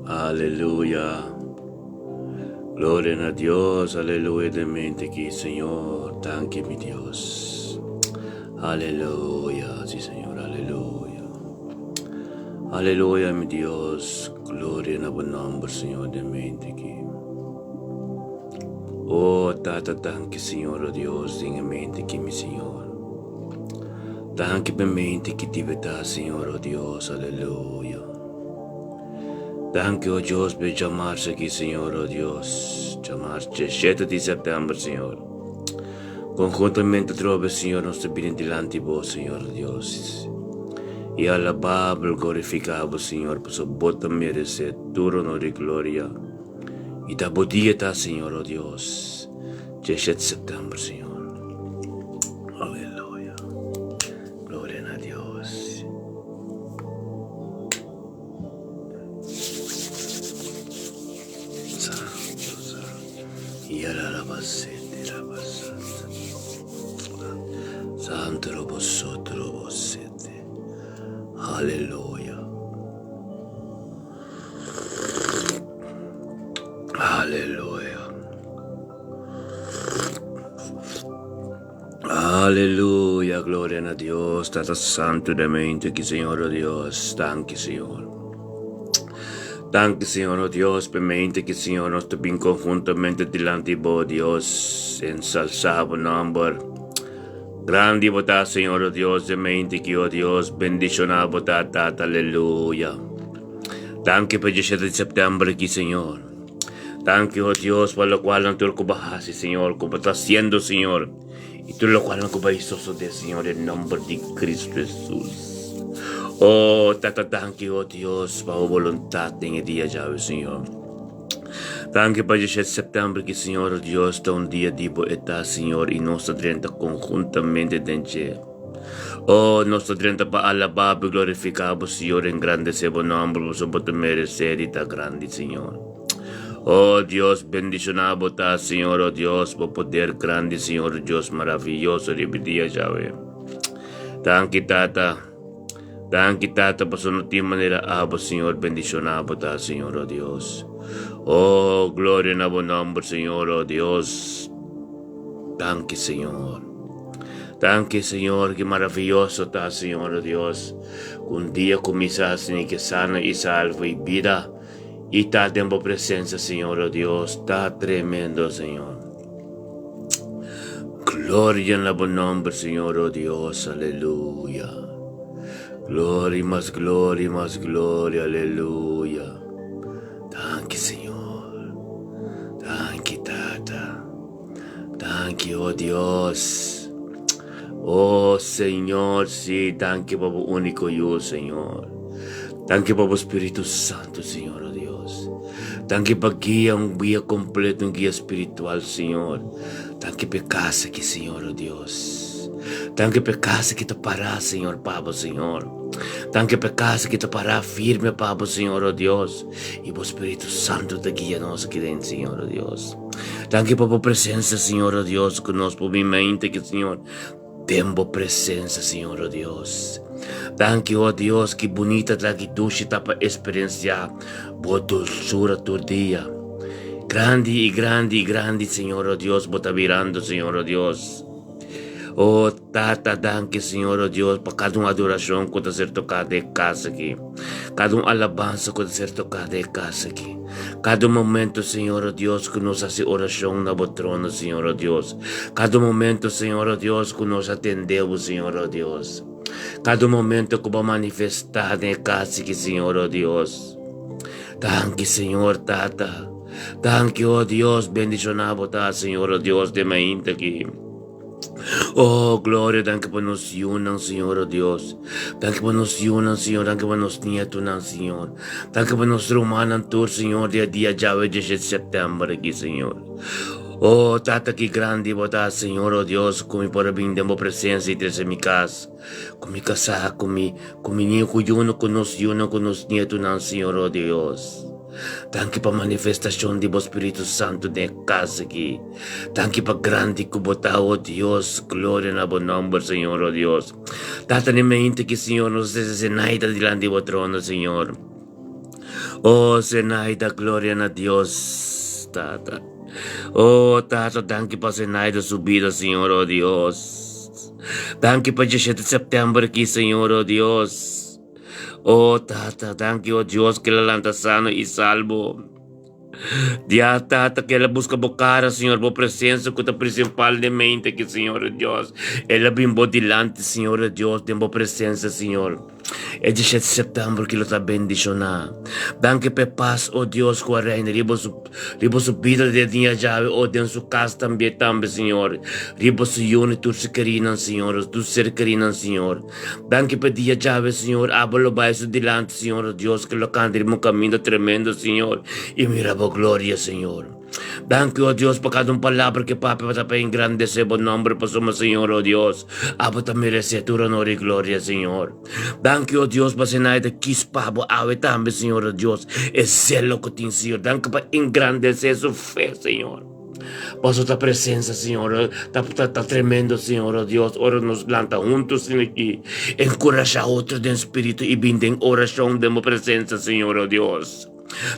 Aleluya. Gloria na Dios, aleluya den mente aki, Señor. Danki mi Dios. Aleluya, si Señor, aleluya. Aleluya mi Dios, gloria na bo nomber, Señor, den mente aki. Oh, Tata, danki, Señor, oh Dios, den e mente aki, mi Señor. Danki pa e mente ki debe ta, Señor, oh Dios, aleluya. Danki, oh Dios, pa e djamarsa aki, Señor, oh Dios, djamars 17 di sèptèmber, Señor. Konhuntamente atrobe, Señor, nos ta bini dilanti Bo, Señor, oh Dios, i alabá Bo, glorifiká Bo, Señor, pasobra Bo ta meresé tur honor i gloria. I ta Bo dia ta, Señor, oh Dios, 17 sèptèmber, Señor. Aleluya. Gloria na Dios. Santo, santo. Yararabasete, rabasata. Santo robosoto robosete. Aleluya. Aleluya. Aleluya, gloria na Dios, Tata Santo de mente ki Señor oh Dios, danki Señor. Danki Señor oh Dios, pe mente ki Señor nos ta bin conjuntamente dilanti bo Dios, ensalsa bo nomber. Grandi bo ta Señor oh Dios de mente ki oh Dios, bendiciona bo ta Tata, aleluya. Danki pa 17 di september ki Señor. Danki, oh Dios, pa locual nan tur cu bo haci, Señor, cu bo ta haciendo, Señor, y tur locual nan cu bai sosode, Señor, den nomber di Cristo Jesus. Oh, Tata, danki, oh Dios, pa bo voluntad den e dia djawe, Señor. Danki pa 17 september ki, Señor, oh Dios, ta un dia di bo eta, Señor, y nos ta drenta conjuntamente den dje. Oh, nos ta drenta pa alabá bo y glorificá bo, Señor, engrandecé bo nomber, pasobra bo ta merecé di ta grandi, Señor. Oh, Dios, bendicioná bo ta, Señor, oh Dios, bo poder grandi, Señor, Dios maravilloso riba e dia djawe. Danki, Tata. Danki, Tata, pasobra no tin manera abo, Señor, bendicioná bo ta, Señor, oh Dios. Oh, gloria na bo nomber, Señor, oh Dios. Danki, Señor. Danki, Señor, ki maraviyoso ta, Señor, oh Dios, ku un dia kuminsá asina ke sano i salvo i bida i ta den bo presensia, Señor, oh Dios, ta tremendo, Señor. Gloria na bo nomber, Señor, oh Dios, aleluya. Gloria, mas gloria, mas gloria, aleluya. Danki, Señor. Danki, Tata. Danki, oh Dios. Oh Señor, sí, danki pa bo úniko Yu, Señor. Danki pa bo Spiritu Santu, Señor, oh Dios. Danki pa guia, un guia kompleto, un guia spiritual, Señor. Danki pa e kas aki, Señor, oh Dios. Danki pa e kas aki ta pará, Señor, pa bo, Señor. Danki pa e kas aki ta pará firme pa bo, Señor, oh Dios. I bo Spiritu Santu ta guia nos aki den, Señor, oh Dios. Danki pa bo presencia, Señor, oh Dios, ku nos por bin mente aki, Señor, den bo presencia, Señor, oh Dios. Danki, oh Dios, ki bunita ta, ki dushi ta pa experiencia bo dulzura tur dia. Grandi i grandi i grandi, Señor, oh Dios, bo ta birando, Señor, oh Dios. Oh, Tata, danki, Señor, oh Dios, pa kada un adorashon ku ta ser toká den e kas aki. Kada un alabansa ku ta ser toká den e kas aki. Kada un momento, Señor, oh Dios, ku nos hasi orashon na bo trono, Señor, oh Dios. Kada un momento, Señor, oh Dios, ku nos atendé bo, Señor, oh Dios. Kada un momento ku bo manifestá den e kas aki, Señor, oh Dios. Danki, Señor, Tata. Danki, oh Dios, bendishoná bo ta, Señor, oh Dios, den mainta aki. Oh, gloria, danki pa nos yunan, Señor, oh Dios. Danki pa nos yunan, Señor, danki pa nos nietunan, Señor. Danki pa nos rumannan tur, Señor, di e dia djawe 17 september aki, Señor. Oh, Tata, ki grandi bo ta, Señor, oh Dios, ku mi por a bin den bo presensia i trese mi kas, ku mi kasá, ku mi, ku mi niño, ku yunan, ku nos yunan, ku nos nietunan, Señor, oh Dios. Danki pa manifestashon di bo Spiritu Santu den e kas aki. Danki pa grandi ku bo ta, o Dios. Gloria na bo nòmber, Señor, o Dios. Tata, den mente ki, Señor, nos ta sese naida dilanti bo trono, Señor. Oh, Zenaida, gloria na Dios, Tata. Oh, Tata, danki pa Zenaida su bida, Señor, oh Dios. Danki pa 17 september aki, Señor, oh Dios. Oh, Tata, danki, oh Dios, ku el a lanta sano i salbo. Dia, Tata, ku el a buska bo kara, Señor, bo presensia ku ta prinsipal den mente aki, Señor, oh Dios. El a bin bo dilanti, Señor, oh Dios, den bo presensia, Señor. E diesshete sèptèmber ki lo ta bendishoná. Danki p'e pas, o Dios, ku a reina riba su riba su bida den dia djawe, o den su kas tambe tambe, Señor. Riba su yunan i tur su kerinan, Señor, tur su ser kerinan, Señor. Danki p'e dia djawe, Señor. Abo lo bai su dilanti, Señor, o Dios, ku lo kanta riba un kaminda tremendo, Señor, i mira bo gloria, Señor. Danki, o Dios, pa kada un palabra ke papia ta pa engrandesé bo nomber, pasobra, Señor, o Dios, abo ta meresé tur honor i gloria, Señor. Danki, o Dios, pa Zenaida kis pa bo awe tambe, Señor, o Dios, e zelo ku tin, Señor. Danki pa engrandesé su fe, Señor. Pasobra ta presensia, Señor, ta, ta, ta tremendo, Señor, o Dios, ora nos lanta huntu asina aki, enkurashá otro den spiritu i bin den orashon den bo presensia, Señor, o Dios.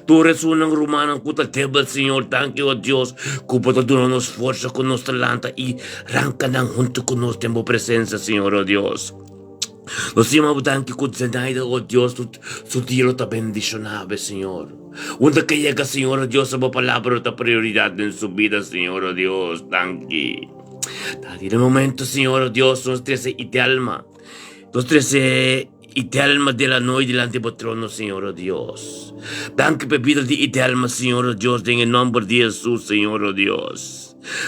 Tur esunnan rumannan ku ta debel, Señor, danki, o Dios, ku bo ta duna nos forsa ku nos ta lanta i ranka nan huntu ku nos den bo presensia, Señor, o Dios. Nos yama bo danki ku Zenaida, o Dios, su, su dia lo ta bendishoná, Señor. Unda ke yega, Señor, o Dios, bo palabra lo ta prioridat den su bida, Señor, o Dios, danki. Tati, den momento, Señor, o Dios, nos trese Idelma. Nos trese Idelma de la Noy dilanti bo trono, Señor, o Dios. Danki p'e bida di Idelma, Señor, o Dios, den e nomber di Jesus, Señor, o Dios.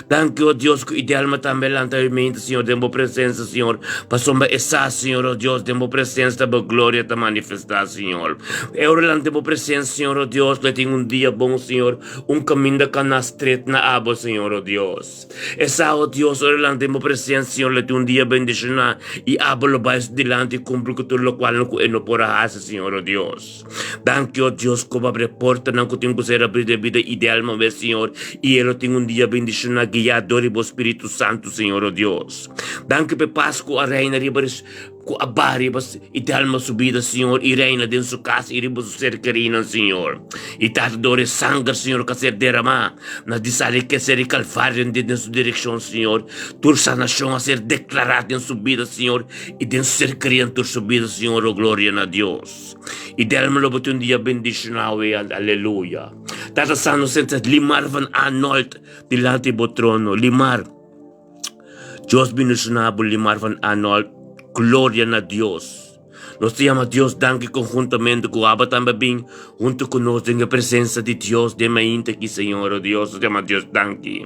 Danki, o Dios, ku Idelma tambe lanta e mente, Señor, den bo presensia, Señor, pasobra e sa, Señor, o Dios, den bo presensia bo gloria ta manifestá, Señor. E ora lanta den bo presensia, Señor, o Dios, lo e tin un dia bon, Señor, un kaminda kaná stret na abo, Señor, o Dios. E sa, o Dios, ora lanta den bo presensia, Señor, lo tin un dia bendishoná, i abo lo bai su dilanti i kumpli ku tur lokual ku e no por a hasi, Señor, o Dios. Danki, o Dios, ku bo abri e portanan ku tin ku ser abrí den bida ideal move, Señor, i e lo tin un dia bendishoná guiá dor di bo Spiritu Santu, Señor, o Dios. Danki pa e pas ku a reina riba Ku a baha riba i dalma su bida, Señor, i reina den su kas i riba su ser kerinan, Señor. I Tata, dor e sanger, Señor, ku a ser deramá na di sali ke ser di Kalvario den su direkshon, Señor, tur sanashon a ser deklará den su bida, Señor, i den su ser kerinan tur su bida, Señor. O gloria na Dios. I delma lo bo tin un dia bendishoná awe. Aleluya. Tata Santo, senta Limar van Arnold dilanti bo trono. Limar. Dios bendiciona bo Limar van Arnold. Gloria na Dios. Nos ta yama Dios danki conjuntamente cu aba tambe bin hunto cu nos den e presencia di Dios den mainta aki Señor oh Dios nos ta yama Dios danki.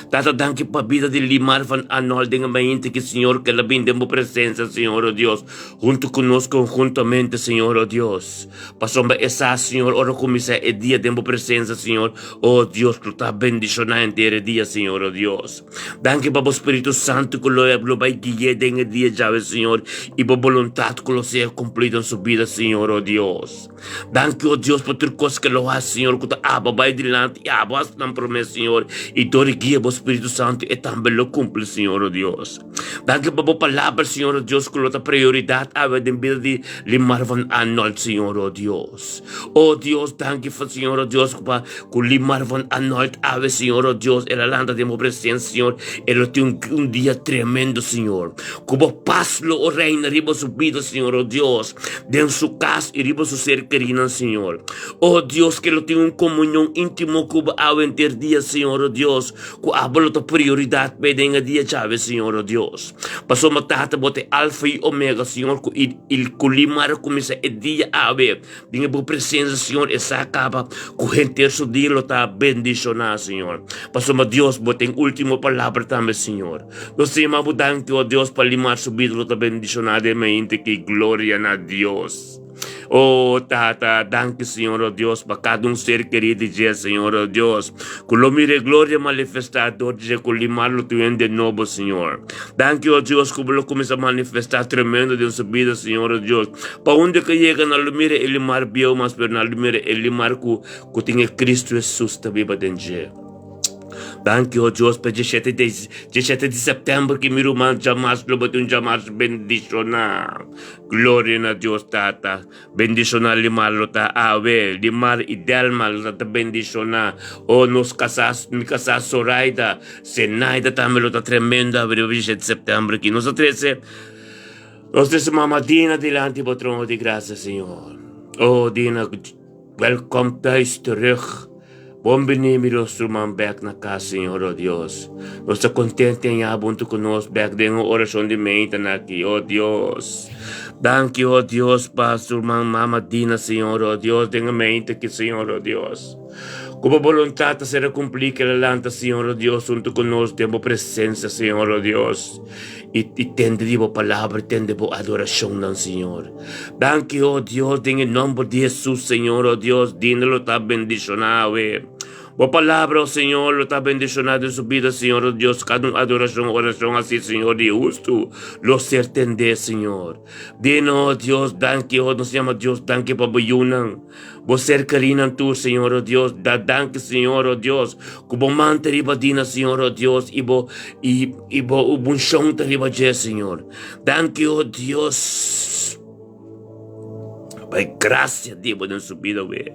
Tata danki pa bida di Limar van Arnold den e mainta aki Señor cu el a bin den bo presencia Señor oh Dios hunto cu nos conjuntamente Señor oh Dios. Pasobra e sa Señor ora cuminsa e dia den bo presencia Señor oh Dios lo ta bendiciona henter e dia Señor oh Dios. Danki pa bo Spiritu Santu ku lo lo bai gui'é den e dia djawe, Señor, i bo boluntat ku lo sea kumplido en su bida, Señor, o Dios. Danki, o Dios, pa tur kos ke lo hasi, Señor, ku ta abo bai dilanti i abo hasi nan promé, Señor, i dor di guia bo Spiritu Santu e tambe lo kumpli, Señor, o Dios. Danki pa bo palabra, Señor, o Dios, ku lo ta prioridat awe den bida di Limar van Arnold, Señor, o Dios. O Dios, danki, Señor, o Dios, pa Ku limar van anolt awe, Señor, oh Dios, el a lanta den bo presencia, Señor. El lo tin un dia tremendo, Señor. Ku bo pas lo o reina riba su bida, Señor, oh Dios, den su kas i riba su ser kerinan, Señor. Oh Dios, ke lo tin un komunion íntimo ku bo awe henter dia, Señor, oh Dios, ku abo lo ta prioridat p'e den e dia djawe, Señor, oh Dios. Pasobra, Tata, bo ta e Alfa i Omega, Señor, ku i ku limar a kuminsá e dia awe. Den e bo presencia, Señor, e sa caba cu henter su dia lo ta bendicioná, Señor. Pasobra, Dios, bo ten ultimo palabra tambe, Señor. Nos ta yama bo danki, oh Dios, pa limar su bida lo ta bendicioná den mente ki gloria na Dios. Oh, Tata, danki, Señor, oh Dios, pa cada un ser querido di dje, Señor, oh Dios, cu lo mira e gloria manifestá dor di dje cu limar lo tin hende nobo, Señor. Danki, oh Dios, cu bo lo cuminsa manifestá tremendo den su bida, Señor, oh Dios. Pa unda ke yega nan lo mira e limar bieu mas pero nan lo mira e limar ku ku tin e Cristo Jesus ta biba den dje. Danki, o Dios, pa djeshete di djeshete di sèptèmber ku mi ruman djamars lo bo tin un djamars bendishoná. Gloria na Dios Tata. Bendishoná Limar lo ta awe. Limar i Delma lo ta ta bendishoná. O nos kasá, mi kasá Zoraida, Zenaida tambe lo ta tremendo awe riba djeshete di sèptèmber aki. Nos a trese nos trese Mama Dina dilanti bo trono di grasia, Señor. O Dina, welkom thuis terug. Bon bini mi nos ruman bek na kas, Señor, o Dios. Nos ta kontent en ya buntu ku nos bek den un orashon di meintan aki, o Dios. Danki, o Dios, pa su ruman Mama Dina, Señor, o Dios, den e meinta aki, Señor, o Dios. Ku bo boluntat ta ser kumplí ke la lanta, Señor, o Dios, huntu ku nos den bo presensia, Señor, o Dios. I, i tende di bo palabra, i tende bo adorashonnan, Señor. Danki, oh Dios, den e nomber di Hesus, Señor, oh Dios, dina lo ta bendishoná awe. Bo palabra, oh Señor, lo ta bendishoná den su bida, Señor, oh Dios, kada un adorashon, orashon así, Señor, di hustu lo ser tendé, Señor. Dina, oh Dios, danki, oh, nos yama Dios, danki pa bo yunan, bo ser kerinan tur, Señor, oh Dios, da danki, Señor, oh Dios, ku bo man ta riba dina, Señor, oh Dios, i bo, i, i bo unshon ta riba dje, Señor. Danki, oh Dios, pa e gracia di bo den su bida, we.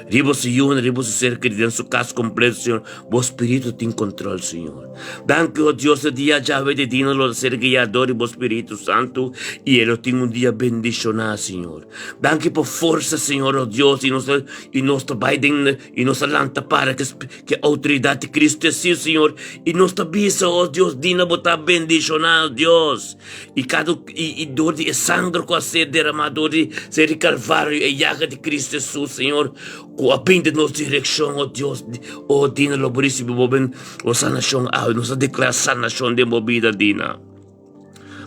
Riba su yunan, riba su ser kerido, den su kas kompleto, Señor. Bo Spiritu tin kontrol, Señor. Danki, oh Dios, e dia djawe di dina lo ser guiá dor di bo Spiritu Santu i e lo tin un dia bendishoná, Señor. Danki pa forsa, Señor, oh Dios, i nos ta, i nos ta bai den, i nos ta lanta para ku Ke outoridat di Cristo e si, Señor, i nos ta bisa, oh Dios, dina bo ta bendishoná, Dios. I kada i, i dor di e sanger ku a ser deramá dor di ser di Kalvario, e yaga di Cristo Jesus, Señor, ku a bin den nos direkshon, oh Dios, oh dina lo bo risibí bo ben bo sanashon awe. Nos ta deklará sanashon den bo bida, dina.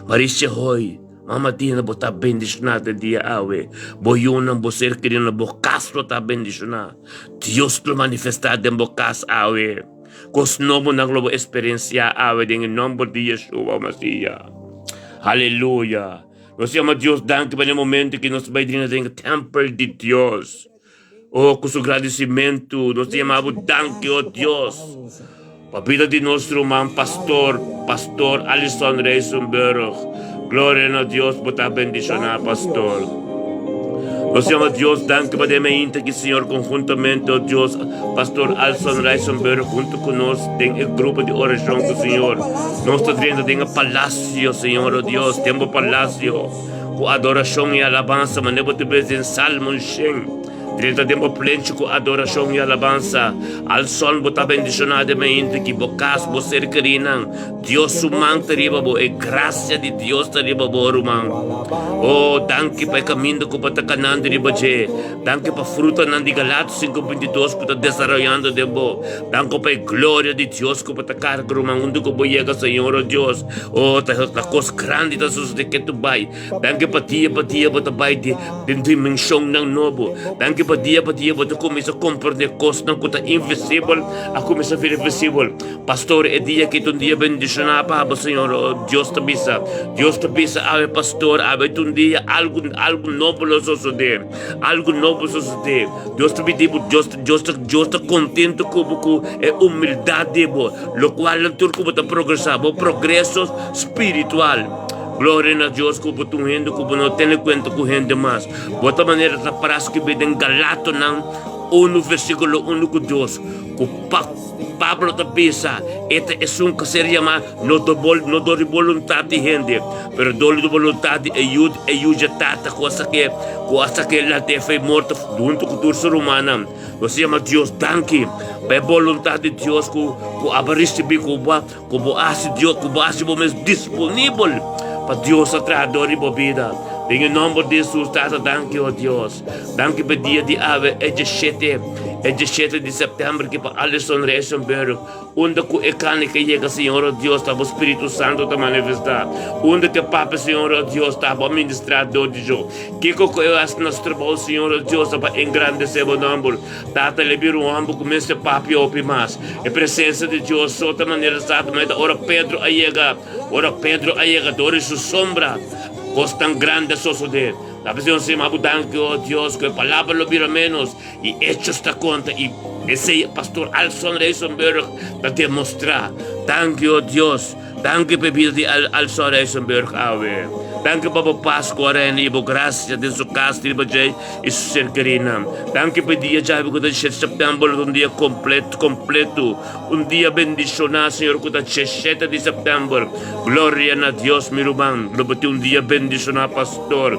Marisha Hoy, Mama Dina bo ta bendishoná den dia awe. Bo yunan, bo ser kerinan, bo kas lo ta bendishoná. Dios lo manifestá den bo kas awe. Kos nobonan lo bo eksperensiá awe den e nòmber di Yeshua Masiya. Aleluya! Nos yama Dios danki pa e momento ki nos bai drenta den e tèmpel di Dios. Oh, ku su gradisimentu nos ta yama bo danki, oh Dios, pa bida di nos ruman pastor, Pastor Alison Rijsenburg. Gloria na Dios, bo ta bendishoná, pastor. Nos yama Dios danki pa den mainta ki Señor konhuntamente, oh Dios, Pastor Alison Rijsenburg huntu ku nos den e grupo di orashon ku Señor. Nos ta drenta den e palasio, Señor, oh Dios, den bo palasio. Ku adorashon i alabansa, manera bo ta bes den Salmo shen. Drenta den bo plenchi ku adorashon i alabansa. Al sol bo ta bendishoná den mainta ki bo kas, bo ser kerinan. Dios su man ta riba bo, e grasia di Dios ta riba bo, ruman. Oh, danki pa e kaminda ku bo ta kanando riba dje. Danki pa frutanan di Galatos 5:22 ku ta desaroyando den bo. Danki pa e gloria di Dios ku bo ta karga, ruman, unda ku bo yega, Señor, oh Dios. Oh, ta ta kos grandi ta sosodé ke tu bai. Danki pa dia pa dia bo ta bai di den dimenshonnan nobo. Danki pa dia pa dia bo ta kuminsá komprendé kosnan ku ta invisibel a kuminsá bira visibel. Pastor, e dia aki ta un dia bendishoná pa bo, Señor. Oh, Dios ta bisa, Dios ta bisa awe, pastor, awe ta un dia algu algu nobo lo sosodé. Algu nobo sosodé. Dios ta pidi bo, Dios Dios ta Dios ta kontento ku bo ku e humildat di bo. Lokual nan tur ku bo ta progresá, bo progreso spiritual. Gloria na Dios ku bo ta un hende ku bo no tene kuenta ku hende mas. Bo ta manera ta para skibí den Galatonan unu versíkulo unu ku dos, ku pa Pablo ta bisa, E ta esun ku ser yamá no no dor di boluntat di hende, pero dor di boluntat di e yu e yu dje Tata ku a sak'é ku a sak'é lant'é fei morto huntu ku tur su rumannan. Nos yama Dios danki pa e boluntat di Dios ku ku abo risibí ku bo ku bo hasi Dios ku bo hasi bo mes disponibel pa Dios a traha dor di bo bida. Den e nòmber di Hesus Tata danki o Dios. Danki pa e dia di awe e djeshete e djeshete di sèptèmber ki pa Alison Rijsenburg. Unda ku e kane ke yega, Señor o Dios, ta bo Spiritu Santu ta manifestá. Unda ke papia, Señor o Dios, ta bo ministrá dor di djo. Kiko ku e hasi nos trabou, Señor o Dios, ta pa engrandesé bo nòmber. Tata, le bira un hòmber ku mester papia hopi mas. E presensia di Dios so ta manera sa ta manera ora Pedro a yega, ora Pedro a yega dor di su sombra, kos tan grandi a sosodé. Ta p'esei nos stima bo danki, o Dios, ku e palabra lo bira ménos i hechos ta konta i esei Pastor Alson Rijsenburg ta demostrá. Danki, o Dios. Danki pa e bida di Alson Rijsenburg awe. Danki pa bo pas ku a reina i bo grasia den su kas riba dje i su ser kerinan. Danki pa e dia djawe ku ta di shete sèptèmber lo ta un dia kompleto, kompleto. Un dia bendishoná, Señor, ku ta djeshete di sèptèmber. Gloria na Dios, mi ruman. Lo bo tin un dia bendishoná, pastor.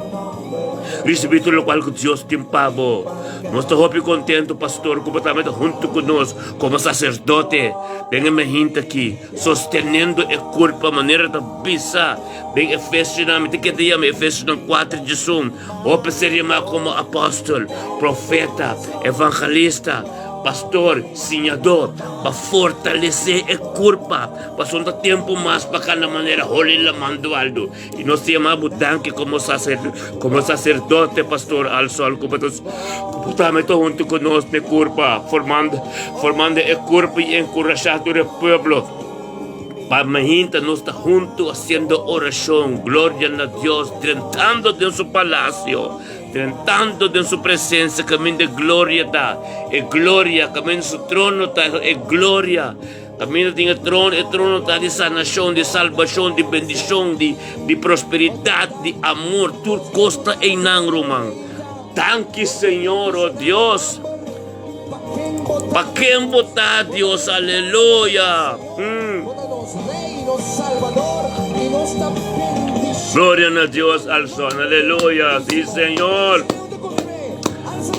Risibí tur lokual ku Dios tin pa bo. Nos ta hopi kontentu, pastor, ku bo tambe ta huntu ku nos komo saserdote den e mehinta aki, sostenendo e kurpa manera ta bisa den Efesionan. Mi ta keda yama Efesionan kuater djesun. Hopi ser yamá komo apòstel, profeta, evangelista, Pastor, siñadó, pa fortalesé e kurpa, pasobra no ta tempu mas pa kanda manera holi laman dualdu. I nos ta yama bo danki komo komo saserdote, Pastor Alsol, ku bo ta ku bo tambe ta huntu ku nos na e kurpa, formando formando e kurpa i enkurashá tur e pueblo. Pa mainta nos ta huntu hasiendo orashon, gloria na Dios, drentando den su palasio. Drentando den su presencia caminda e gloria ta, e gloria, caminda su trono ta, e gloria. Caminda tin e trono, e trono ta di sanacion, di salbacion, di bendicion, di, di prosperidad, di amor, tur cos ta einan, ruman. Danki, Señor, oh Dios. Pa ken bo ta, Dios, aleluya. Mm. Gloria na Dios al son, aleluya. Sí, Señor.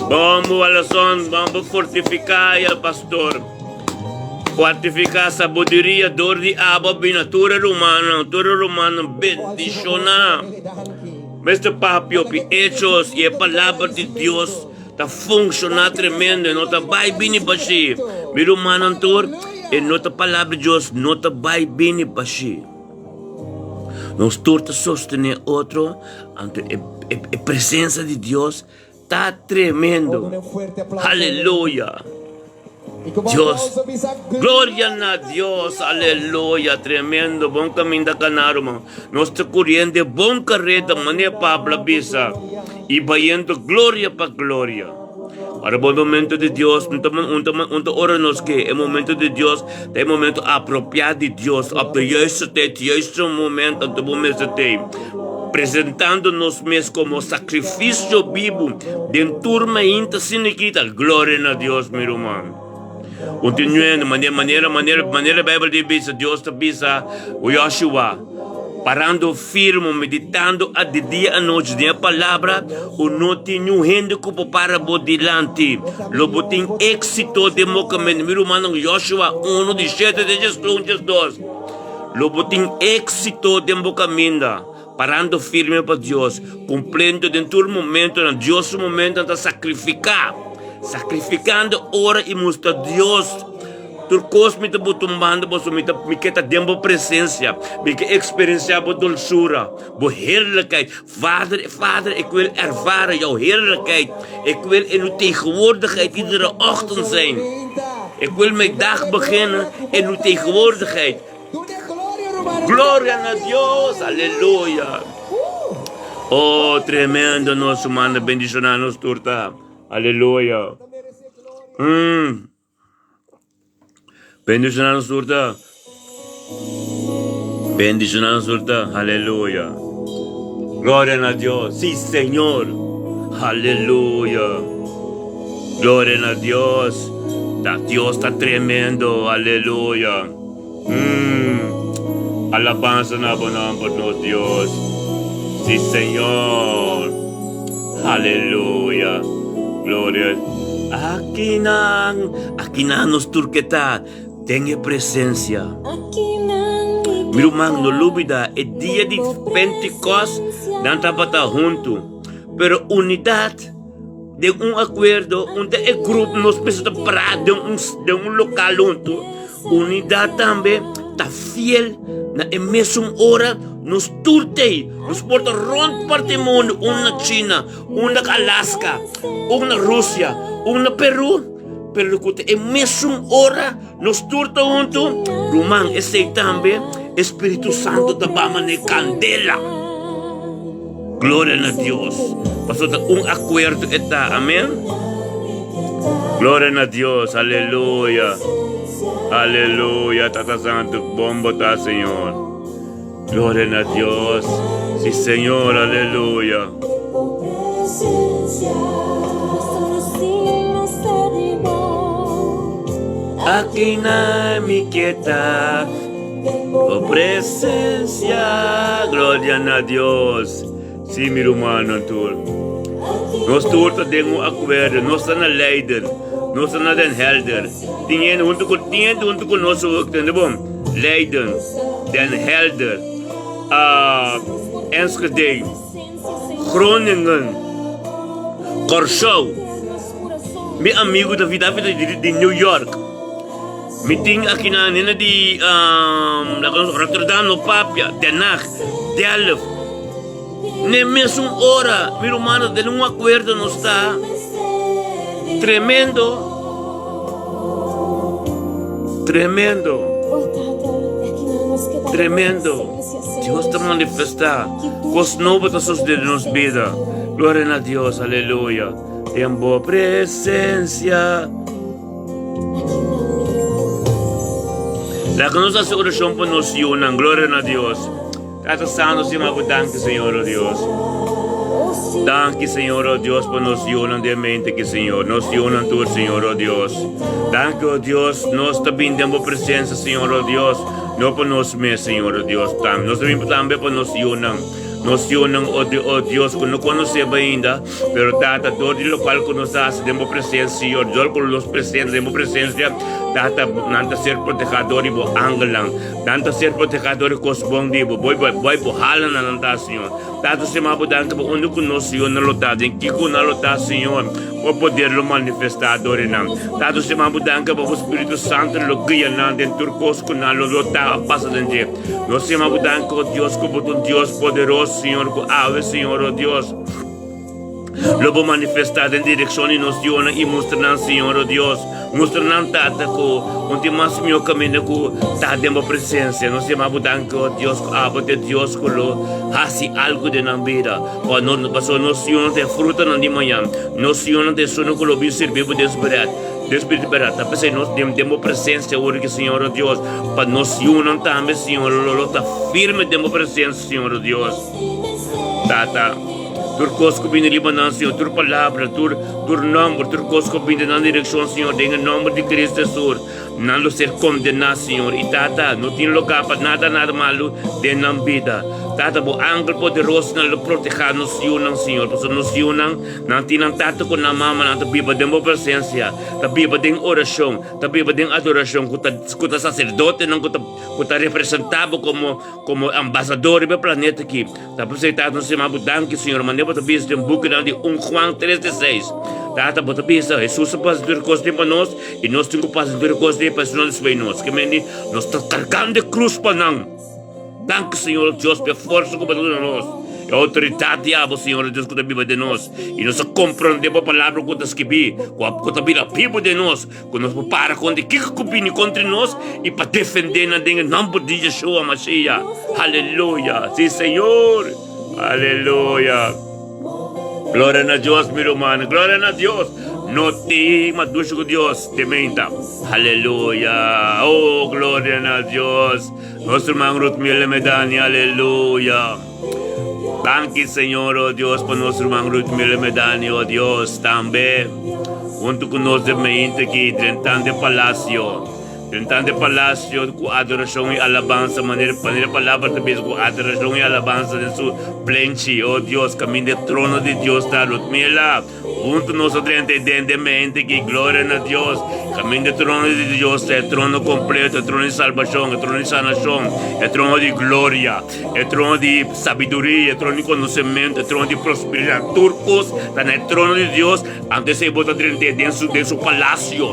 Vamos al son, vamos fortificar al pastor. Fortificar sabiduría dor di aba bina tur romano, tur romano bendiciona. Mester papio pi hechos y e palabra di Dios Ta funshoná tremendo, e no ta bai bini bashí. Mi rumannan tur, e no ta palabra di Dios no ta bai bini bashí. Nos tur ta sostené otro, anto e, e, e presensia di Dios ta tremendo. Aleluya! Dios, gloria na Dios, aleluya, tremendo, bon caminda cana, ruman. Nos ta curiendo e bon careda, manera Pablo a bisa, y bayendo gloria pa gloria. Ora bon momento di Dios, un ta, un ta, un ta ora nos ke e momento di Dios ta e momento apropiado di Dios, op de juiste tijd, juiste momento, anto bo mester tei. Presentando nos mes como sacrificio bibu den tur mainta sin nikita. Gloria na Dios, mi ruman. Continuando, manera, manera, manera, manera Bijbel di bisa, Dios ta bisa Joshua, parando firme, meditando a di dia anochi den e palabra, u no tin niun hende ku por para bo dilanti. Lo bo tin éxito den bo kaminda. Mi rumannan, Joshua 1 di 7 te 11, 12. Lo bo tin éksito den bo kaminda, parando firme pa Dios, kumpliendo den tur momentonan. Dios su momentonan ta sakrifiká, sakrifikando ora i mustra Dios tur kos mi ta butumbando pasobra mi ta mi ke ta den bo presensia, mi ke eksperensiá bo dolsura, bo heerlijkheid. Vader, Vader, ik wil ervaren jouw heerlijkheid. Ik wil in uw tegenwoordigheid iedere ochtend zijn. Ik wil mijn dag beginnen in uw tegenwoordigheid. Gloria na Dios, aleluya. Oh, tremendo nos manda bendicionar nos turta. Aleluya. Bendicionar nos turta. Bendicionar nos turta. Aleluya. Gloria na Dios. Sí, Señor. Aleluya. Gloria na Dios. Ta Dios ta tremendo. Aleluya. Mm. Alabanza na bo nomber, nos Dios. Sí, Señor. Aleluya. Gloria. Akinan, akinan nos tur ke ta den e presencia. Mi ruman, no lubida, e dia di Pentecost nan tabata huntu. Pero unidad den un acuerdo, un ta e grupo nos mester ta para den un, den un local huntu. Unidat tambe ta fiel na e mesun ora nos tur tei. Nos por ta rond parti mundu, un na China, un na Alaska, un na Rusia, un na Peru, pero ku ta e mesun ora nos tur ta huntu. Ruman, esei tambe e Spiritu Santu ta ba manera kandela. Gloria na Dios. Pasobra ta un akuerdo e ta. Amen. Gloria na Dios. Aleluya. Aleluya. Tata Santu, bon bo ta, Señor. Gloria na Dios. Si, Señor. Aleluya. Aki na mi keta bo presencia. Gloria na Dios. Si, mi rumannan tur. Nos tur ta den un akuerdo. Nos ta na Leiden. Nos ta na Den Helder. Tin hende huntu ku tin hende huntu ku nos ook, tende bon? Leiden, Den Helder, uh, Enschede, Groningen, Kòrsou. Mi amigu David David di, di New York. Mi tin aki na nena di um, Rotterdam no papia, Den Haag, Delft. Ne mesun ora, mi rumannan, den un akuerdo nos ta tremendo, tremendo, tremendo. Dios ta manifestá, kos nobo ta sosodé den nos bida. Gloria na Dios, aleluya. Den bo presensia. Laga nos hasi orashon pa nos yunan. Gloria na Dios. Tata Santo stima bo danki Señor oh Dios. Danki Señor oh Dios pa nos yunan den mente ki Señor. Nos yunan tur Señor oh Dios. Danki oh Dios nos ta bin den bo presencia Señor oh Dios. No pa nos mes Señor oh Dios. Tambe nos ta bin tambe pa nos yunan. Nos yunan oh oh Dios ku no konosé bo ainda. Pero Tata dor di lokual ku nos hasi den bo presencia Señor. Dor ku nos presenta den bo presencia Tata nan ta ser protehá dor di bo angelnan. Nan ta ser protehá dor di kos bon di bo. Bo bai bo hala na nan ta, Señor. Tata stima bo danki pa unda ku nos Señor nan lo ta, den kiko nan lo ta, Señor. Bo poder lo manifestá dor di nan. Tata stima bo danki pa bo Spiritu Santu lo guia nan den tur kos ku nan lo lo ta a pasa den dje. Nos stima bo danki, o Dios, ku bo ta un Dios poderoso, Señor, ku awe, Señor, o Dios, Lo bo manifestá den direkshon di nos Dionan i mustra nan, Señor, o Dios. Mustra nan, Tata, ku un tin mas mihó kaminda ku ta den bo presensia. Nos yama bo danki, o Dios, ku abo ta e Dios ku lo hasi algu den nan bida. Pa no, pasobra nos Dionan ta e frutanan di mañan. Nos Dionan ta esunnan ku lo bin sirbi bo den spiritu, den spiritu di bèrdat. Ta p'esei nos den, den bo presensia awor aki, Señor, o Dios, pa nos yunan tambe, Señor, lo lo ta firme den bo presensia, Señor, o Dios. Tata. Tur kos ku bini riba nan, Señor, tur palabra, tur, tur nòmber, tur kos ku bini den nan direkshon, Señor, den e nòmber di Cristo Hesus, nan lo ser kondená, Señor. I Tata, no tin lugá pa nada, nada malu den nan bida. Tata, bo angel poderosonan lo protehá nos yunan, Señor, pasobra nos yunan, nan tin nan tata ku nan mama, nan ta biba den bo presensia, ta biba den orashon, ta biba den adorashon, ku ta, ku ta saserdotenan ku ta, ku ta representá bo komo, komo ambasador riba e planeta aki. Ta p'esei Tata nos yama bo danki, Señor, manera bo ta bisa den bukinan di un Juan tres di seis. Tata, bo ta bisa, Hesus a pasa tur e kos den pa nos, i nos tin ku pasa tur e kos den pa esunnan despues di nos. Ke mende nos ta kargando e krus pa nan. Danki, Señor Dios, pa e forsa ku bo ta duna nos, e outoridat di abo, Señor Dios, ku ta biba den nos, i nos a komprondé bo palabra ku ta skibí, ku ta bira bibu den nos. Ku nos por para kontra kiko ku bini kontra nos i pa defendé nan den e nòmber di Yeshua Mashiach. Aleluya! Sí, Señor! Aleluya! Gloria na Dios, mi ruman. Gloria na Dios. No tin mas dushi ku Dios den menta. Aleluya! Oh, gloria na Dios. Nos ruman Ruth Miller Medani. Aleluya! Danki, Señor, oh Dios, pa nos ruman Ruth Miller Medani, oh Dios, tambe. Huntu ku nos den meinte aki, drentando e palasio, drentando e palasio ku adorashon i alabansa, manera manera e palabra ta bisa, ku adorashon i alabansa den su plenchi. O Dios, kaminda e trono di Dios ta, Ludmila, huntu nos a drenta ei den den meinte aki, gloria na Dios, kaminda e trono di Dios ta, e trono kompleto, e trono di salbashon, e trono di sanashon, e trono di gloria. E trono di sabiduria, e trono di konosementu, e trono di prosperidat, tur kos ta na e trono di Dios. Anto esei bo ta drent'é den su den su palasio.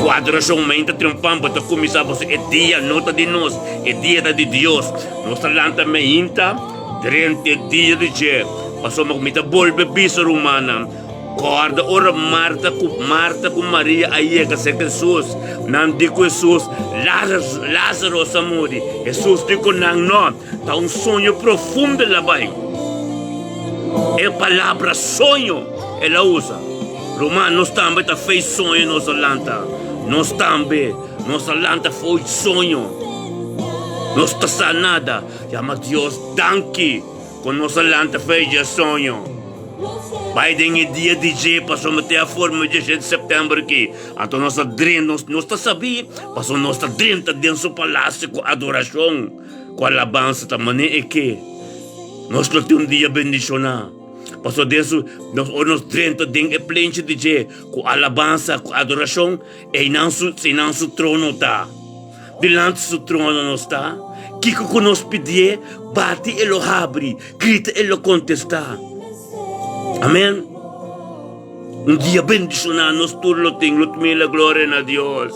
Ku adorashon meinta triunfan bo ta kuminsá pasobra e dia no ta di nos, e dia ta di Dios. Nos ta lanta meinta drenta e dia di dje, pasobra mi ta bolbe bisa rumannan. Kòrda ora Marta ku Marta ku Maria a yega serka Hesus, nan di ku Hesus, Lázaro, Lázaro a muri. Hesus di ku nan, No, ta un soño profundo el a bai. E palabra soño el a usa. Ruman, nos tambe ta fei soño nos a lanta. Nos tambe, nos a lanta fo'i soño. Nos ta sa nada. Yama Dios danki ku nos a lanta fei dje soño. Bai den e dia di dje pasobra te a forma dje shete sèptèmber aki. Anto nos ta drenta, nos, nos ta sabí pasobra nos ta drenta den su palasio ku adorashon, ku alabansa ta manera e ke. Nos lo tin un dia bendishoná. Pasobra den su, nos, ora nos drenta den e plenchi di dje ku alabansa, ku adorashon, einan su, einan su trono ta. Dilanti su trono nos ta. Kiko ku nos pidié, bati e lo habri, grita e lo kontestá. Amèn. Un dia bendishoná nos tur lo tin, lo mira gloria na Dios.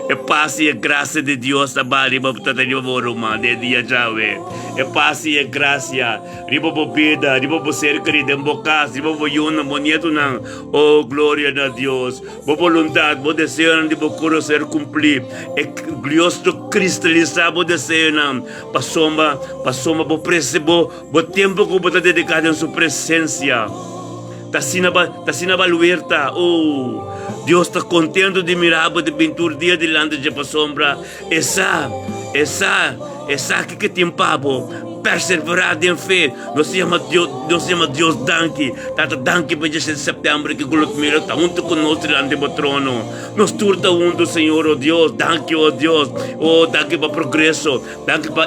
E pas i e grasia di Dios ta ba riba ta riba bo ruman den e dia djawe. E pas i e grasia riba bo bida, riba bo ser kerí, den bo kas, riba bo yunan, bo nietunan. Oh, gloria na Dios. Bo boluntat, bo deseonan di bo kura ser kumplí. E Dios lo kristalisá bo deseonan pasobra pasobra bo prese bo bo tempu ku bo ta dediká den su presensia ta asina ba ta asina baluer ta. Oh, Dios ta kontentu di mira bo di bin tur dia dilanti dje pasobra e sa e sa e sa kiko tin pa bo. Perseverá den fe. Nos ta yama Dios, nos ta yama Dios danki. Tata, danki pa dje sèptèmber ki ku lo mira ta huntu ku nos dilanti bo trono. Nos tur ta huntu, Señor, o Dios. Danki, o Dios. O, danki pa progreso. Danki pa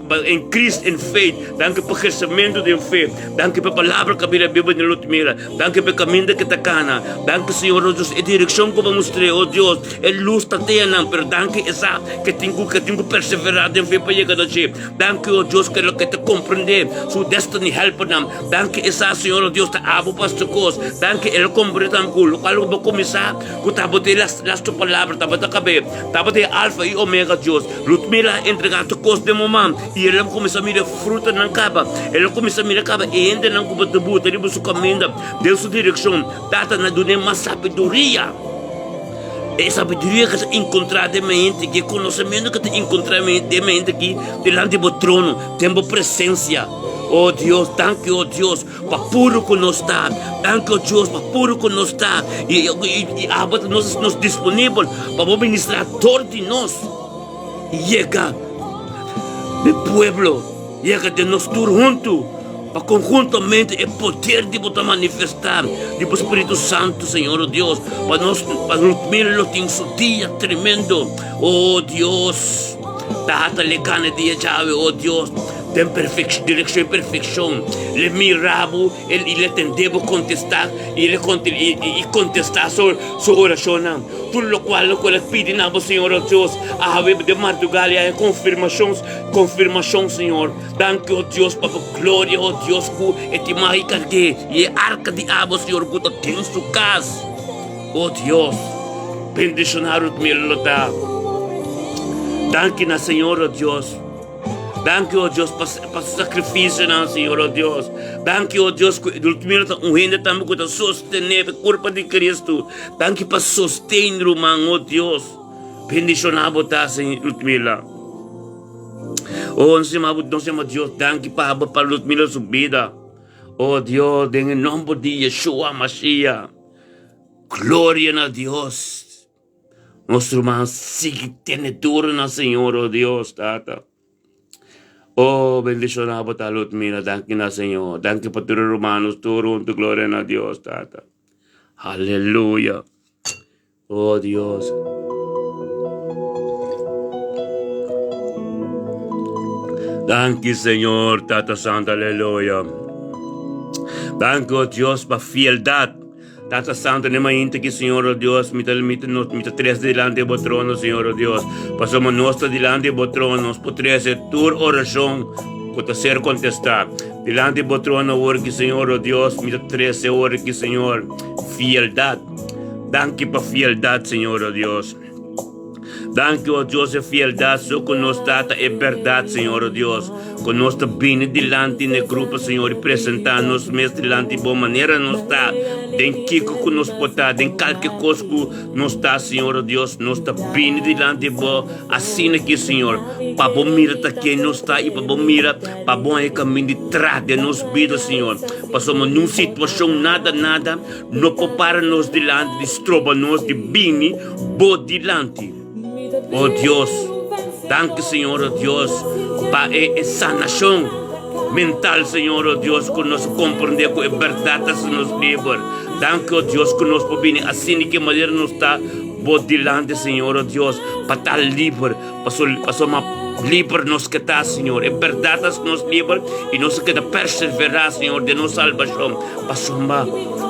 pa increase in faith. Danki pa kresementu den fe. Danki pa palabra ku a bira biba den lo mira. Danki pa e kaminda ku ta kana. Danki, Señor, o Dios, e direkshon ku bo a mustr'é, o Dios. E lus ta te nan, pero danki e sa ke tin ku ke tin ku perseverá den fe pa yega na dje. Danki, o Dios, ke loke ta komprendé su destiny helpernan. Danki e sa, Señor, o Dios, ta abo pa su kos. Danki el a komprendé tambe ku lokual ku bo kuminsá ku tabata e las lastu palabra tabata kab'é. Tabata e Alfa i Omega, Dios. Ludmila a entregá tur kos den bo man i el a kuminsá mira frutanan kaba. El a kuminsá mira kaba e hendenan ku bo ta buta riba su kaminda den su direkshon. Tata na dun'é mas sabiduria. E sabiduria ku ta enkontrá den mi hende aki, e konosementu ku ta enkontrá den mi hende aki dilanti bo trono, den bo presensia. O Dios, danki, o Dios, pa puru ku nos ta. Danki, o Dios, pa puru ku nos ta. I, i, i abo ta nos, nos disponibel pa bo ministrá dor di nos. Yega den pueblo, yega den nos tur huntu, pa konhuntamente e poder di bo ta manifestá, di bo Spiritu Santu, Señor, o Dios, pa nos, pa nos mira lo tin su dia tremendo, o Dios, Tata, lekana dia djawe, o Dios, den perfek, direkshon i perfekshon, le mira bo i le tende bo kontestá, i le i kontestá su su orashonnan. Tur lokual ku el a pidi na bo, Señor, o Dios, awe den marduga li haña konfirmashon, konfirmashon, Señor. Danki, o Dios, pa bo gloria, o Dios, ku e tin mag i karg'é, i e arka di abo, Señor, ku ta den su kas. O Dios, bendishoná Ruth Miller lo ta. Danki na Señor, o Dios. Danki, o Dios, pa, pa su sakrifisionan, Señor, o Dios. Danki, o Dios, ku Ruth Miller ta un hende tambe ku ta sostené e kurpa di Kristu. Danki pa sosten, ruman, o Dios. Bendishoná bo ta, Señor, Ludmila. Oh, nos yama, nos yama Dios, danki pa bo, pa Ludmila su bida. Oh Dios, den e nomber di Yeshua Mashiach. Gloria na Dios. Nos ruman sigui tene duro na Señor, oh Dios, Tata. Oh, bendishoná bo ta, Ludmila. Danki na Señor. Danki pa tur e rumannan, tur huntu. Gloria na Dios, Tata. Aleluya. Oh Dios. Danki Señor, Tata Santo, aleluya. Danki, oh Dios, pa fieldad. Tata Santo, ne mainta ki, Señor, oh Dios, mi ta, mi ta, mi ta trece dilanti bo trono, Señor, oh Dios. Pasobra nos ta dilanti bo trono, nos por trece tur oracion ku ta ser contestá. Dilanti bo trono awor ki, Señor, oh Dios, mi ta trece awor ki, Señor, fieldad. Danki pa fieldad, Señor, oh Dios. Danki, oh Dios, e fieldad so ku nos Tata e berdad, Señor, oh Dios. Ku nos ta bini dilanti n'e grupo, Señor, i presentá nos mes dilanti Bo manera nos ta, den kiko ku nos por ta, den kalke kos ku nos ta, Señor, o Dios, nos ta bini dilanti Bo asina aki, Señor, pa Bo mira ta ken nos ta i pa Bo mira pa Bo haña kaminda di tra den nos bida, Señor. Pasobra niun situashon, nada, nada, no por para nos dilanti di stroba nos di bini Bo dilanti. O Dios, danki Señor, o Dios, pa e e sanashon mental, Señor, o Dios, ku nos a komprendé ku e bèrdat ta hasi nos liber. Danki, o Dios, ku nos por bini asina di ki manera nos ta Bo dilanti, Señor, o Dios, pa ta liber, paso pasobra liber nos ke ta, Señor. E bèrdat ta hasi nos liber i nos a keda perseverá, Señor, den nos salbashon. Pasobra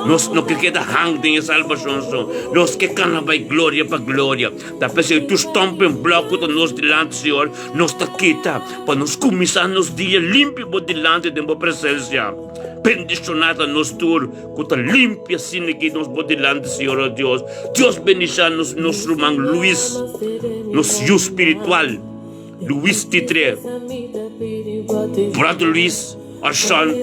nos no ke keda hang den e salbashon so, nos ke kana bai gloria pa gloria. Ta p'esei tur stumbling block ku ta nos dilanti, Señor, nos ta kita pa nos kuminsá nos dia limpi bo dilanti den bo presensia. Bendishoná ta nos tur ku ta limpi asina aki nos bo dilanti, Señor, oh Dios. Dios bendisha nos nos ruman Luis, nos yu spiritual, Luis Titre. Brother Luis. Orshon,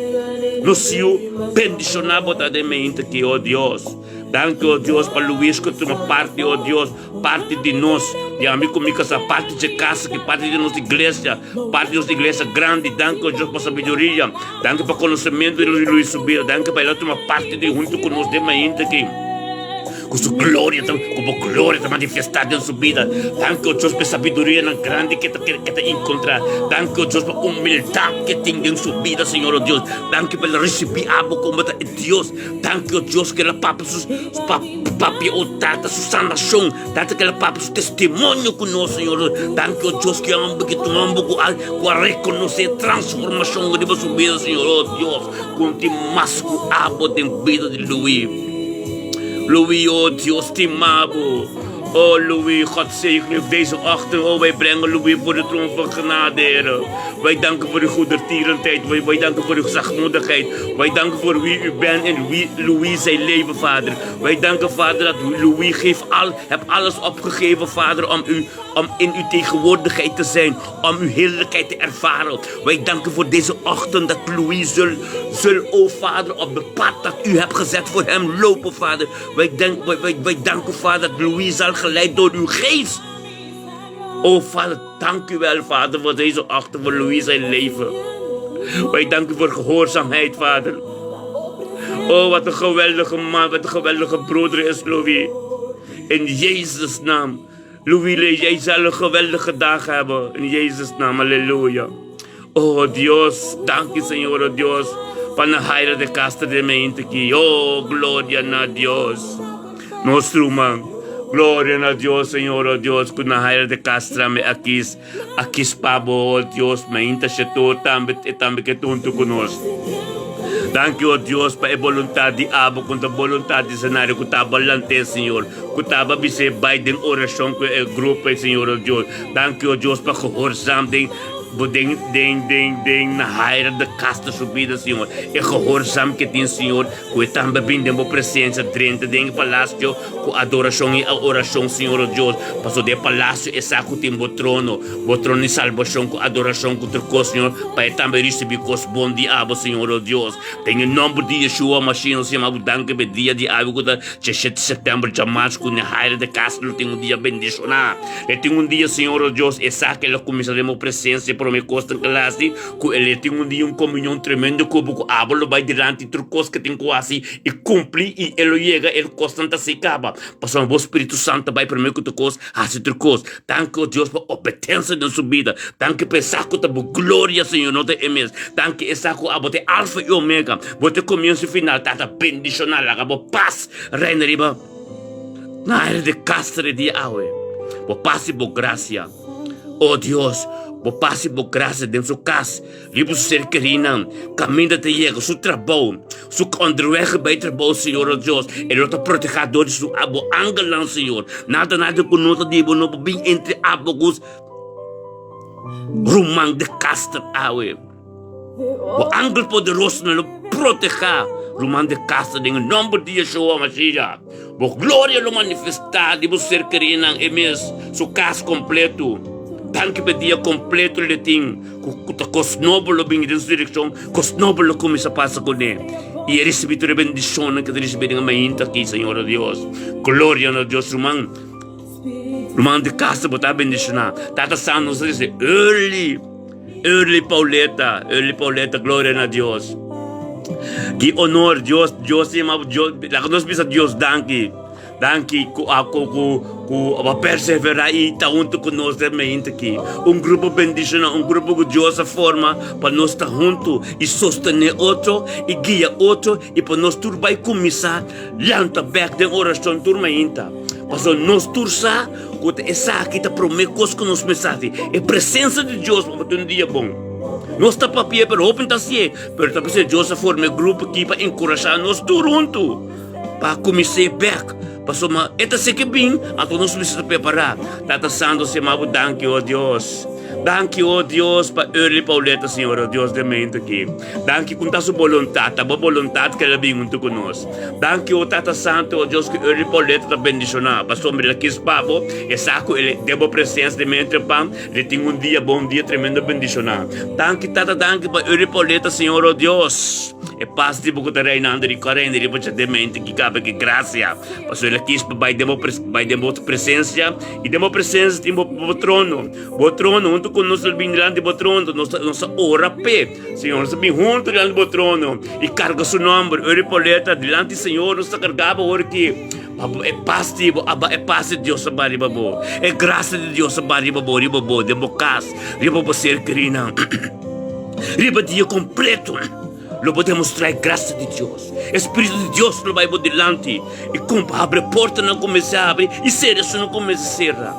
nos yu bendishoná bo ta den mente aki, o Dios. Danki, o Dios, pa Luis ku tuma parti, o Dios, parti di nos, di ami ku mi kasá, parti dje kas aki, parti di nos iglesia, parti di nos iglesia grandi. Danki, o Dios, pa sabiduria. Danki pa konosementu di Luis su bida. Danki pa el a tuma parti di huntu ku nos den mainta aki. Ku su gloria ta, ku bo gloria ta manifestá den su bida. Danki, o Dios, pa e sabidurianan grandi ke ta, ke ta enkontrá. Danki, o Dios, pa humildat ke tin den su bida, Señor, o Dios. Danki pa el a risibí abo komo ta e Dios. Danki, o Dios, ke el a papia su, papia, o Tata, su sanashon. Tata, ke el a papia su testimonio ku nos, Señor. Danki, o Dios, ke homber ke ta un homber ku a, ku a rekonosé e transformashon riba su bida, Señor, o Dios. Ku no tin mas ku abo den bida di Louis. Louis, oh Dios stima bo. Oh Louis, God zegen u deze ochtend. Oh, wij brengen Louis voor de troon van genade, Heer. Wij danken voor uw goedertierenheid. Wij, wij danken voor uw zachtmoedigheid. Wij danken voor wie u bent en wie Louis zijn leven, Vader. Wij danken, Vader, dat Louis geeft al, heb alles opgegeven, Vader, om u om in uw tegenwoordigheid te zijn, om uw heerlijkheid te ervaren. Wij danken voor deze ochtend dat Louis zul, zul, o Vader, op de pad dat u hebt gezet voor hem lopen, Vader. Wij, denk, wij, wij, wij danken, Vader, dat Louis zal geleid door uw geest. O Vader, dank u wel, Vader, voor deze ochtend, voor Louis zijn leven. Wij danken u voor gehoorzaamheid, Vader. Oh, wat een geweldige man, wat een geweldige broeder is Louis. In Jezus' naam. Louis, jij zal een geweldige dag hebben. In Jezus' naam, halleluja. Oh Dios, dank u Señor, oh Dios, pa na Jairo de Castro de mente aki. Oh, gloria na Dios. Nos ruman, gloria na Dios, Señor, oh Dios, ku na Jairo de Castro me akis, akis pa bo, oh Dios, mainta shetor tambe, e tambe ke tuntu ku nos. Danki, oh Dios, pa e boluntat di abo kontra boluntat di senario ku ta balante, Señor. Ku taba bis'é bai den orashon ku e grupo ei, Señor o Dios. Danki, o Dios, pa gehoorzaam den bo den den den den na haira de kasta su bida, Señor. E gehoorzaam ke tin, Señor, ku e tambe bin den bo presensia, drenta den e palasio ku adorashon i orashon, Señor o Dios. Pasobra den e palasio e sa ku tin bo trono, bo trono di salbashon ku adorashon ku tur kos, Señor, pa e tambe risibí kos bon di abo, Señor o Dios. Den e nomber di Yeshua Mashiach nos yama bo danki pa e dia di awe ku ta Djesshete sètèmber djamas ku Nehaira de Castro lo tin un dia bendishoná. E tin un dia, Señor o Dios, e sa ku el a kuminsá den bo presensia e promé kosnan ku el a hasi, ku el e tin un dia un komunion tremendo ku bo, ku abo lo bai dilanti tur kos ku tin ku hasi i kumpli i e lo yega e kosnan ta hasi kaba, pasobra bo Spiritu Santu a bai promé ku tur kos hasi tur kos. Danki, o Dios, pa obedensia den su bida. Danki pa e sa ku ta bo gloria, Señor, no ta e mes. Danki e sa ku abo ta e Alfa i Omega, bo ta e komienso i final. Tata, bendishoná, laga bo pas reina riba na área di Castro e dia awe. Bo pas i bo grasia, o Dios, bo pas i bo grasia den su kas. Riba su ser kerinan, kaminda ta yega, su trabou, su onderweg bai trabou, Señor o Dios, e lo ta protehá dor di su bo angelnan, Señor. Nada, nada ku no ta di bo no por bin entre abo ku ruman di kaster awe. Bo angel poderosonan lo protehá ruman di kaster den e nomber di Yeshua Mashiach. Bo gloria lo manifestá di bo ser kerinan, e mes, su kas kompleto. Danki pa e dia kompleto lo e tin ku ta kos nobo lo bini den su direkshon, kos nobo lo kuminsá pasa kuné. I e risibí tur e bendishonnan ku e ta risibí den e mainta aki, Señor o Dios. Gloria na Dios, ruman. Ruman di kasa bo ta bendishoná. Tata Santu nos ta disi early, early Pauleta, early Pauleta, gloria na Dios. Ki honor Dios, Dios ta yama bo, Dios, laga nos bisa Dios danki. Danki ku a ku ku ku a perseverá i ta huntu ku nos den mente aki. Un grupo bendishoná, un grupo ku Dios a forma pa nos ta huntu i sostené otro i guia otro i pa nos tur bai kuminsá lanta bèk den orashon tur mainta. Pasobra nos tur sa ku ta esaki ta promé kos ku nos mester hasi, e presensia di Dios pa tin un dia bon. Nos ta papia pero hopi no ta hasié, pero ta p'esei Dios a forma e grupo aki pa enkurashá nos tur huntu pa kumins'é bèk. Pasobra e ta seke bin, anto nos mester ta prepará. Tata Santu, sema bo danki, o Dios. Danki, o Dios, pa Early Pauletta, Señor, o Dios, den mente aki. Danki ku ta su boluntat, ta bo boluntat ku el a bin huntu ku nos. Danki, o Tata Santu, o Dios, ku Early Pauletta ta bendishoná, pasobra el a kis pa bo, e sa ku el den bo presensia den mente pan, el tin un dia bon, un dia tremendo bendishoná. Danki, Tata, danki pa Early Pauletta, Señor, o Dios. E pas di bo ku ta reinando di korende riba dje den mente ki kaba ki grasia, pasobra el a kis pa bai den bo bai den bo presensia, i den bo presensia tin bo bo trono. Bo trono, huntu ku nos lo bin dilanti bo trono, nos ta nos ta ora p'e. Señor, nos ta bin huntu dilanti bo trono i karga su nòmber. Ora i Pauleta, dilanti Señor nos ta karga bo ora ki pa bo e pas di bo aba e pas di Dios a bai riba bo. E grasia di Dios a bai riba bo, riba bo, den bo kas, riba bo ser kerinan. Riba dia kompleto lo bo demostrá e grasia di Dios. E spiritu di Dios lo bai bo dilanti i kumpa habri portanan ku mester habri i sera esunnan ku mester sera.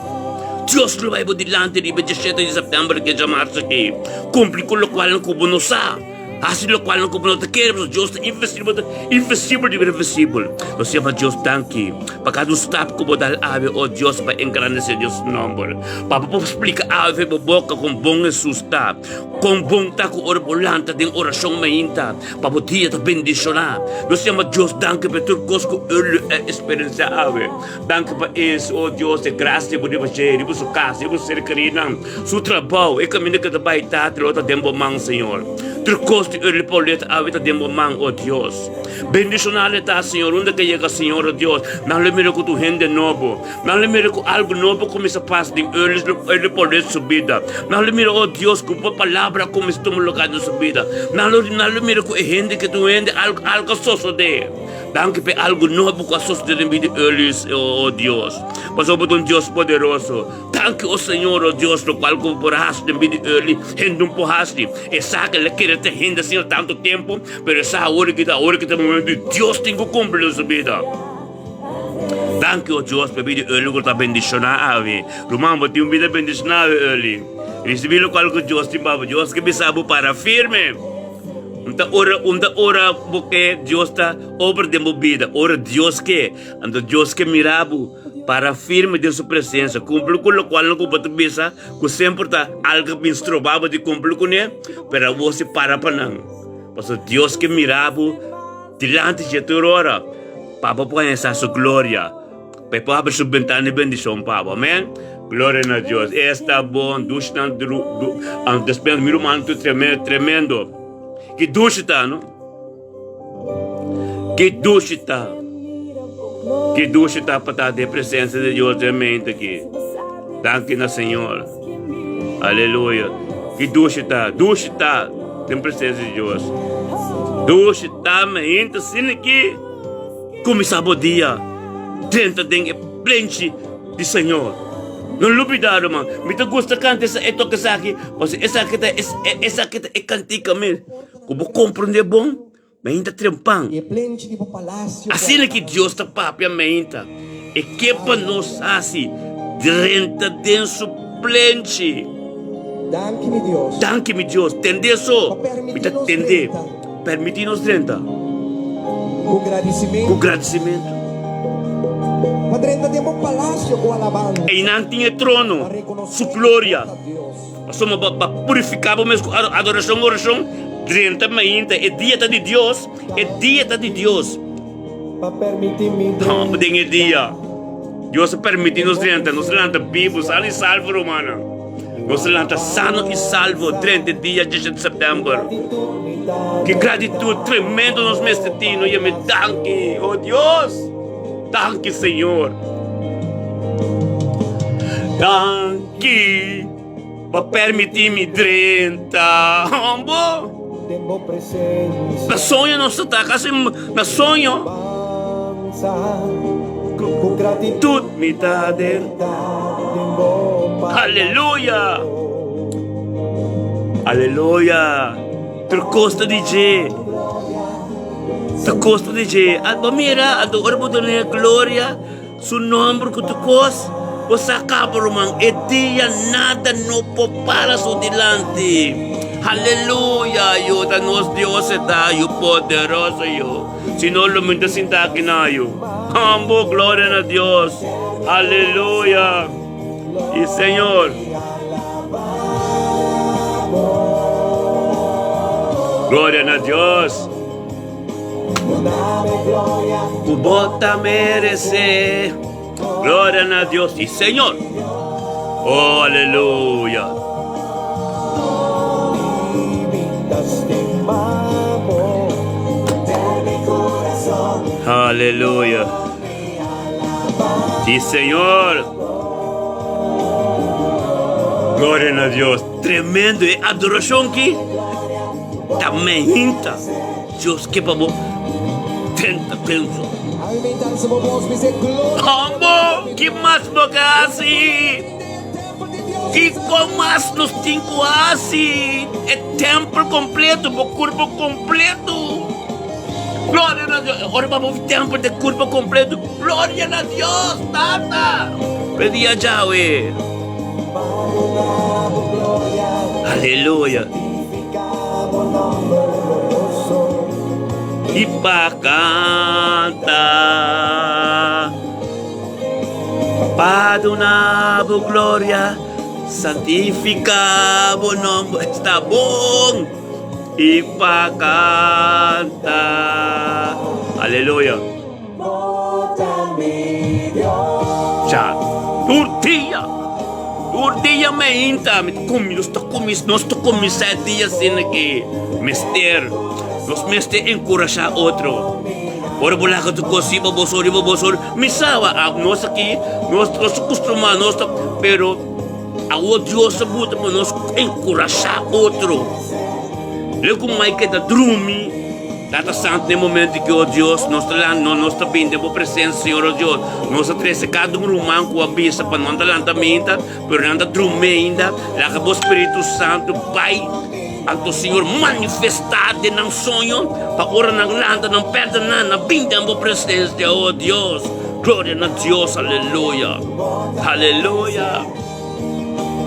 Dios lo bai bo dilanti riba e diesshete di sèptèmber ke djamarsa aki. Kumpli ku lokualnan ku bo no sa. Hasi lokualnan ku bo no ta kere pasobra Dios ta invisibel, invisibel di bira visibel. Nos yama Dios danki pa kada un stap ku bo dal awe, o Dios, pa engrandesé Dios su nòmber. Pa bo por splika awe for bo boka kon bon Hesus ta. Kon bon ta ku ora bo lanta den orashon mainta pa bo dia ta bendishoná. Nos yama Dios danki pa e tur kos ku Early a eksperensiá awe. Danki pa es, o Dios, e grasia bo riba dje, riba su kas, riba su ser kerinan, su trabou, e kaminda ku e ta bai ta, lo ta den bo man, Señor. Tur kos di Early Paulette awe ta den bo man, o Dios. Bendishoná lo e ta, Señor, unda ku e yega, Señor, o Dios. Nan lo mira ku ta un hende nobo. Nan lo mira ku algu nobo kuminsá pasa den Early Paulette su bida. Nan lo mira, oh Dios, ku bo palabra a kuminsá tuma lugá den su bida. Nan lo, nan lo mira ku e hende ke ta un hende, algu, algu a sosodé. Danki pa e algu nobo ku a sosodé den bida di Early, oh Dios. Pasobra bo ta un Dios poderoso. Danki, oh Señor, oh Dios, lokual ku bo por hasi den bida di Early, hende no por hasi. E sa ku el a kere ta hende asina tantu tempu, pero e sa awor ki ta, awor ki ta momento di Dios tin ku kumpli den su bida. Danki o Dios pa e bida di Early ku ta bendishoná awe. Ruman, bo tin un bida bendishoná awe, Early. Risibí lokual ku Dios tin pa bo. Dios ke bisa bo para firme. Un ta ora, un ta ora bo ke Dios ta obra den bo bida. Ora Dios ke, anto Dios ke mira bo para firme den su presensia. Kumpli ku lokualnan ku bo ta bisa ku semper ta algu a bin stroba bo di kumpli kuné, pero abo si para pa nan. Pasobra Dios ke mira bo. Dilanti dje tur ora, pa bo por haña sa su gloria, pa e por habri su bentana di bendishon pa bo. Amen. Gloria na Dios. Esta bon, dushi nan du, du, an despues mi ruman tu tremendo, tremendo. Ki dushi ta, no? Ki dushi ta. Ki dushi ta pa ta den presensia di Dios den mente aki. Danki na Señor. Aleluya. Ki dushi ta, dushi ta den presensia di Dios. Dushi ta mainta asina ki kuminsá bo dia drenta den e plenchi di Señor. No lubida, ruman, mi ta gusta kanta esa e toka esaki, pasobra esaki ta esaki ta e kantika mes ku bo komprendé bon. Mainta trempan. Asina ki Dios ta papia mainta, e ke pa nos hasi drenta den su plenchi. Danki mi Dios, tende so mi ta tende, permiti nos drenta ku gradisimentu. Einan tin e trono, su gloria. Pasobra bo a purifiká bo mes ku adorashon, orashon, drenta mainta. E dia ta di Dios, e dia ta di Dios. Hòmber, den e dia Dios a permití nos drenta, nos lanta bibu, sano i salvo, rumannan. Nos a lanta sano i salvo drenta e dia diesha di sèptèmber. Ki gratitut tremendo nos mester tin! No yam'é danki, o Dios! Danki, Señor! Danki pa permití mi drenta. Hombo! Na soño nos ta ta, kasi na soño. Ku gratitut mi ta den. Aleluya! Aleluya! Tur kos ta di dje. Tur kos ta di dje. Bo mira, anto ora bo duna e gloria, su nomber ku tur kos, bo sa kaba ruman, e dia nada no por para su dilanti. Aleluya! Yu ta nos Dios e ta, yu poderoso yu. Si no lo mi ta sinta aki na yu. Ambo gloria na Dios. Aleluya. Y Señor. Gloria na Dios. Ku bo ta merece. Gloria na Dios y Señor. Oh, aleluya. Aleluya. Sí, Señor. Gloria na Dios. Tremendo e adoracion ki ta mehinta. Dios ke pa bo tenta penso. Hombo, ki mas bo ke hasi? Kiko mas nos tin ku hasi? E tempel kompleto, bo kurpo kompleto. Gloria na Dios. Ora pa bo tempel de kurpo kompleto. Gloria na Dios, Tata. Pedi a Yahweh. Aleluya. I pa kanta Pa duna bo gloria Santifica bo nomber Esta bon I pa kanta Aleluya Ja, tur dia, tur dia meinta mi ta kumi, nos ta kumi, nos ta kuminsá e dia asina ki mester, nos mester enkurashá otro. Ora bo laga tur kos riba boso, riba boso, mi sa nos aki, nos nos ta kustumá, nos ta, pero awor Dios ta buta pa nos enkurashá otro. Lei ku Mike ta drumi. Tata Santo, den momento ki, o Dios, nos ta lanta, nos ta bini den Bo presencia, Señor, o Dios. Nos ta trece cada un ruman cu a bisa pa nan ta lanta minta, pero nan ta drumi ainda. Laga Bo Spiritu Santo bay, anto, Señor, manifesta den nan soño, pa ora nan lanta, nan perde nan, nan bini den Bo presencia, o Dios. Gloria na Dios, aleluya, aleluya.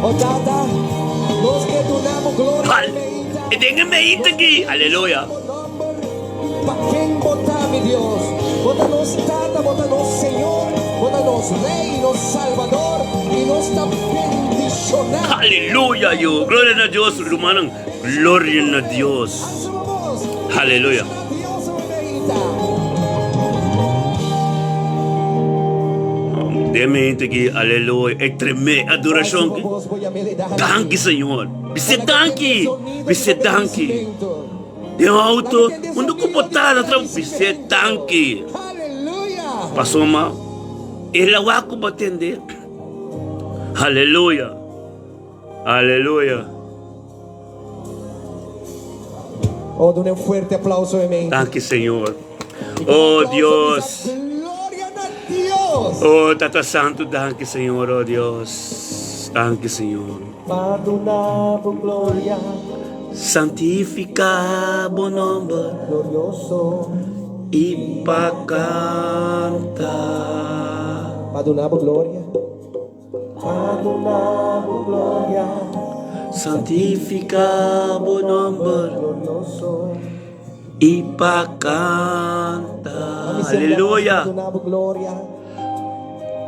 O Tata, nos ke duna bo gloria Hal, den e den e meita aki, aleluya. Bo nomber, pa ken bo ta, mi Dios. Bo ta nos Tata, bo ta nos Señor, bo ta nos Rey, nos Salbador, i nos ta bendishoná. Aleluya, yo. Gloria na Dios, rumannan. Gloria na Dios. Alsa bo bos. Aleluya. Bendishoná Dios, bo meita. Den mente ki, aleluya, e tremé adorashon ki. Danki, Señor. Bis'é danki, bis'é danki. Den auto, unda ku bo ta na trabou, bis'é danki. Pasobra e lawa ku bo tende. Aleluya, aleluya. Oh, duna un fuerte aplauso e mente. Danki, Señor. Oh, Dios. Gloria na Dios. Oh, Tata Santu, danki, Señor, oh Dios. Danki, Señor. Pa duna bo gloria. Santifica bo nomber. Glorioso. I pa canta. Pa duna bo gloria. Pa duna bo gloria. Santifica bo nomber. Glorioso. I pa canta. Aleluya. Pa duna bo gloria.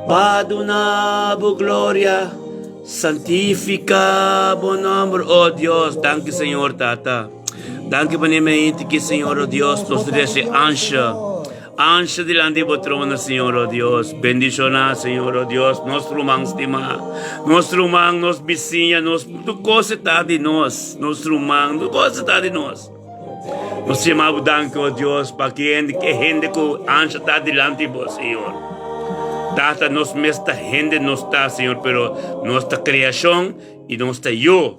Pa duna bo gloria. Santifica bo nomber, oh Dios. Danki, Señor Tata. Danki pa ne mente ki, Señor, oh Dios, nos ta dese ansha. Ansha dilanti bo trono, Señor, oh Dios. Bendishoná, Señor, oh Dios, nos ruman stimá. Nos ruman, nos bisiña, nos tur kos ta di nos. Nos ruman, tur kos ta di nos. Nos yama bo danki, oh Dios, pa ki hende, ki hende ku ansha ta dilanti bo, Señor. Tata, nos mes ta hende nos ta, Señor, pero nos ta kreashon i nos ta yu.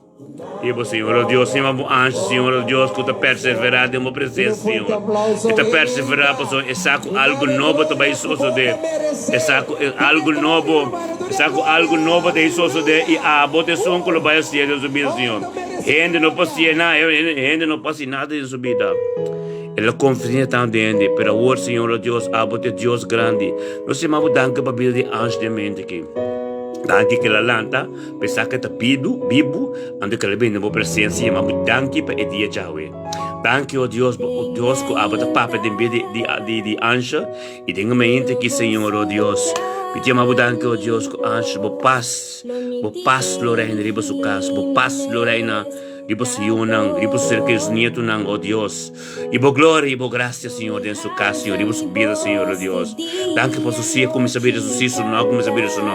I bo, Señor, oh Dios, yama bo anjo, Señor, oh Dios, ku ta perseverá den bo presensia, Señor. E ta perseverá pasobra e sa ku algu nobo ta bai sosodé. E sa ku algu nobo, e sa ku algu nobo ta bai sosodé i abo ta esun ku lo bai hasié den su bida, Señor. Hende no por hasié nada, hende no por hasi nada den su bida. El a konfia tantu den hende, pero awor, Señor, oh Dios, abo ta e Dios grandi. Nos yama bo danki pa bida di anjo den mente aki. Danki ku el a lanta. P'esaki ke ta bidu, bibu, anto ke lo bini den bo presensia yama bo danki pa e dia djawe. Danki, o Dios, bo, o Dios ku abo ta papia den bida di, di, di, di ansha i den e mente aki, Señor, o Dios. Mi ta yama bo danki, o Dios, ku ansha bo pas, bo pas lo reina riba su kas, bo pas lo reina riba su yunan, riba su ser kerido, su nietunan, o Dios. I bo gloria i bo gracia, Señor, den su cas, Señor, riba su bida, Señor, oh Dios. Danki pa su sí a cuminsa bira su sí, su no a cuminsa bira su no.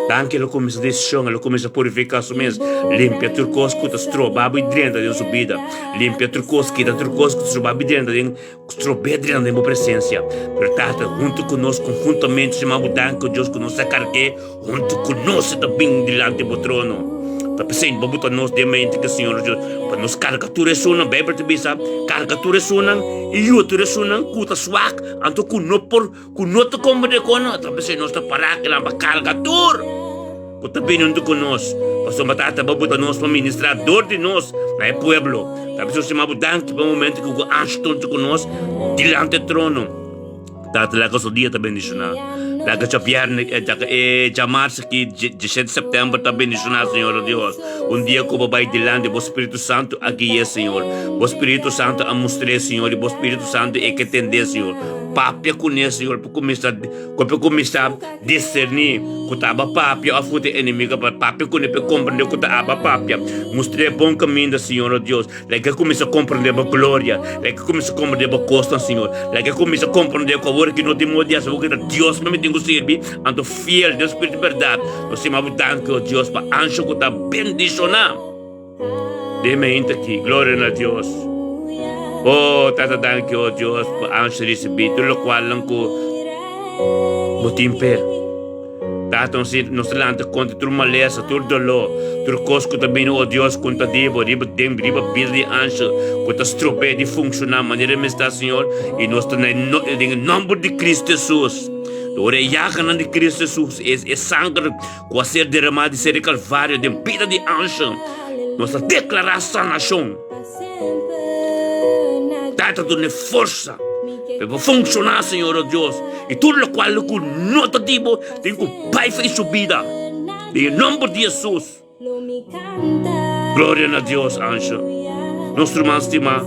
Danki el a cuminsa decision, el a cuminsa purifica su mes, limpia tur cos cu ta stroba bo i drenta den su bida. Limpia tur cos, kita tur cos cu ta stroba bo i drenta den, strob'é drenta den bo presencia. Pero Tata, hunto cu nos, conhuntamente, yama bo danki, oh Dios, cu nos a carg'é Huntu ku nos ta bin dilanti bo trono. Ta p'esei bo buta nos den mente ke Señor Dios, pa nos karga tur esunnan, Beibel ta bisa, karga tur esunnan i yuda tur esunnan ku ta swak, anto ku no por, ku no ta komprende kon, ta p'esei nos ta pará kinan pa karga tur ku ta bini huntu ku nos. Pasobra Tata, bo buta nos pa ministrá dor di nos na e pueblo. Ta p'esei nos yama bo danki pa e momento ku bo anshta huntu ku nos dilanti e trono. Tata laga su dia ta bendishoná. Laga djabièrnè, laga e djamars aki, diesshete sèptèmber ta bendishoná, Señor o Dios. Un dia ku bo bai dilanti, bo Spiritu Santu a gui'é, Señor. Bo Spiritu Santu a mustr'é, Señor, i bo Spiritu Santu e ke tend'é, Señor. Papia kuné, Señor, pa kuminsá, ku pa kuminsá diserní ku ta aba papia òf ku ta e enemigu a papia kuné pa e komprendé ku ta aba papia. Mustr'é bon kaminda, Señor o Dios. Laga kuminsá komprendé bo gloria. Laga kuminsá komprendé bo kosnan, Señor. Laga kuminsá komprendé ku awor ki no tin modo di hasi, awor ki ta Dios mi tin ku sirbi, anto fiel den spiritu di bèrdat. Nos yama bo danki, o Dios, pa ansho ku ta bendishoná den mainta aki. Gloria na Dios. O Tata, danki, o Dios, pa ansho risibí tur lokualnan ku bo tin p'e. Tata, nos nos ta lanta kontra tur malesa, tur doló, tur kos ku ta bini, o Dios, kontra di bo, riba den, riba bida di Angel, ku ta strob'é di funshoná manera e mester, Señor, i nos ta na e no, den e nòmber di Kristu Hesus, dor e yaganan di Kristu Hesus, e, e sanger ku a ser deramá di ser di Kalvario den bida di Angel, nos ta deklará sanashon. Tata, dun'é forsa. Pe bo funshoná, Señor, o Dios, i tur lokual ku no ta di bo tin ku bai for di su bida. Den e nomber di Hesus. Gloria na Dios, Ansha. Nos ruman stimá,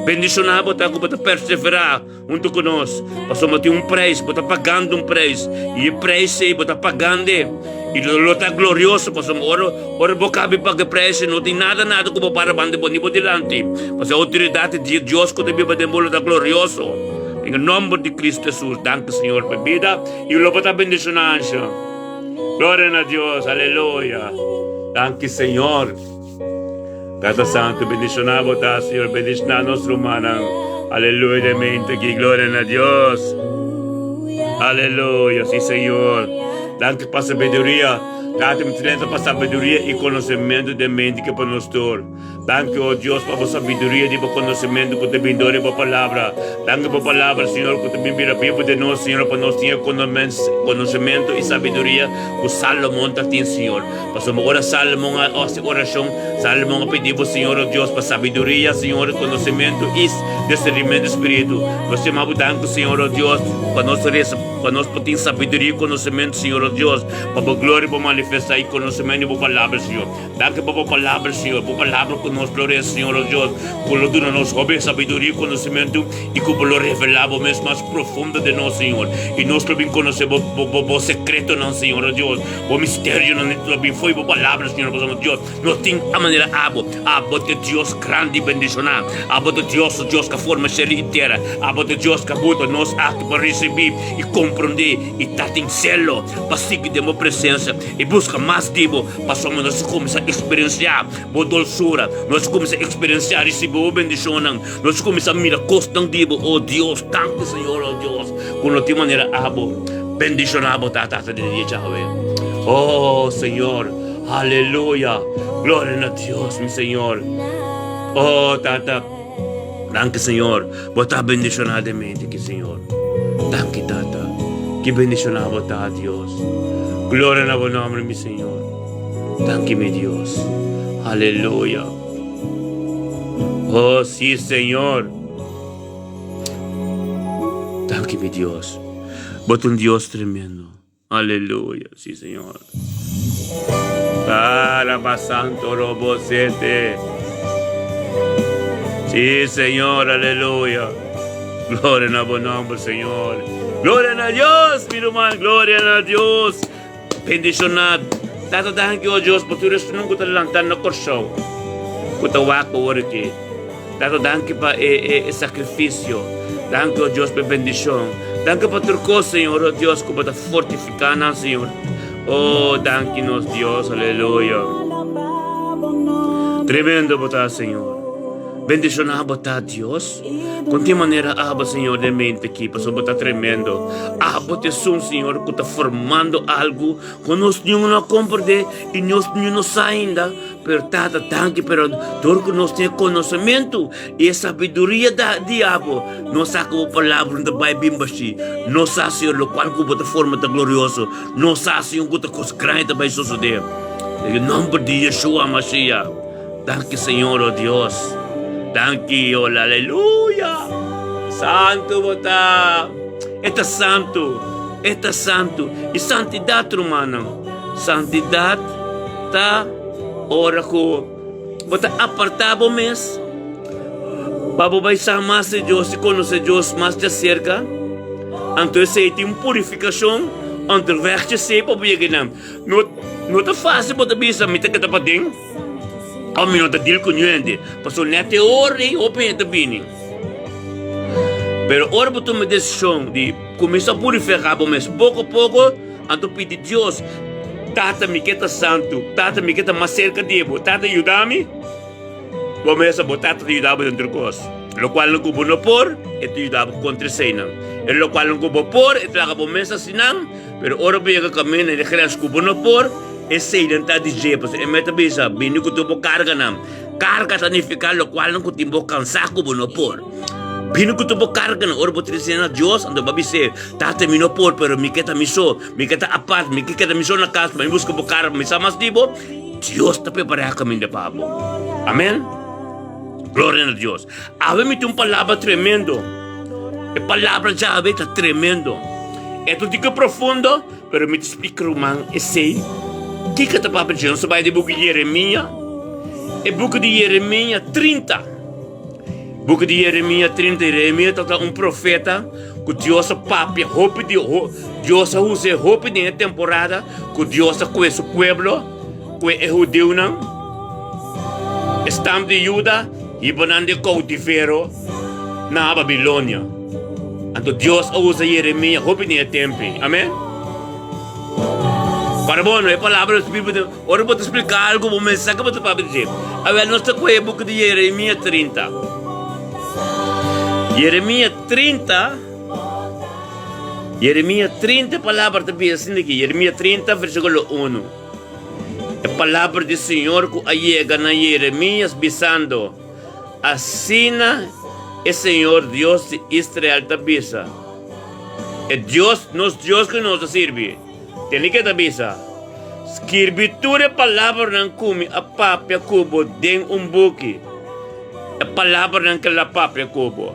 bendishoná bo ta ku bo ta perseverá huntu ku nos, pasobra bo tin un preis, bo ta pagando un preis, i e preis ei bo ta pagand'e, i lo ta glorioso, pasobra ora ora bo kabi paga e preis ei no tin nada nada ku bo para banda bo ni bo dilanti, pasobra e outoridat di Dios ku ta biba den bo lo ta glorioso. Den e nomber di Cristo Jesus, danki Señor pa e bida, i lo bo ta bendishoná, Ansha. Gloria na Dios, aleluya. Danki Señor. Tata Santo, bendiciona bo ta, Señor, bendiciona nos rumannan. Aleluya, de mente aquí, gloria na Dios. Aleluya, sí, Señor. Danki pa sabiduria. Tata, mi trenta pa sabiduria y conocimiento de mente que pa nos tur. Danki, o Dios, pa bo sabiduria di bo konosementu ku ta bin dor di bo palabra. Danki pa bo palabra, Señor, ku ta bin bira bibu den nos, Señor, pa nos tin e konosementu i sabiduria ku Salomon ta tin, Señor. Pasobra ora Salomon a hasi orashon, Salomon a pidi bo, Señor, o Dios, pa sabiduria, Señor, konosementu i discernimentu di spiritu. Nos yama bo danki, Señor, o Dios, pa nos resa, pa nos por tin sabiduria i konosementu, Señor, o Dios, pa bo gloria i bo. manifestá i konosementu di bo palabra, Señor. Danki pa bo palabra, Señor, bo palabra ku nos lo resa, Señor, o Dios, ku lo duna nos hopi sabiduria i konosementu i ku bo lo revelá bo mes mas profundo den nos, Señor. I nos lo bin konosé bo, bo, bo, bo sekretonan, Señor, o Dios, bo misterionan lo bin fo'i bo palabra, Señor, pasobra, Dios, No tin a manera abo. Abo ta Dios grandi i bendishoná. Abo ta Dios, Dios ku a forma shelu i tera. Abo ta Dios ku a buta nos aki pa risibí i komprondé i ta tin selo pa sigui den bo presensia i buska mas di bo, pasobra nos a kuminsá eksperensiá bo dolsura, nos a kuminsá eksperensiá risibí bo bendishonnan, nos a kuminsá mira kosnan di bo. O Dios, danki Señor, o Dios, ku no tin manera abo bendishoná bo ta Tata den dia djawe. O Señor. Aleluya! Gloria na Dios, mi Señor. Oh, Tata. Danki, Señor. Bo ta bendiciona den mente ki, Señor. Danki, Tata. Ki bendiciona bo ta, Dios. Gloria na bo nombre, mi Señor. Danki, mi Dios. Aleluya. Oh, sí, Señor. Danki, mi Dios. Bo ta un Dios tremendo. Aleluya, sí Señor. Alaba santo robo sete. Sí Señor, aleluya. Gloria na bo nombre, Señor. Gloria na Dios, mi hermano, gloria na Dios. Bendicionado. Tata danki, oh Dios, pa tur esnan ku ta lanta na Kòrsou, ku ta wak awor aki. Tata danki pa e e e sakrifisio. Danki, o Dios, pa e bendishon. Danki pa tur kos, Señor, o Dios, ku bo ta fortifiká nan, Señor. O, danki nos Dios, aleluya. Tremendo bo ta, Señor. Bendishoná bo ta, Dios. Kon tin manera abo, Señor, den mente aki, pasobra bo ta tremendo. Abo ta esun, Señor, ku ta formando algu ku nos niun no a komprendé i nos niun no sa ainda. Pero Tata, danki, pero dor ku nos tin e konosementu i e sabiduria da di abo, nos sa ku bo palabra no ta bai bin bashí. Nos sa, Señor, lokual ku bo ta forma ta glorioso. Nos sa, Señor, ku ta kos grandi ta bai sosodé. Den e nòmber di Yeshua Mashiach. Danki, Señor, o Dios. Danki, o aleluya. Santu bo ta. E ta santu. E ta santu. I santidat, rumannan, santidat ta ora ku bo ta apartá bo mes pa bo bai sa mas di Dios i konosé Dios mas djaserka. Anto esei tin un purifikashon onderweg djesei pa bo yega einan. No, no ta fásil bo ta bisa mi ta keda paden òf mi no ta deal ku niun hende, pasobra nèt e ora ei hopi hende ta bini. Pero ora bo tuma e desishon di kuminsá purifiká bo mes poko poko, Anto pidi Dios, Tata, mi ke ta santu. Tata, mi ke ta mas serka di bo. Tata, yuda mi. Bo mester bo tata ta yuda bo den tur kos. Lokualnan ku bo no por, e ta yuda bo kontra eseinan. E lokualnan ku bo por, e ta laga bo mes hasi nan. Pero ora bo yega kaminda den e grens ku bo no por, eseinan ta di dje. Pasobra e mes ta bisa, Bini ku tur bo karganan. Karga ta nifiká lokualnan ku tin bo kansá ku bo no por. Bini ku tur bo karganan. Ora bo trese na Dios, anto bo a bis'é, Tata, mi no por, pero mi ke ta mi so. Mi ke ta apart, mi ke keda mi so na kas, pa mi buska bo kara, pa mi sa mas di bo. Dios ta prepará kaminda pa bo. Amen. Gloria na Dios. Awe mi tin un palabra tremendo. E palabra djawe ta tremendo. E ta un tiki profundo, pero mi ta splika ruman esei. Kiko ta papia dje? Nos ta bai den buki di Jeremia. E buki di Jeremia 30. Buki di Jeremia 30. Jeremia tabata un profeta ku Dios a papia hopi di Dios a us'é hopi den e temporada ku Dios a kohe su pueblo, kohe e hudiunan, e stam di Juda, hiba nan den koutivero na Babilonia. Anto Dios a usa Jeremia hopi den e tempu ei. Amen. Para bo, no e palabra di Biblia, ora bo ta splika algu, bo mester sa ke bo ta papia di dje. Awel, nos ta kohe e buki di Jeremia 30. Jeremia 30, Jeremia 30, e palabra ta bisa asin aki, Jeremia 30, versíkulo 1. E palabra di Señor ku a yega na Jeremias bisando, Asina e Señor Dios di Israel ta bisa, e Dios, nos Dios ku nos ta sirbi, tende ke ta bisa, Skirbi tur e palabranan ku mi a papia ku bo den un buki. E palabranan ku el a papia ku bo,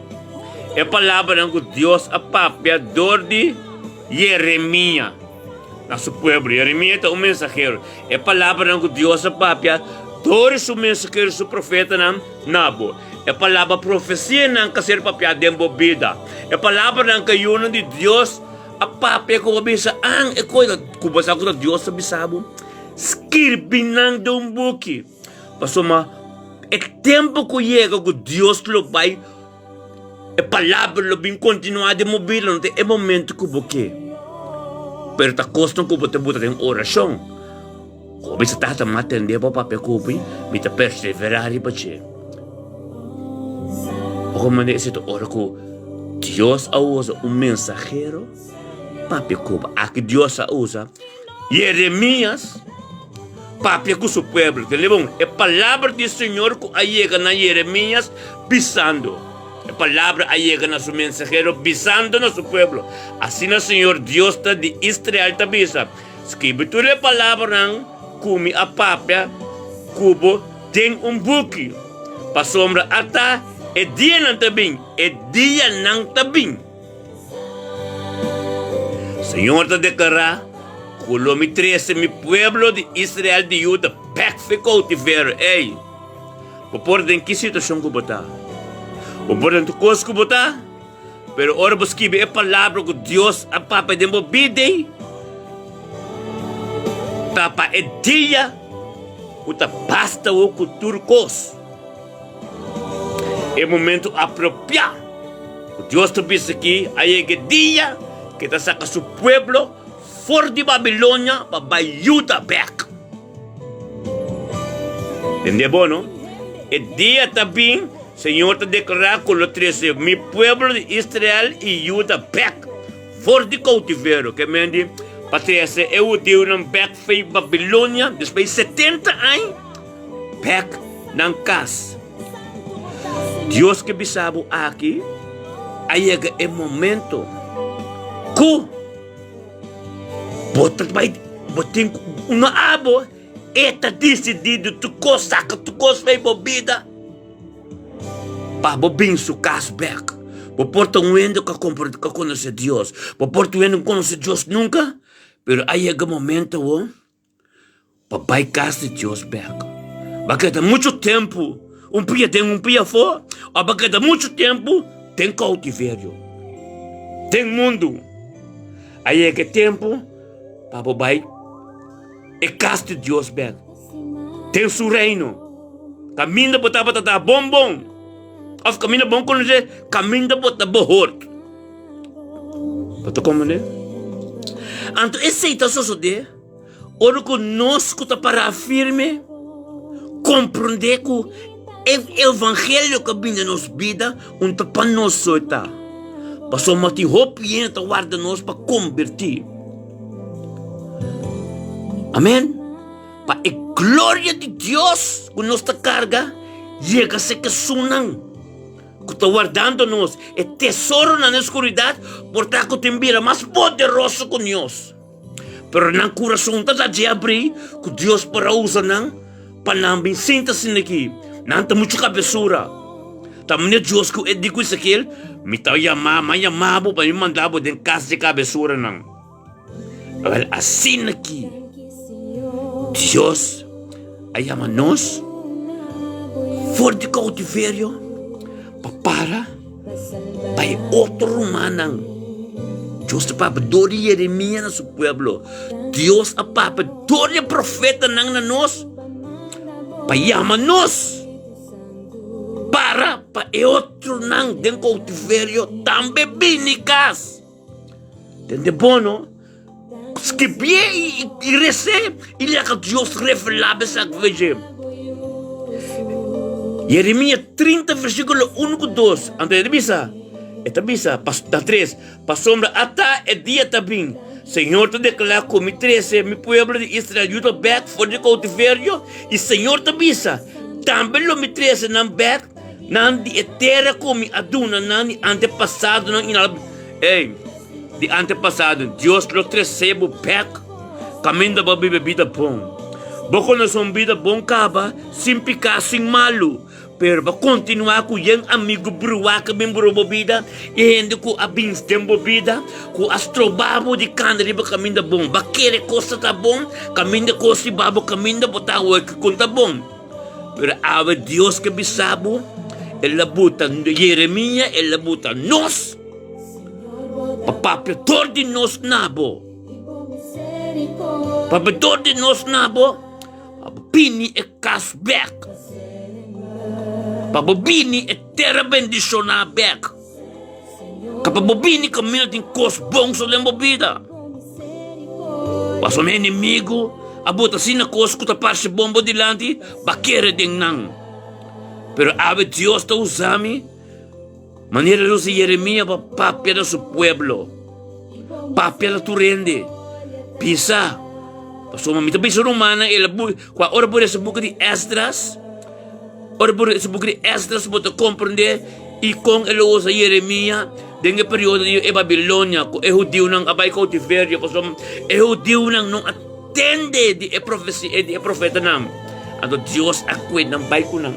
e palabranan ku Dios a papia dor di Yeremia. na su pueblo. Jeremias ta un mensahero. E palabranan ku Dios a papia dor di su mensahero, su profetanan, na bo. E palabra profesianan ka ser papiá den bo bida. E palabranan ku e yunan di Dios a papia ku bo bisa, An e koe ku bo sa ku ta Dios ta bisa bo, skirbi nan den un buki. Pasobra e tempu ku yega ku Dios lo bai, e palabra lo bin kontinuá den bo bida, no ta e momentu ku bo ke. Pero ta kosnan ku bo ta buta den orashon. Ku bo bisa, Tata, mi a tende bo papia ku mi, mi ta perseverá riba dje. Ora manera esei ta ora ku Dios a usa un mensahero papia ku bo. Aki Dios a usa Yeremías papia ku su pueblo. Tende bon, e palabra di Señor ku a yega na Yeremías bisando. E palabra a yega na su mensahero bisando na su pueblo. Asina Señor Dios ta di Israel ta bisa, Skibi tur e palabranan ku mi a papia ku bo den un buki, pasobra ata e dianan ta bin, e dianan ta bin. Señor ta deklará ku lo mi trese mi pueblo di Israel di Juda bèk fi koutiverio. Ey, bo por den ki situashon ku bo ta, bo por den tur kos ku bo ta, pero ora bo skibi e palabra ku Dios a papia den bo bida ei, ta pa e dia ku ta basta bo ku tur kos. E momento apropiá ku Dios ta bisa ki a yega e dia ku e ta saka su pueblo for di Babilonia pa bai Yuda bèk. Tende bo, no? E dia ta bin, Señor ta deklará, ku lo trese mi pueblo di Israel i Yuda bèk for di koutiverio, ke men di pa trese e hudiunan bèk fei Babilonia despues di setenta aña. Bek nan kas. Dios ke bisa bo aki, a yega e momento ku bo ta bai, bo tin ku, no abo, e ta disidí di tur kos, saka tur kos fei bo bida pa bo bin su kas bek. Bo por ta un hende ku a ku a konosé Dios, bo por ta un hende ku no konosé Dios nunka, pero a yega momento awor. Pa bai kas di Dios bek. Bo a keda muchu tempu un pia den un pia afó, òf bo a keda muchu tempu den koutiverio, den mundu. A yega e tempu pa bo bai e kas di Dios bek, den su reino, kaminda bo tabata ta bon bon, òf kaminda bon konosé, kaminda bo ta bohort. Bo ta komprendé? Anto esei ta sosodé. Ora ku nos ku ta pará firme komprondé ku e evangelio ku a bini na nos bida un ta pa nos so e ta, pasobra tin hopi hende ta warda nos pa kombertí. Amen. Pa e gloria di Dios ku nos ta karga yega serka esunnan ku ta wardando nos. E tesoronan den skuridat por ta ku tin bira mas poderoso ku nos. Pero nan kurason ta ta dje abrí ku Dios por a usa nan pa nan bin sinta asina aki. Nan ta muchu kabesura. Ta manera Dios ku e di ku Ezekiel, Mi ta yama, mi a yama bo pa mi manda bo den kas dje kabesuranan. Awel, asina aki Dios a yama nos for di koutiverio pa para. Pa e otro rumannan. Dios ta papia dor di Jeremia na su pueblo. Dios a papia dor di e profetanan na nos pa yama nos para pa e otronan den koutiverio tambe bini kas. Tende bon no? Skibié i res'é i laga Dios revelá bo esaki for dje. Jeremia 30 versíkulo 1 ku 2, anto e ta bisa, e ta bisa, na 3, Pasobra ata e dia ta bin, Señor ta deklará ku mi trese mi pueblo di Israel yuda bèk for di koutiverio, i Señor ta bisa, Tambe lo mi trese nan bèk nan di e tera ku mi a duna nan di antepasadonan i nan lo. Ey, di antepasado, Dios lo trese bo bek kaminda bo biba bida bon. Bo konosé un bida bon kaba, sin piká, sin malu. Pero bo kontinuá ku yen amigu bruá ku a bin buru bo bida i hende ku a bin den bo bida ku a stroba bo di kanda riba kaminda bon. Bo a kere kos ta ta bon, kaminda kos riba bo kaminda bo ta awor ki kon ta bon. Pero awe Dios ke bisa bo, El a buta Yeremia, El a buta nos pa papia dor di nos na bo. Papia dor di nos na bo. Pa bo bini e kas bèk. Pa bo bini e tera bendishoná bèk. Ka pa bo bini kaminda tin kos bon so den bo bida. Pasobra mi enemigu a bota asina kos ku ta parse bon bo dilanti, bo a kere den nan. Pero awe Dios ta usa mi manera el usa Yeremia pa papia na su pueblo. Papia na tur hende. Bisa, pasobra mi ta bisa rumannan, el a kua ora bo lesa buki di Esdras, ora bo lesa buki di Esdras bo ta komprendé i kon el a usa Yeremia den e periodo di e Babilonia ku e hudiunan a bai koutiverio, pasobra e hudiunan no a tende di e profesia di e profetanan. Anto Dios a kue nan bai ku nan.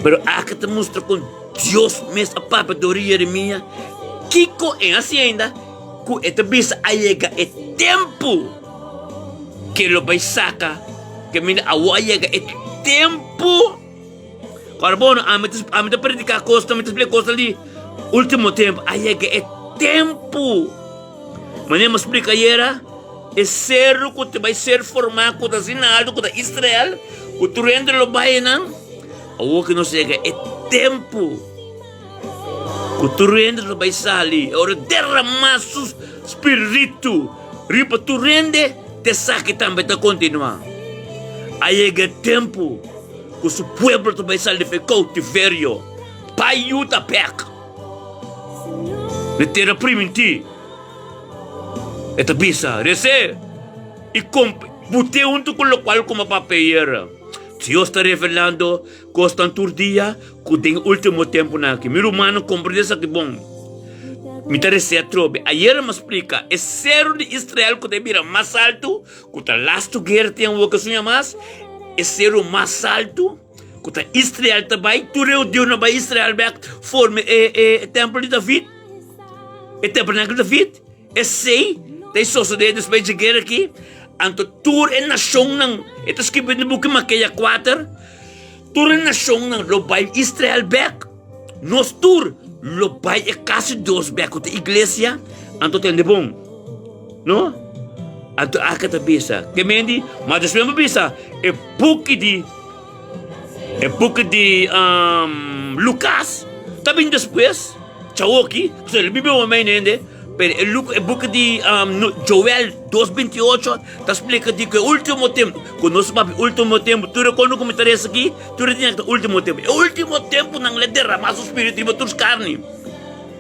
Pero aki ta mustra kon Dios mes a papia dor di Yeremia kiko e hasi ainda ku e ta bisa a yega e tempu ke lo bai saka ke mira awor a yega e tempu. Ora bono ami ta ami ta prediká kosnan mi ta splika kosnan di ultimo tempu a yega e tempu. Manera mi a splika ayera e seru ku ta bai ser formá ku ta asina altu ku ta Israel ku tur hende lo bai einan. Awor ku nos yega e tempu ku tur hende lo bai sali, e ora derramá su spiritu riba tur hende, te esaki tambe ta kontinuá. A yega e tempu ku su pueblo ta bai sali for e koutiverio pa yuda bèk na tera primintí. E ta bisa, Resé i but'é huntu ku lokual ku mi a papia ayera. Dios ta revelando kosnan tur dia ku den último tempunan aki. Mi rumannan, komprendé esaki bon. Mi ta resea atrobe. Ayera mi a splika e seru di Israel ku ta bira mas altu, ku ta lastu guera tin awor ke suña mas, e seru mas altu ku ta Israel ta bai, tur e hudiunan bai Israel bek forma e e tempel di David, e tabernakel di David. Esei ta e sosodé despues dje guera aki. Anto tur e nashonnan, e ta skirbi den buki Makeya kuater, tur e nashonnan lo bai Israel bèk, nos tur lo bai e kas di Dios bèk ku ta iglesia. Anto tende bon, no? Anto aka ta bisa, ke mendi, ma despues mi bisa e buki di e buki di Lukas ta bin despues. Chawoki, pasobra el biba un mei hende, pero e luk e buki di Joel dos binti ocho ta splika di ku e ultimo tempu, ku nos papia ultimo tempu, tur e kono ku mi ta resa aki, tur e dianan ta ultimo tempu. E ultimo tempunan lo derama su spiritu riba tur su karni.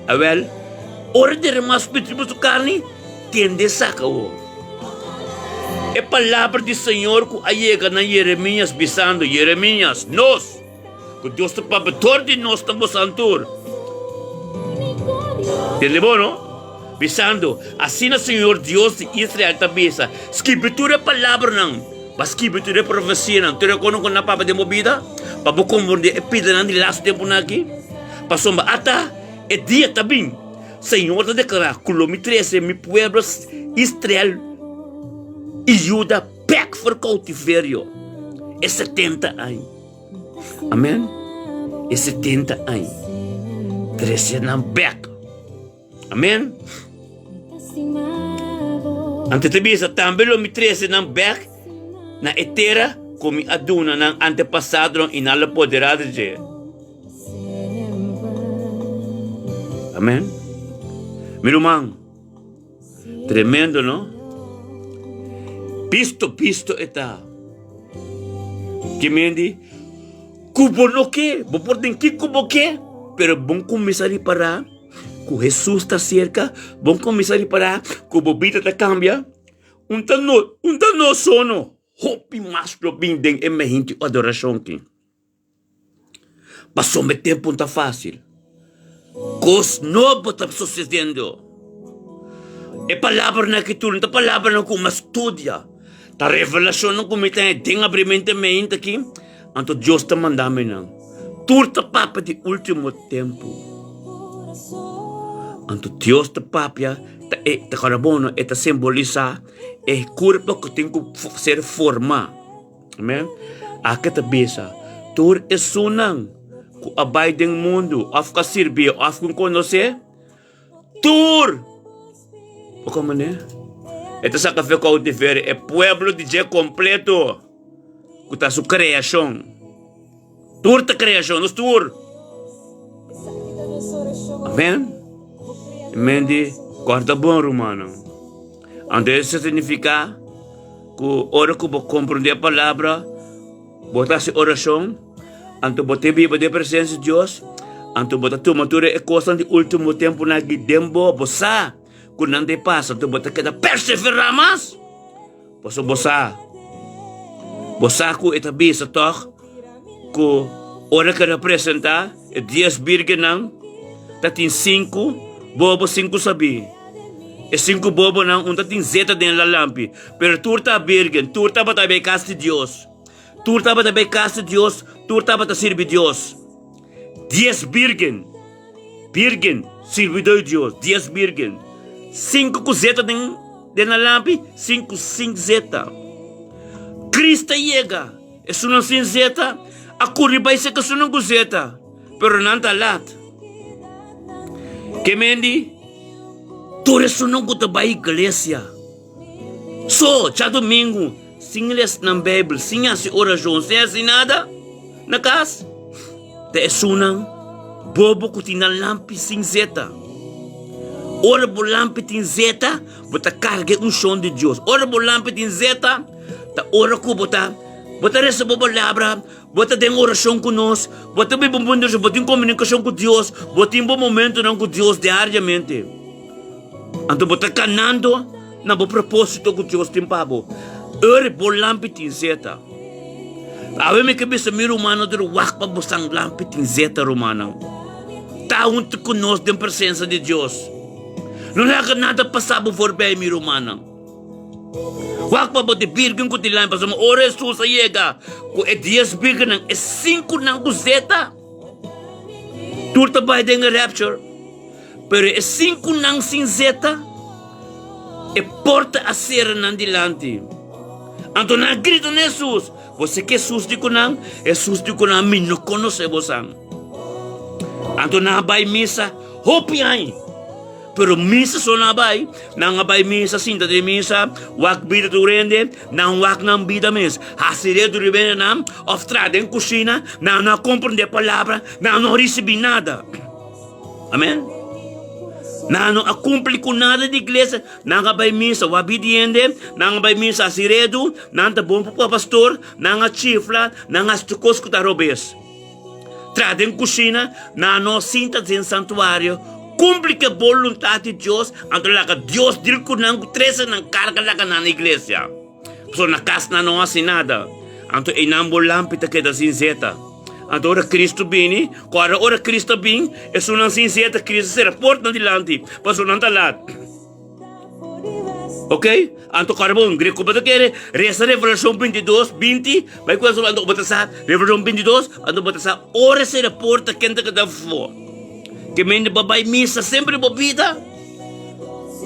Awel, ora e derama su spiritu riba su karni, tende saka awor. E palabra di Señor ku a yega na Yeremias bisando, Yeremias, nos. Ku Dios ta papia dor di nos ta bosan tur. Tende bo, no? Bisando, Asina Señor Dios di Israel ta bisa, Skibi tur e palabranan, pa skibi tur e profesianan, tur e kono ku nan papia den bo bida, pa bo komprondé e pidanan di lastu tempunan aki. Pasobra ata e dia ta bin, Señor ta deklará, ku lo mi trese mi pueblo Israel i Juda bèk for koutiverio e setenta aña. Amen. E 70 aña. Trese nan bek. Amen. Ante te bisa, tambe lo mi trese nan bek na e tera ku mi a duna nan antepasadonan i nan lo poderá di dje. Amen. Mi ruman. Tremendo no? Bisto bisto e ta. Ke mendi ku bo no ke, bo por den kiko bo ke, pero bon kuminsá ripará ku Hesus ta serka, bon kuminsá ripará ku bo bida ta kambia. Un ta no, un ta no sono, hopi mas lo bin den e mehinte adorashon aki. Pasobra e tempu no ta fásil. Kos nobo ta sosediendo. E palabranan aki tur no ta palabranan ku mi a studia. Ta revelashonnan ku mi ta haña den abrimentu e mente aki. Anto Dios ta manda mi nan. Tur ta papia di ultimo tempu. Anto Dios ta papia, ta e ta kòrda bon no, e ta simbolisá e kurpa ku tin ku ser formá. Amen. Aki ta bisa, tur esunnan ku a bai den mundu òf ku a sirbié òf ku konosé, Tur! Poko manera? E ta saka fe koutiverio e pueblo di dje kompleto, ku ta su kreashon. Tur ta kreashon, nos tur. Amen. Amen di kòrda bon, rumannan. Anto esei signifiká ku ora ku bo komprondé e palabra, Bo ta hasi orashon, anto bo ta biba den presensia di Dios, anto bo ta tuma tur e kosnan di último tempunan aki den bo, bo sa ku nan ta pasa, anto bo ta keda perseverá mas, pasobra bo sa, bo sa ku e ta bisa tòg ku ora ku e presentá e dies bírgennan ta tin sinku bobo, sinku sabí. E sinku bobonan un ta tin zeta den la lampi, pero tur ta bírgen, tur tabata bai kas di Dios. Tur tabata bai kas di Dios, tur tabata sirbi Dios. Dies bírgen, bírgen, sirbidó di Dios, dies bírgen. Sinku ku zeta den den nan lampi, sinku sin zeta. Kristu a yega, esunnan sin zeta a kuri bai serka esunnan ku zeta, pero nan ta lat. Ke mendi? Tur esunnan ku ta bai iglesia. So, djadumingu, sin les nan Bijbel, sin hasi orashon, sin hasi nada na kas, ta esunnan bobo ku tin nan lampi sin zeta. Ora bo lampi tin zeta, bo ta karga e unshon di Dios. Ora bo lampi tin zeta, ta ora ku bo ta bo ta resa bo palabra, bo ta den orashon ku nos, bo ta biba un bon orashon, bo tin komunikashon ku Dios, bo tin bo momentonan ku Dios diariamente. Anto bo ta kanando na bo propósito ku Dios tin pa bo. Ora bo lampi tin zeta. Awe mi ke bisa mi rumannan tur wak pa bo san lampi tin zeta rumannan. Ta huntu ku nos den presensa di Dios. No laga nada pasa bo forbei mi rumannan. Wak pa bo di birgen ku tin lampi pasobra ora Hesus a yega ku e dies birgennan e sinkunan ku zeta tur ta bai den e rapture. Pero e sinkunan sin zeta, e porta a sera nan dilanti. Anto nan a grita na Hesus, Bo sa ke Hesus di ku nan? Hesus di ku nan, Mi no konosé bosan. Anto nan a bai misa hopi aña. Pero misa so nan a bai, nan a bai misa, sinta den misa, wak bida tur hende, nan wak nan bida mes, hasi redu riba hendenan, òf traha den kushina, nan no a komprendé palabra, nan no a risibí nada. Amen. Nan no a kumpli ku nada di iglesia. Nan a bai misa wabi di hende, nan a bai misa hasi redu, nan ta bon pa pastor, nan a chifla, nan a hasi tur kos ku ta robes. Traha den kushina, nan no sinta den santuario, kumpli ku e boluntat di Dios, anto laga Dios dil ku nan ku trese nan karga laga nan na iglesia. Pasobra na kas nan no hasi nada. Anto einan bo lampi ta keda sin zeta. Anto ora Cristo bini, kòrda ora Cristo a bin, esunnan sin zeta, Cristo sera portnan dilanti, pasobra nan ta lat. Ok? Anto kòrda bon, grek ku bo ta kere, resa Revelashon 22, 20, bai ku anto bo ta sa, Revelashon 22, anto bo ta sa ora sera porta ken ta keda afó. Ke mende bo bai misa semper di bo bida.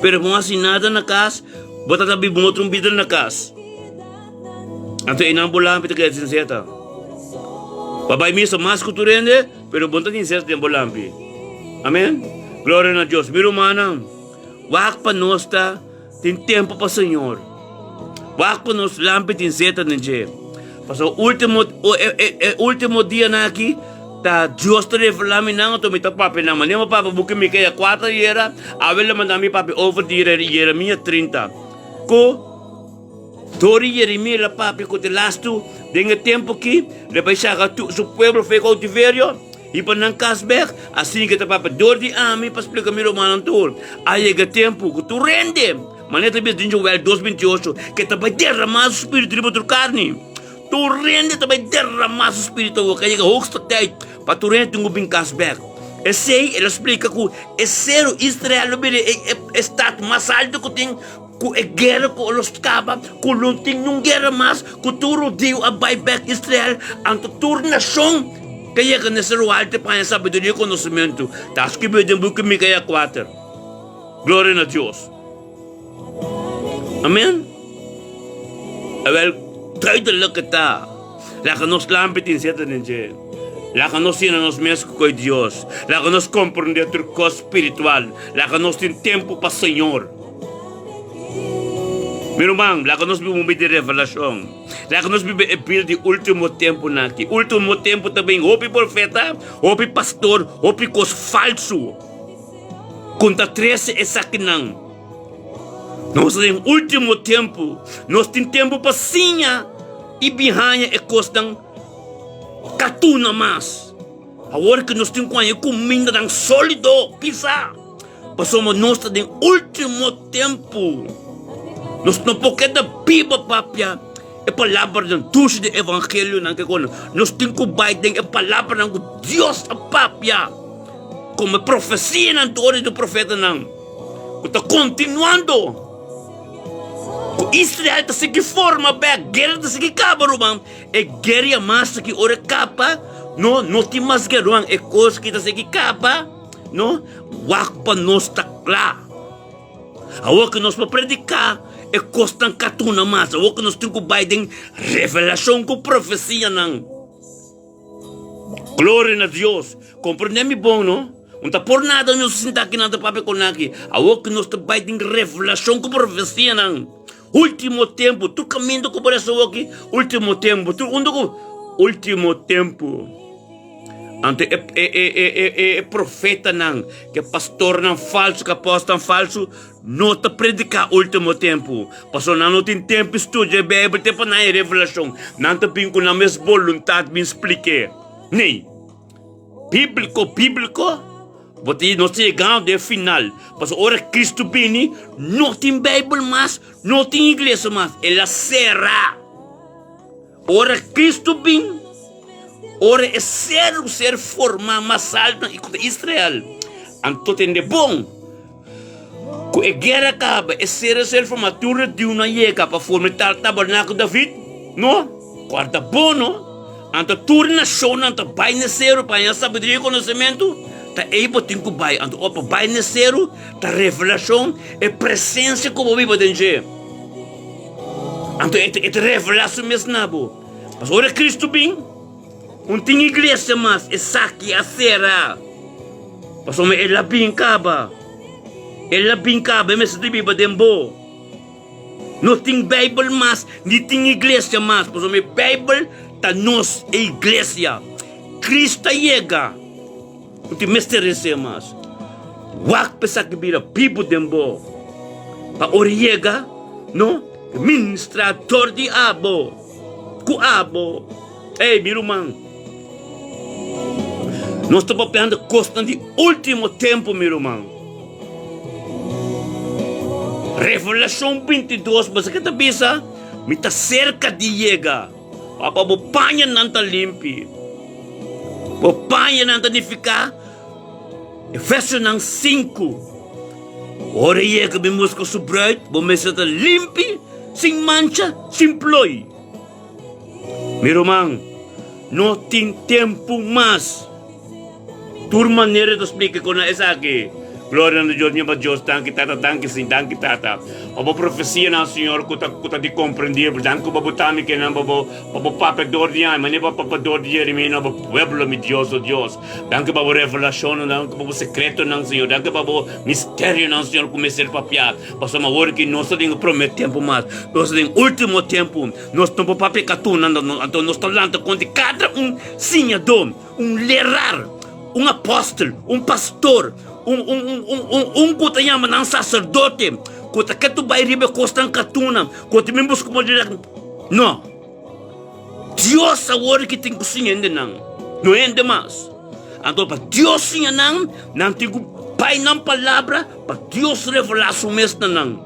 Pero bo no hasi nada na kas, bo ta ta biba un otro bida na kas. Anto einan bo lampi ta keda sin seta. Bo a bai misa mas ku tur hende, pero bo no ta tin seta den bo lampi. Amen. Gloria na Dios. Mi rumannan, wak pa nos ta tin tempu pa Señor. Wak pa nos lampi tin seta den dje. Pasobra ultimo, e ultimo dianan aki, Ta Dios ta revelá mi nan, anto mi ta papia nan. Manera mi papia buki Miqueas kuater ayera, awe lo manda mi papia over di Jeremias 30. Ku dor di Jeremias el a papia ku delastu den e tempu aki, lo bai saka tur su pueblo for e koutiverio i pa nan kas bek. Asina ke ta papia dor di ami pa splika mi rumannan tur. A yega tempu ku tur hende, manera ta bisa den Joel dos 28, ke ta bai derramá su spiritu riba tur karni. Tur hende ta bai derramá su spiritu awor, ka yega hoogste tijd pa tur hende tin ku bin kas bek. Esei el a splika ku e seru Israel lo bira e stat mas altu ku tin. Ku e guera ku a los kaba, ku lo tin niun guera mas, ku tur hudiu a bai bek Israel, anto tur nashon ke yega na e seru altu pa haña sabiduria i konosementu. Ta skibí den buki Mikeya kuater. Gloria na Dios. Amen. Awel, duidelijk e ta. Laga nos lampi tin seta den dje. Laga nos yena nos mes ku koe Dios. Laga nos komprendé tur kos spiritual. Laga nos tin tempu pa Señor. Mi ruman, laga nos biba un bida di revelashon. Laga nos biba e bida di último tempunan aki. Último tempu ta bin hopi profeta, hopi pastor, hopi kos falsu ku ta trese esakinan. Nos ta den último tempu. Nos tin tempu pa siña i bin haña e kosnan katuna mas. Awor ku nos tin ku haña e kumindanan sólido, pisá, pasobra nos ta den último tempu. Nos no por keda biba papia e palabranan dushi di evangelionan ke kono. Nos tin ku bai den e palabranan ku Dios a papia komo e profesianan tur di profetanan ku ta kontinuando. Ku Israel ta sigui forma bek, guera ta sigui kaba ruman. E guera mas aki ora e kaba, no, no tin mas guera ruman. E kos ki ta sigui kaba, no, wak pa nos ta kla. Awor ku nos por prediká e kosnan katuna mas, awor ku nos tin ku bai den revelashon ku profesianan. Gloria na Dios! Komprendé mi bon, no? No ta por nada nos sinta aki nan ta papia ku nan aki. Awor ku nos ta bai den revelashon ku profesianan. Último tempu, tur kaminda ku bo resa awor aki, último tempu, tur unda ku último tempu. Anto e e e e e e e profetanan, ke pastornan falsu, ke apòstelnan falsu, no ta prediká último tempu, pasobra nan no tin tempu studia e Beibel te pa nan e revelashon. Nan ta bin ku nan mes boluntat bin splik'é. Nee. Bíbliko, bíbliko, bo ta nos ta yegando den e final, pasobra ora Kristu bini, no tin Beibel mas, no tin iglesia mas, el a sera. Ora Kristu bin, ora e ser ser formá mas altu i ku ta Israel, anto tende bon ku e guera kaba, e ser a ser formá, tur e diunan yega pa forma e tal tabernakel David, no? Kòrda bon, no? Anto tur nashonnan ta bai na e seru pa haña sabiduria i konosementu, ta ei bo tin ku bai. Anto ora bo bai na e seru, ta revelashon, e presensia ku bo biba den dje. Anto e ta revelá su mes na bo. Pasobra ora Kristu bin, un tin iglesia mas, esaki a sera. Pasobra el a bin kaba. El a bin kaba, e mester ta biba den bo. No tin Beibel mas, ni tin iglesia mas, pasobra e Beibel ta nos, e iglesia. Kristu a yega, no tin mester esei mas. Wak pa esaki bira bibu den bo, pa ora e yega, no ministra dor di abo, ku abo. Ey, mi ruman, nos ta papiando kosnan di último tempu, mi ruman. Revelashon 22, bo sa ke ta bisa? Mi ta serka di yega. Papa, bo pañanan ta limpi. Bo pañanan ta nifiká Efesionan 5. Ora e yega bin buska su bruid, bo mester ta limpi, sin mancha, sin ploi. Mi ruman, no tin tempu mas. Tur manera ta splika kon esaki. Gloria na Dios, mi ama Dios, danki Tata, danki Señor, danki Tata. Pa bo profesianan, Señor, ku ta ku ta di komprendibel. Danki ku bo bo ta mi kenan pa bo pa bo papia dor di ami, manera bo papia dor di Jeremia na bo pueblo, mi Dios, o Dios. Danki pa bo revelashonnan, danki pa bo sekretonan, Señor, danki pa bo misterionan, Señor, ku mester papia. Pasobra awor ki nos ta den e promé tempu mas, nos ta den último tempu, nos no por papia katunan, anto nos ta lanta kontra kada un siñadó. Un lerar, un apòstel, un pastor, un, un, un, un, un, un ku ta yama nan saserdote, ku ta ke tu bai riba e kosnan katuna, ku ta bin buska bo direk. No. Dios awor ki tin ku siña hende nan, no hende mas. Anto pa Dios siña nan, nan tin ku bai nan palabra pa Dios revelá su mes na nan.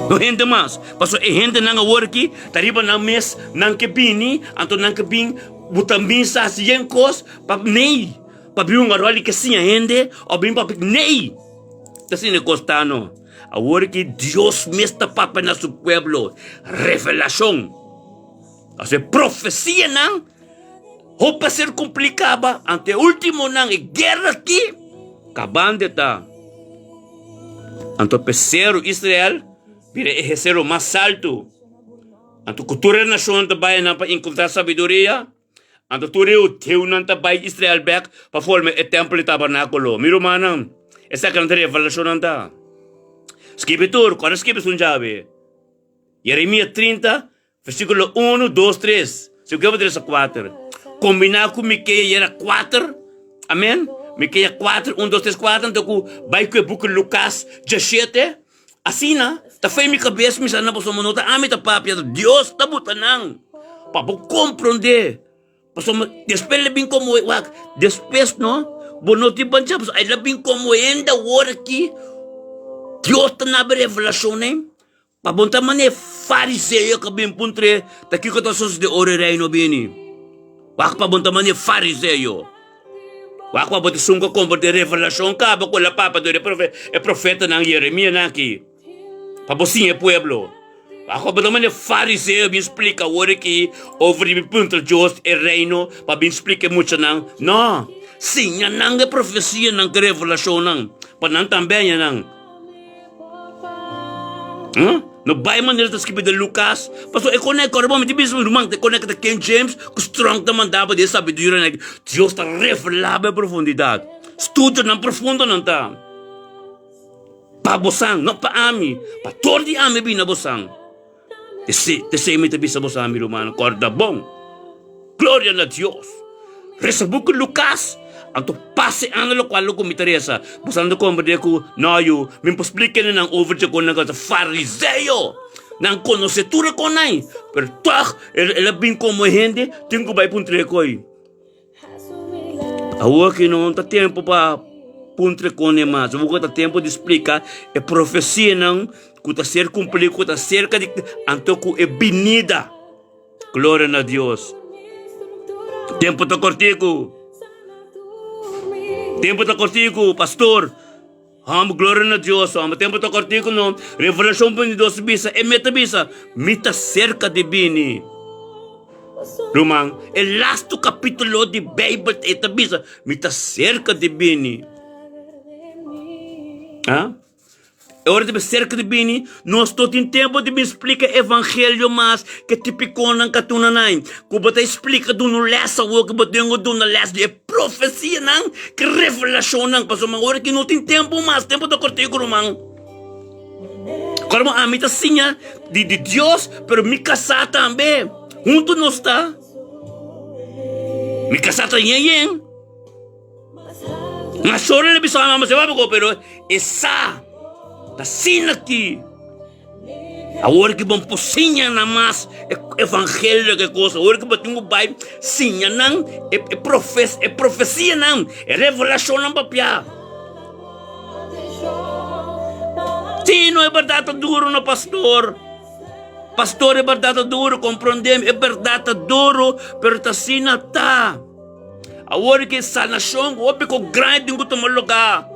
No hende mas. Pasobra e hendenan awor aki ta riba nan mes, nan ke bini, anto nan ke bin bo ta misa hasi yen kos pa nei, pa bin un aròl di ke siña hende òf bin pa nei. Ta asina e kos ta no. Awor ki Dios mes ta papia na su pueblo. Revelashon. Pasobra e profesianan hopi a ser kumplí kaba, anto e últimonan, e guera aki, kabando ta. Anto p'e seru Israel bira e seru mas altu. Anto ku tur e nashonnan ta bai einan pa enkontrá sabiduria, anto tur e hudeunan ta bai Israel bèk pa forma e tèmpel i tabernákulo. Mi rumannan, esakinan ta revelashonnan ta. Skibi tur, kòrda skibi esun djawe. Jeremias 30, versíkulo unu, dos, tres. Si bo ke bo ta kuater. Kombiná ku Mikea yera kuater. Amèn. Mikea kuater, un, dos, tres, kuater, anto ku bai ku e buki Lukas djashete. Asina, ta fei mi kabes mi sa na pasobra no ta ami ta papia, ta Dios ta buta nan pa bo komprondé. Pasobra despues el a bin komo, wak, despues no, bo no tin bancha, pasobra el a bin komo hende awor aki, Dios ta na revelashonnan. Pa bon ta manera e fariseo ka bin puntr'é ta kiko ta sosodé ora e Reino bini. Wak pa bon ta manera e fariseo. Wak pa bo ta esun ku a komprendé revelashon kaba ku el a papia dor e profetanan Yeremianan aki pa bo siña e pueblo. Wak pa bo ta manera e fariseo bin splika awor aki over di bin puntra Dios e Reino pa bin splika e muchanan. No! Siña nan e profesianan ku e revelashonnan pa nan tambe haña nan. Huh? No bai manera ta skibi den Lucas. Paso e konek ora bo mi ti bisa mi ruman te konek ta King James ku Strong ta mandaba di e sabiduria nan. Dios ta revelá bo e profundidad. Studionan profundo nan ta. Pa bosan, no pa ami. Pa tur di ami bini na bosan. Esei mi ta bisa boso ami rumannan, kòrda bon. Gloria na Dios! Resa buki Lukas, anto pasa e anda lokual lo ku mi ta resa. Boso anda komprendé ku no yu, mi por splika hende nan over dje kon nan ta fariseo. Nan konosé tur e konai, pero tòg el a bin komo hende tin ku bai puntra e koi. Awor ki no ta tempu pa puntra con e mas, awor ta tempu di splika e profesianan ku ta ser kumplí, ku ta serka di anto ku e binida. Gloria na Dios. Tempu ta kortiku. Tempu ta kortiku, pastor. Hòmber, gloria na Dios, hòmber, tempu ta kòrtiku no. Revelashon 22 bisa, e meta bisa, Mi ta serka di bini. Ruman, e lastu kapítulo di Beibel e ta bisa, Mi ta serka di bini. Ha? E ora di serka di bini, nos no tin tempu di bin splika evangelio mas ke tipikonan katunanai. Ku bo ta splika duna un lès awor ku bo tin ku duna lès di e profesianan ku revelashonnan pasobra ora ki no tin tempu mas tempu ta kortiku ruman. Kòrda bo ami ta siña di di Dios pero mi kasá tambe huntu nos ta mi kasá ta yen yen Mas ora el a bisa mama se wak pero e sa ta asina ki. Awor ki bo por siña nan mas e evangelio ke kos, awor ki bo tin ku bai siña nan e e profes e profesianan, e revelashonnan papia. Sí, no e bèrdat ta duru no pastor. Pastor e bèrdat ta duru, komprondé mi, e bèrdat ta duru, pero ta asina ta. Awor ki sanashon hopi ku grandi tin ku tuma lugá.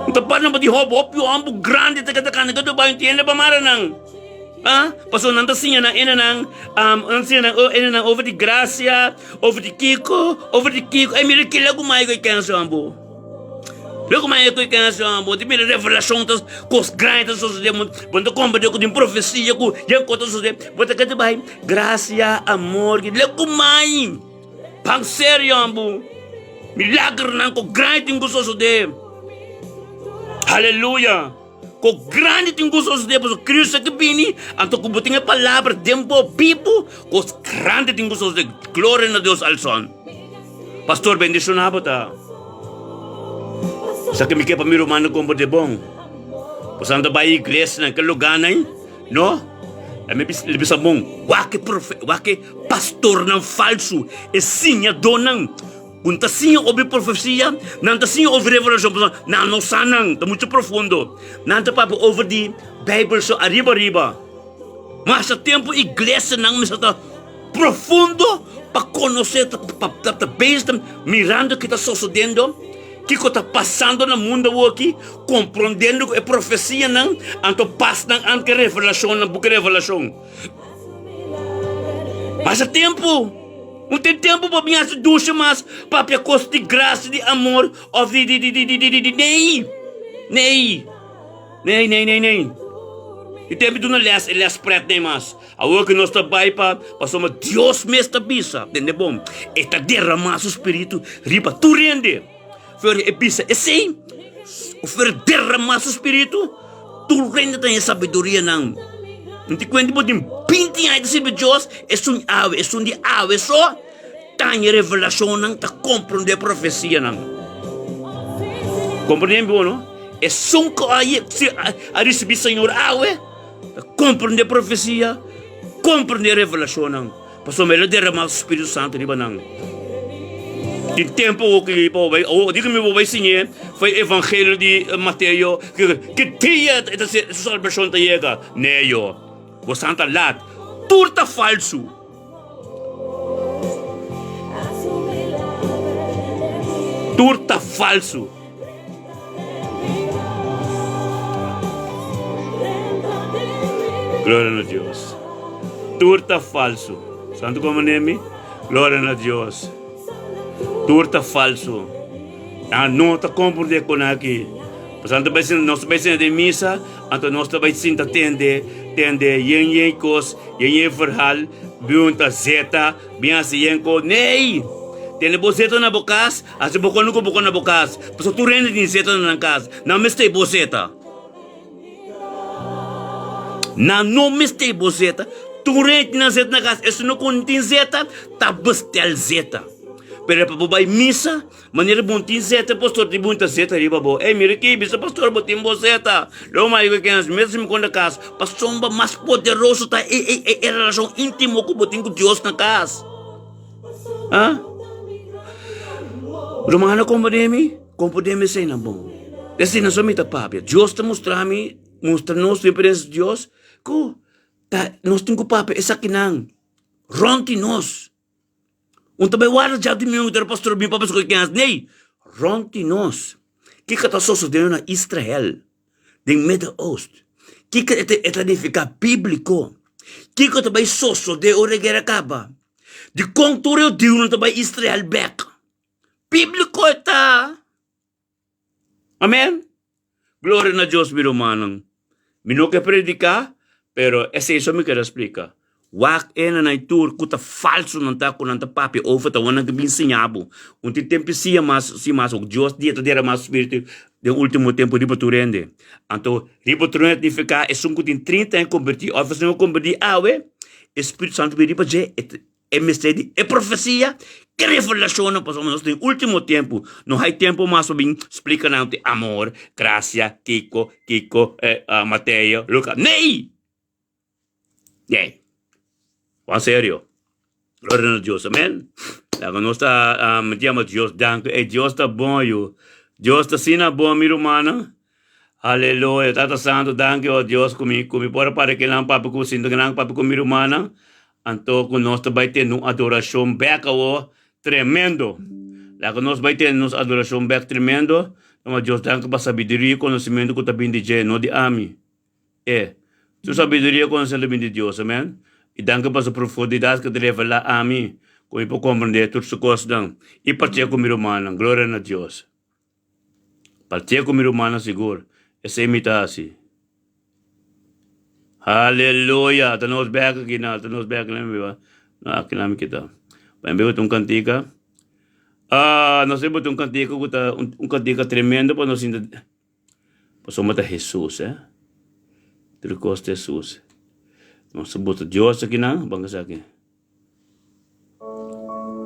N ta parla di hopi, hopi homber grandi ta keda kanda keda bai entiende pa mara nan. Ah, pasobra nan ta siña nan ene nan, um, nan siña nan, oh, ene nan over di gracia, over di kiko, over di kiko. Ey, mira kila ku mai ku e kense ambo. Mira ku mai ku e kense ambo. Di mira revelacion ta kos grandi ta sosode. Bo ta komprende ku tin profesia ku yen kos ta sosode. Bo ta keda bai, gracia, amor, kila ku mai. Pan serio ambu. Milagernan ku grandi tin ku sosodé. Aleluya. Ku grandi tin ku sosodé pasobra Cristo a ke bini, anto ku bo tin e palabra den bo bibu, kos grandi tin ku sosodé. Gloria na Dios Alson. Pastor bendishoná bo ta. Sa ke mi ke pa mi rumannan komprendé bon. Pasobra nan ta bai iglesia nan ke lugánan. No, e mi li bisa bon, wak e profe, wak e pastornan falsu, e siñadónan ku no ta siña obi profesia, nan ta siña obi revelashon, pasobra nan no sa nan, ta muchu profundo. Nan ta papia over di Beibel so ariba ariba. Masha tempu iglesianan mester ta profundo pa konosé, pa ta bezig mirando ke ta sosodendo. kiko ta pasando na mundo awoki, komprondendo ku e profesianan, anto pas nan ant ku e revelashonnan, buki Revelashon. Pasa tempu, no tin tempu pa bin hasi dusha mas, papia kos di grasa, di amor, òf di di di di di di di nei! Nei! Nei, nei, nei, nei. I tempu duna lès, e lès prèt nei mas. Awor ku nos ta bai pa, pasobra Dios mes ta bisa, tende bon, e ta derramá su spiritu riba tur hende. Fer e bisa esei, fer derramá su spiritu, tur hende ta haña sabidurianan. No ti kuenta bo tin binti aña ta sirbi Dios, esun awe, esun di awe so ta haña revelashonnan, ta komprondé profesianan. Komprondé mi bon, no? Esun ku a a risibí Señor awe, ta komprondé profesia, komprondé revelashonnan. Pasobra el a derramá su Spiritu Santu riba nan. Tin tempu awor ki bo bai, awor di ku mi bo bai siñ'é for e evangelio di Mateo, ki dia e ta ser su salbashon ta yega? Nee yo, bo santa lat, tur ta falsu. Tur ta falsu. Gloria na Dios. Tur ta falsu. Santu como nemi? Gloria na Dios. Tur ta falsu. Ah, no ta comprende con aki. Pasobra bai sinta, nos ta bai sinta den misa, anto nos ta bai sinta tende, tende yen yen kos, yen yen verhaal, biun ta zeta, bin hasi yen kos. Nee! Tene bo zeta na bo kas, hasi bo konu ku bo konu na bo kas. Pasobra tur hende tin zeta na nan kas. Nan mester bo zeta. Nan no mester bo zeta. Tur hende tin nan zeta na kas. Esun no ku no tin zeta, ta bestel zeta. Pero pa bo bai misa, Manera bon tin zeta, pastor tin bunta zeta riba bo. Ey, mira aki, bisa pastor bo tin bo zeta. Lo mai ku kens, mester si mi konta kas. Pasobra mas poderoso ta e e e e relashon intimo ku bo tin ku Dios na kas. Ha? Rumannan komprende mi? Komprende mi eseinan bon. Eseinan so mi ta papia. Dios ta mustra mi, mustra nos den presensia di Dios ku ta nos tin ku papia esakinan rònt di nos. Un ta bai warda djak di mi un pastor bin papia scoge ken nee rond di nos kiko ta sosodendo na Israel den Midden Oost kiko e ta nifica biblico kiko ta bai sosode ora e guera caba dicon tur e hudiunan ta bai Israel bek biblico e ta. Amen! Gloria na Dios mi rumannan. Mi no ke prediká, pero esei so mi kere splika. Wak e nanai tur ku ta falsu nan ta ku nan ta papia over ta wan nan ke bin siña bo. Un tin tempu siña mas si mas Dios dia ta derama su spiritu den ultimo tempu riba tur hende. Anto riba tur hende nifiká esun ku tin 30 aña kombertí òf esun ku kombertí awe e spiritu santu bin riba dje e E mester di e profesia ki revelashonnan pasobra nos den ultimo tempu no hay tempu mas pa bin splika nan di amor, grasia, kiko, kiko, Mateo, Luka. Nee! Nee. Wan serio. Gloria na Dios. Amen. Laga nos ta yama Dios danki. Ey Dios ta bon yu. Dios ta asina bon mi rumannan. Aleluya. Tata Santu, danki o Dios ku mi ku mi por a para kinan papia ku sinta kinan papia ku mi rumannan. Anto ku nos ta bai tene un adorashon bek awo tremendo. Laga nos bai tene nos adorashon bek tremendo. Tuma Dios danki pa sabiduria i konosimentu ku ta bin di dje, no di ami. E, su sabiduria i konosimentu ta bin di Dios, amen. I danki pa su profundidat ku ta revelá ami ku mi por komprendé tur su kosnan i partia ku mi rumannan. Gloria na Dios. Partia ku mi rumannan sigur, esei mi ta hasi. Haleluya! Ta nos bek aki na, ta nos bek na mi ba. No, aki na mi kita. Pa mi bota un kantika. Ah, nos bota un kantika ku ta un, un kantika tremendo pa nos sinta. Pasobra ta Hesus, eh. Tur kos ta Hesus. Nos bota Dios aki na, ban esaki.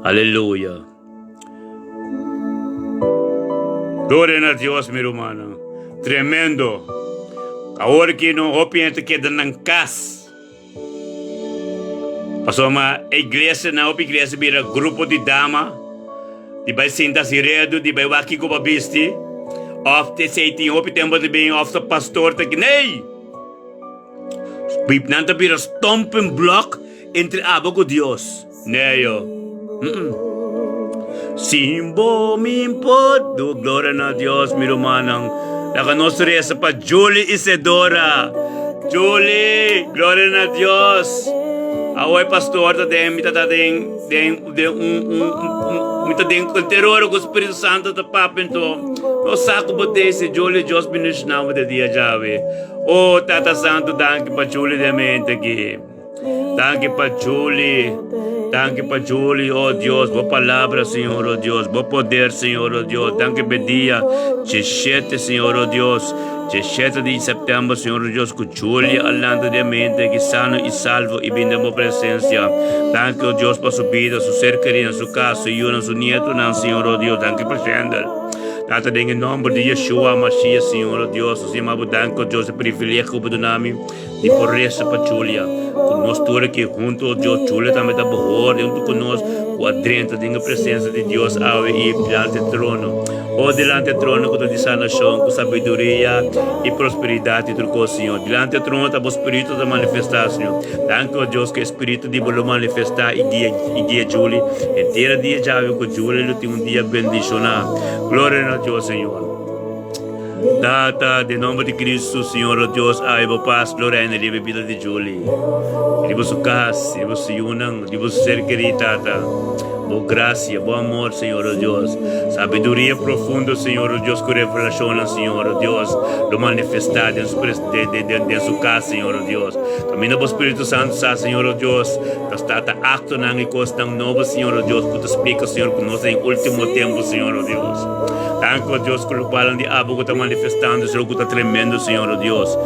Aleluya. Gloria na Dios, mi rumannan. Tremendo. Awor ki no hopi hende keda nan kas. Pasobra e iglesia nan hopi iglesia bira grupo di dama di bai sinta si redu, di bai wak kiko pa bisti. Of te sei tin hopi tempo ta bin of ta pastor ta ki. Nee! Nan ta bira stumping block entre abo ku Dios. Nee yo. Mm-mm. Sin bo mi por do. Gloria na Dios, mi rumannan. Laga nos resa pa Julie Isidora. Julie, gloria na Dios. Awe pastor ta den, mi ta ta den, den, den un, un, un, mi ta den teror ku Spiritu Santo ta papia anto. No sa ku bo te si Julie, Dios bendiciona bo de dia djawe. Oh, Tata Santo, danki pa Julie den mente aki. Danki pa Julie. Danki pa Julie, oh Dios, bo palabra, Señor, oh Dios, bo poder, Señor, oh Dios. Danki pa dia 17, Señor, oh Dios. 17 di september, Señor, oh Dios, ku Julie a lanta di mente ki sano y salvo y bin den bo presencia. Danki, oh Dios, pa su bida, su ser querido, su casa, su yunan, su nietonan, Señor, oh Dios. Danki pa Shendel. Tata, den e nomber di Yeshua Mashiach, Señor, oh Dios, nos yama bo danki, oh Dios, e privilegio ku bo duna mi. Di por resa pa Julia, ku nos tur aki huntu, oh Dios, Julia tambe ta bohor huntu ku nos, ku a drenta den e presensia di Dios awe i dilanti e trono. Oh, dilanti e trono ku ta di sanashon, ku sabiduria i prosperidat i tur kos, Señor. Dilanti e trono ta bo Spiritu ta manifestá, Señor. Danki, oh Dios, ku e Spiritu di bo lo manifestá i guia, i guia Julie henter e dia djawe, ku Julie lo tin un dia bendishoná. Gloria na Dios, Señor. Tata, den nomber di Cristo, Señor o Dios, awe bo pas lo reina riba e bida di Julie, riba su cas, riba su yunan, riba su ser kerí, Tata. Bo gracia, bo amor, Señor o Dios, sabiduria profundo, Señor o Dios, cu revelacionnan, Señor o Dios, lo manifesta den su pres, den, den, den, den su cas, Señor o Dios. Caminda bo Spiritu Santo sa, Señor o Dios, ta sta ta actonan y cosnan nobo, Señor o Dios, cu ta splica, Señor, cu nos ta den ultimo tempo, Señor o Dios. Danki, o Dios, ku lokualnan di abo ku ta manifestando es loku ta tremendo, Señor, o Dios.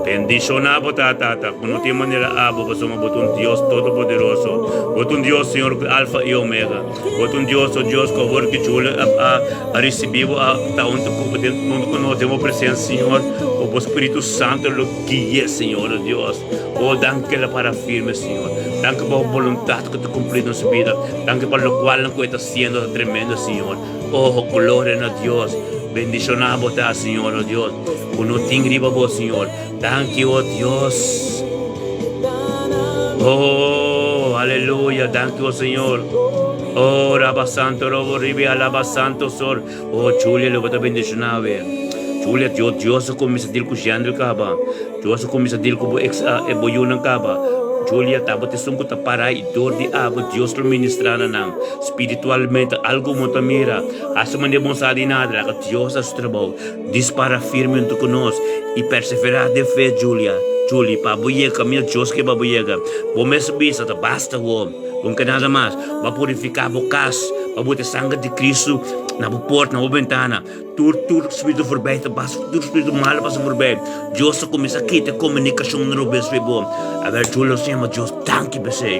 Bendishoná bo ta, Tata, ku no tin manera abo, pasobra bo ta un Dios todopoderoso. Bo ta un Dios, Señor, ku Alfa i Omega. Bo ta un Dios, o Dios, ku awor ku Julia a, a, a risibí bo, a ta huntu ku bo, den, huntu ku nos den bo presensia, Señor, ku bo Spiritu Santo lo gui'é, Señor, o Dios. O, danki ku el a para firme, Señor. Danki pa bo boluntat ku ta kumplí den su bida. Danki pa lokualnan ku e ta hasiendo ta tremendo, Señor. Oh, gloria na Dios. Bendiciona bo ta, Señor, oh Dios. Cu no tin riba bo, Señor. Danki, oh Dios. Oh, aleluya. Danki, oh Señor. Oh, Rabba Santo, Robo Ribi, Alaba Santo, Sor. Oh, Julia, lo ta bendiciona we. Julia, Dios, Dios a cuminsa deal cu Jandel caba. Dios a cuminsa deal cu bo ex, uh, bo yunan caba. Julia, tabata esun cu ta para y door di abo Dios lo ministra na nan. Spiritualmente algo bo ta mira, hasi manera bo no sa di nada, laga Dios hasi su trabou. Dispara firme huntu ku nos i perseverá den fe, Julia, Julie, pa bo yega kaminda Dios ke pa bo yega. Bo mes a bisa, ta basta awor, bo no ke nada mas. Bo a purifiká bo kas, bo a bota e sanger di Kristu na bo porta, na bo bentana. Tur, tur spiritu forbij ta pasa, tur spiritu malo pasa forbij. Dios ta kuminsá kita e komunikashon robes ku bo. Awor, Julie, nos yama Dios danki p'esei.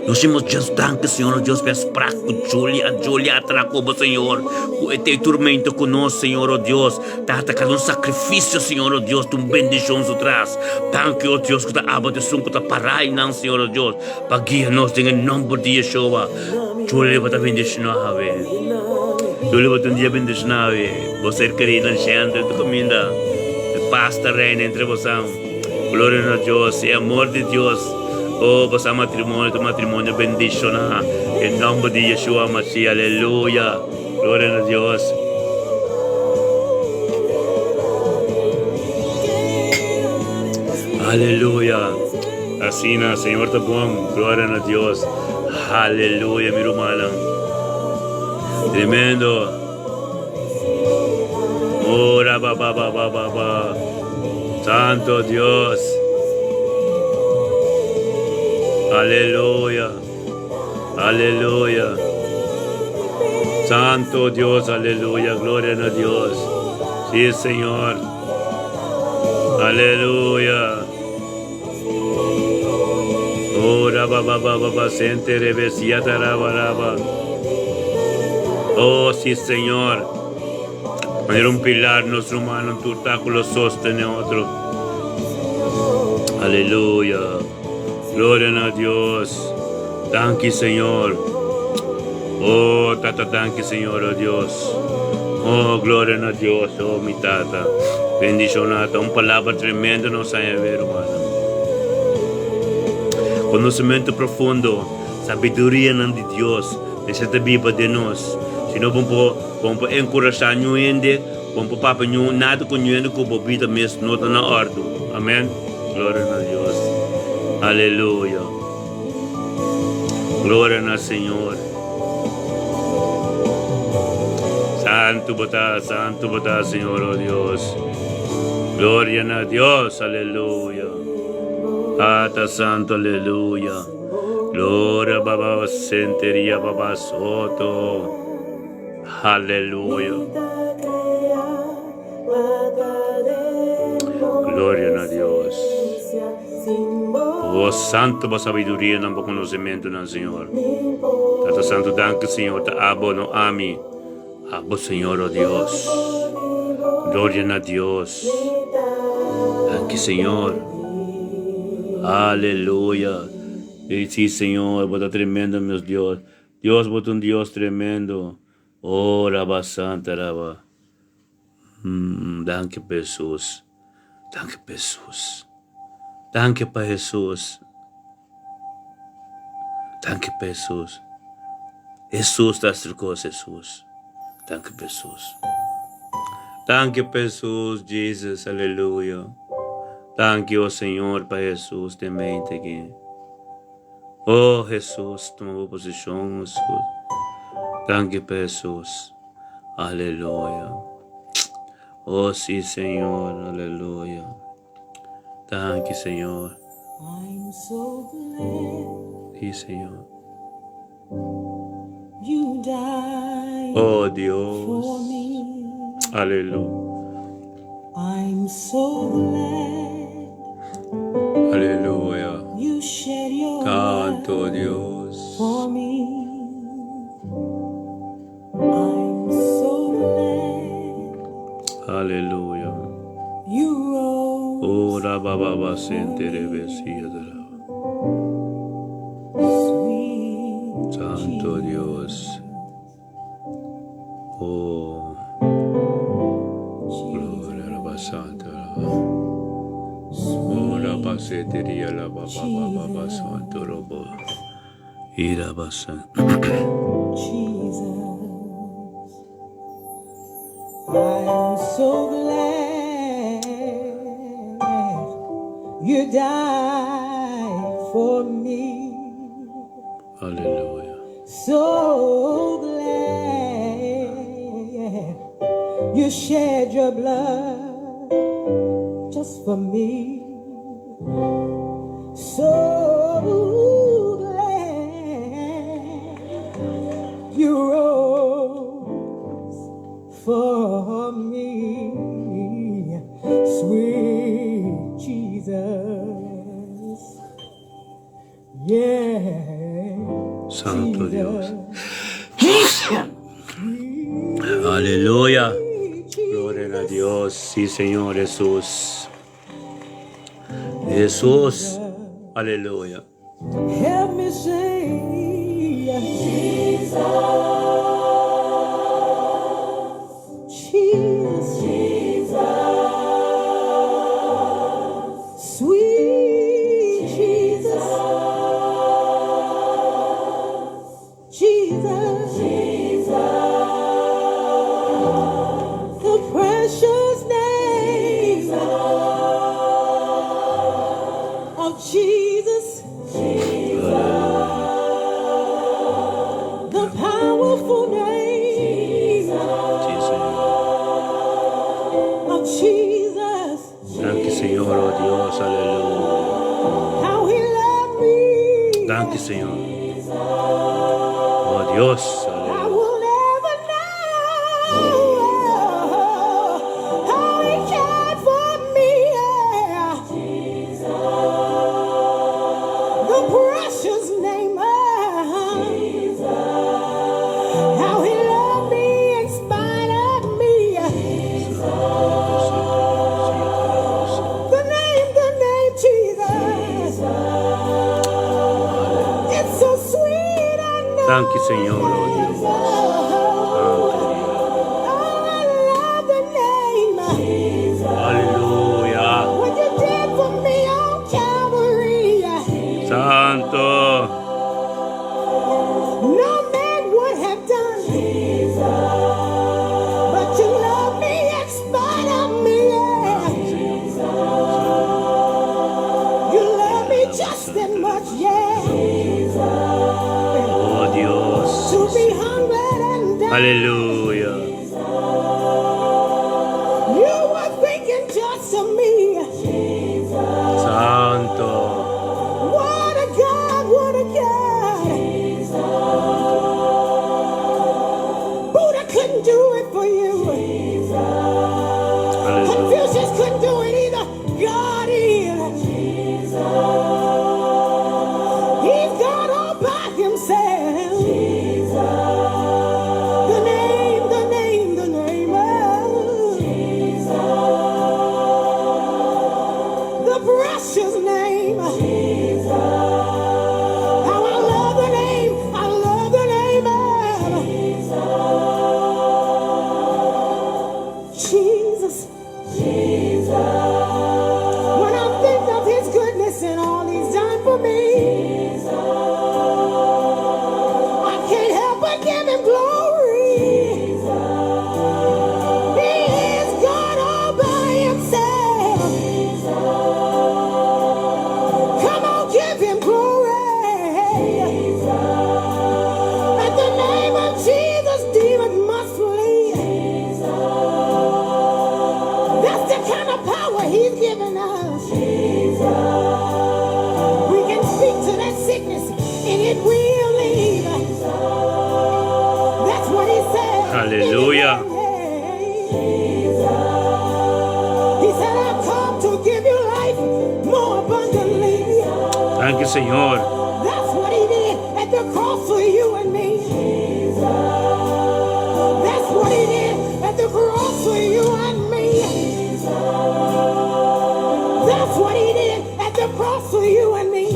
Nos hemos Dios danki, Señor, oh Dios, pa e sprak ku Julia, Julia a traha ku bo, Señor, ku e ta e turmento ku nos, Señor, oh Dios. Tata, kada un sakrifisio, Señor, oh Dios, ta un bendishon su tras. Danki, oh Dios, ku ta abo ta esun ku ta pará einan, Señor, oh Dios, pa guia nos den e nomber di Yeshua. Julia bo ta bendishoná awe. Julia bo ta un dia bendishoná awe. Bo ser kerinan shenter tur kaminda. E pas ta reina entre bosan. Gloria na Dios, e amor di Dios. Oh, bosa matrimonio ta matrimonio bendiciona. En nomber di Yeshua Mashiach, aleluya. Gloria na Dios. Aleluya. Asina, Señor ta bon. Gloria na Dios. Aleluya, mi rumannan. Tremendo. Oh, ba ba ba ba ba ba. Santo Dios. Aleluya. Aleluya. Santo Dios, aleluya. Gloria a Dios. Sí, Señor. Aleluya. Oh, raba, ba, ba, ba, ba, sente, rebe, siata, raba, raba. Oh, sí, Señor. Manera un pilar nos rumannan tur ta ku lo sostené otro. Aleluya. Gloria na Dios. Danki Señor. Oh Tata danki Señor oh Dios. Oh gloria na Dios oh mi Tata. Bendiciona ta un palabra tremendo nos a haña rumannan. Conocimiento profundo, sabiduria nan di Dios. Mester ta biba den nos. Si no, bo por, bo por enkurashá niun hende, bo por papia niun nada ku niun hende ku bo bida mes no ta na òrdu. Amèn. Gloria na Dios. Aleluya. Gloria na Señor. Santu bo ta, santu bo ta, Señor, oh Dios. Gloria na Dios, aleluya. Tata Santo, aleluya. Gloria baba senteria baba soto. Aleluya. Gloria na Dios. Oh Santo, bo sabiduria nan bo conocimento nan, Señor. Tata Santo, danki, Señor, ta abo no ami. Abo, Señor, oh Dios. Gloria na Dios. Danki, Señor. Aleluya. Y sí, Señor, bo ta tremendo, mi Dios. Dios, bo ta un Dios tremendo. Oh, Rabba Santa, Rabba. Danki pa Hesus. Danki pa Hesus. Danki pa Hesus. Danki pa Hesus. Hesus ta haci cos, Hesus. Danki pa Hesus. Danki pa Hesus, Jesus, aleluya. Danki, oh Señor, pa Hesus den mente aki. Oh Hesus, tuma bo posicion, Hesus. Danki pa Hesus. Aleluya. Oh sí, Señor, aleluya. Danki, Señor. I'm so glad Sí, Señor. you died Oh Dios. for me. Aleluya. I'm so glad Aleluya. you shed your Santo blood Dios. for me. I'm so glad Aleluya. you rose Oh, rabba baba for sentere me. besia de la. Sweet Santo Jesus. Dios. Oh, gloria rabba Jesus. santa. Oh, rabba Sweet seteria la baba baba baba santo Jesus. robo. Ira basa. Jesus. I'm so glad you died for me. Aleluya. So glad you shed your blood just for me. So glad you rose for me, sweet Jesus. Yeah, Santo Dios. Jesus. Aleluya. Sweet Gloria a Jesus. Dios. Sí, Señor Jesús. Jesús. Jesus. Aleluya. Help me say, Jesus, Jesus, sweet Jesus, Jesus, the precious name of Jesus, Aleluya. the powerful name Sí, Señor. of Jesus. Danki, Señor, oh Dios. Aleluya. How he loved me. Danki, Señor. Oh Dios. I Aleluya. will never know how he cared for me. Yeah. The precious name of how he loved me in spite of me. The name Jesus. It's so sweet, I know. Danki, Señor, oh Dios. Santo Dios. Oh, I love the name. Aleluya. What you did for me on Calvary. Santo. No man Aleluya. You were thinking just of me. Santo. What a God, what a God. Buddha couldn't do it for you. Aleluya. Confucius couldn't do it either. God is. He's God all by himself. The name, the name, the name of the precious name. How I love the name. I love the name of Jesus. When I think of his goodness and all he's done for me, I can't help but give him glory. He is God all by himself. Come on, give him glory. At the name of Jesus, demons must flee. That's the kind of power he's given us. We can speak to that sickness and it will leave. That's what he said. Hallelujah. He said, I've come to give you life more abundantly. Thank you, Señor. That's what he did at the cross for you and me. That's what he did at the cross for you and me. That's what he did at the cross for you and me.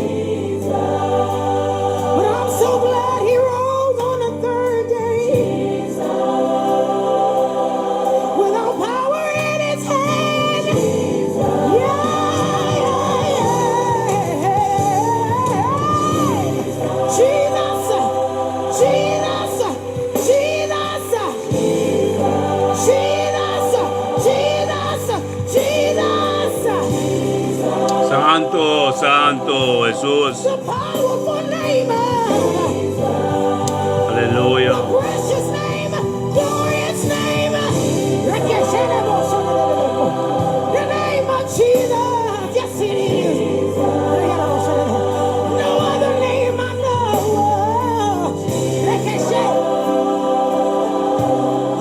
But I'm so glad he rose on the third day. With all power in his hand. Yeah. Jesus, Jesus, Jesus, Jesus, Jesus, Jesus. Santo, Santo, Jesús. The powerful name of Aleluya. the precious name, glorious name. The name of Jesus. Yes, it is. No other name I know.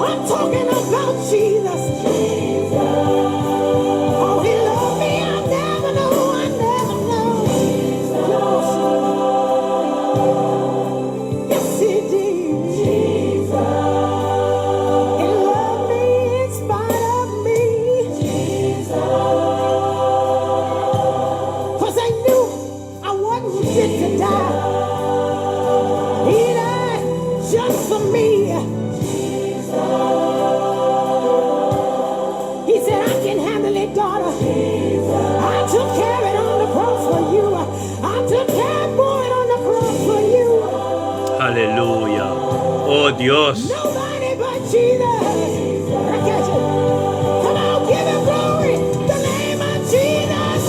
I'm talking about Jesus. Oh, he loved me. I never know. I never know. Yes, he did. He loved me in spite of me. 'Cause I knew I wasn't fit to die. He died just for me. He said, I can handle it, daughter. I took care of it on the cross for you. I took care for it on the cross for you. Aleluya. Oh Dios. Nobody but Jesus. Come on, give him glory. The name of Jesus.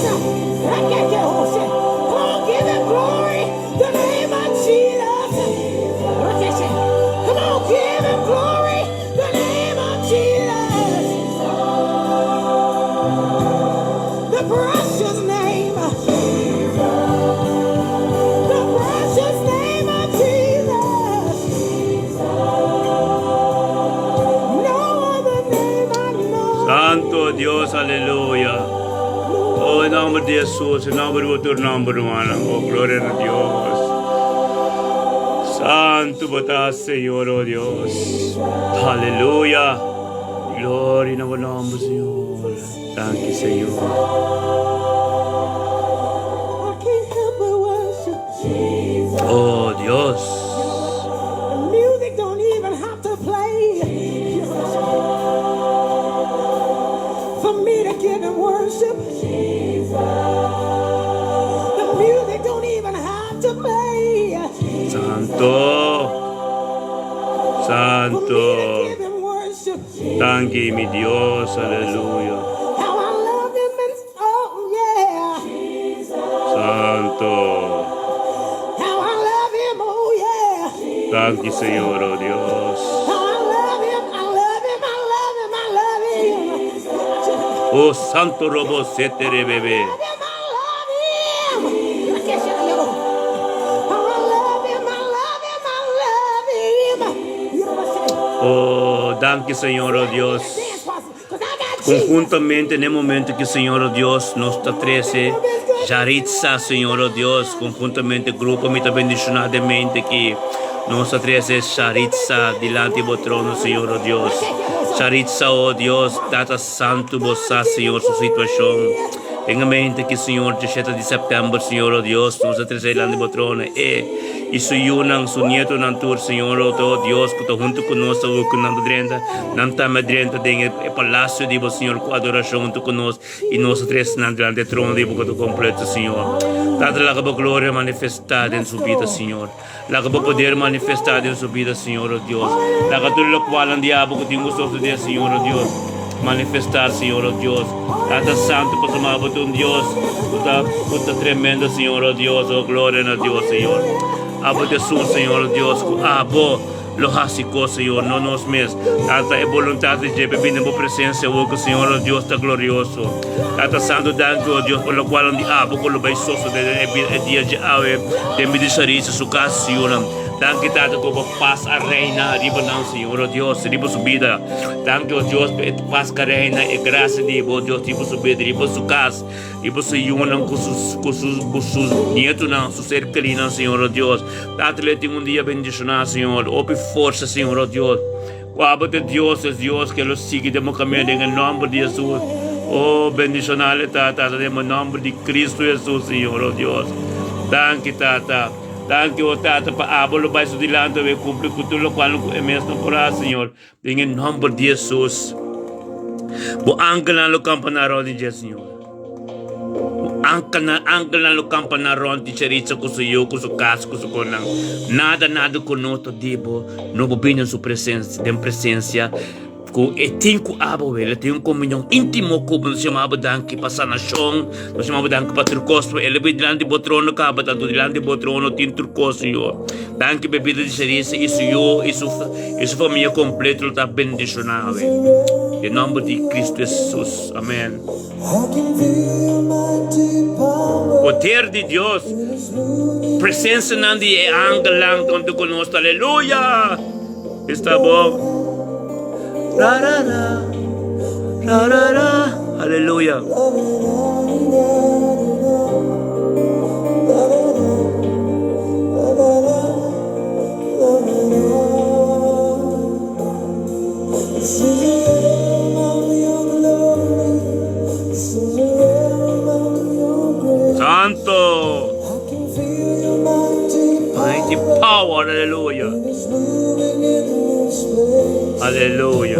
Come on, give him glory. The name of Jesus. Come on, give him glory. The name of Jesus. The precious name. The precious name of Jesus. No other name I know. Santo Dios, aleluya. Oh, en nombre de Jesús, en nombre de tu nombre, hermano. Oh, gloria a Dios. Santo bo ta, Señor, oh Dios. Aleluya. Gloria na nombre, Señor. Thank you, Señor. I can't help but worship. Oh, Dios. The music don't even have to play for me to give him worship. The music don't even have to play Santo. for me to Santo. give him worship. Thank you, mi Dios. Aleluya. How I love him and oh yeah. Santo. How I love him, oh yeah. Thank you, Señor, oh Dios. How I Oh Santo Robo Sete Rebebe. Oh, danki Señor, oh Dios. Conjuntamente n'e momento ki Señor, oh Dios, nos ta trece Jaritza, Señor, oh Dios, conjuntamente grupo mi ta bendiciona den mente ki nos ta trece Jaritza dilanti bo trono, Señor, oh Dios. Jaritza, oh Dios, Tata Santo, bo sa, Señor, su situacion. Den e mente ki, Señor, 17 di september, Señor, oh Dios, nos ta trece dilanti bo trono e i su yunan, su nietonan tur, Señor, oh Dios, ku ta huntu ku nos awor ku nan ta drenta. Nan tambe a drenta den e palacio di bo, Señor, cu adoracion hunto cu nos, y nos a trece nan delante e trono di bo cu ta completo, Señor. Tata, laga bo gloria manifesta den su bida, Señor. Laga bo poder manifesta den su bida, Señor, oh Dios. Laga tur locualnan di abo cu tin cu sosode, Señor, oh Dios, manifesta, Señor, oh Dios. Tata Santo, pasobra abo ta un Dios cu ta, cu ta tremendo, Señor, oh Dios. Oh, gloria na Dios, Señor. Abo ta esun, Señor, oh Dios, cu abo. Lo hasi kos, Señor, no nos mes. Tata, e boluntat di dje pa bini den bo presensia awor ku Señor nos Dios ta glorioso. Tata Santu, danki, o Dios, pa lokual un di abo ku lo bai sosodé den e bida e dia dje awe den bida di Sarisa su kas, Señor. Danki, Tata, ku bo pas a reina riba nan, Señor, o Dios, riba su bida. Danki, o Dios, pa e pas ku a reina, e grasia di bo, Dios, riba su bida, riba su kas. I bo su yunan ku su ku su ku su nietonan, su ser kerinan, Señor, oh Dios. Tata, le tin un dia bendishoná, Señor. Hopi forsa, Señor, oh Dios. Ku abo ta Dios, es Dios ke lo sigui den bo kaminda den e nòmber di Hesus. Oh, bendishoná le ta, Tata, den bo nòmber di Kristu Hesus, Señor, oh Dios. Danki, Tata. Danki, oh Tata, pa abo lo bai su dilanti awe kumpli ku tur lokual ku e mes no por hasi, Señor. Den e nomber di Hesus. Bo angelnan lo kampa na rond di dje, Señor. Bo angelnan, angelnan lo kampa na rond di Charitza ku su yu, ku su kas, ku su konan. Nada, nada ku no ta di bo, no por bini den su presensia, den presensia ku e tin ku abo wele. Tin un komunion íntimo ku bo. Nos yama bo danki pa sanashon, nos yama bo danki pa tur kos. E lo bin dilanti bo trono kaba, tantu dilanti bo trono tin tur kos, Señor. Danki pa e bida di Charitza i su yu i su. I su famia kompleto lo ta bendishoná awe. Den nòmber di Kristu Hesus. Amèn. Poder di Dios, presensianan di e angelnan ta huntu ku nos. Aleluya! Esta bon. Ra ra ra, ra ra ra. Aleluya. Santo! Mighty power, aleluya. Aleluya.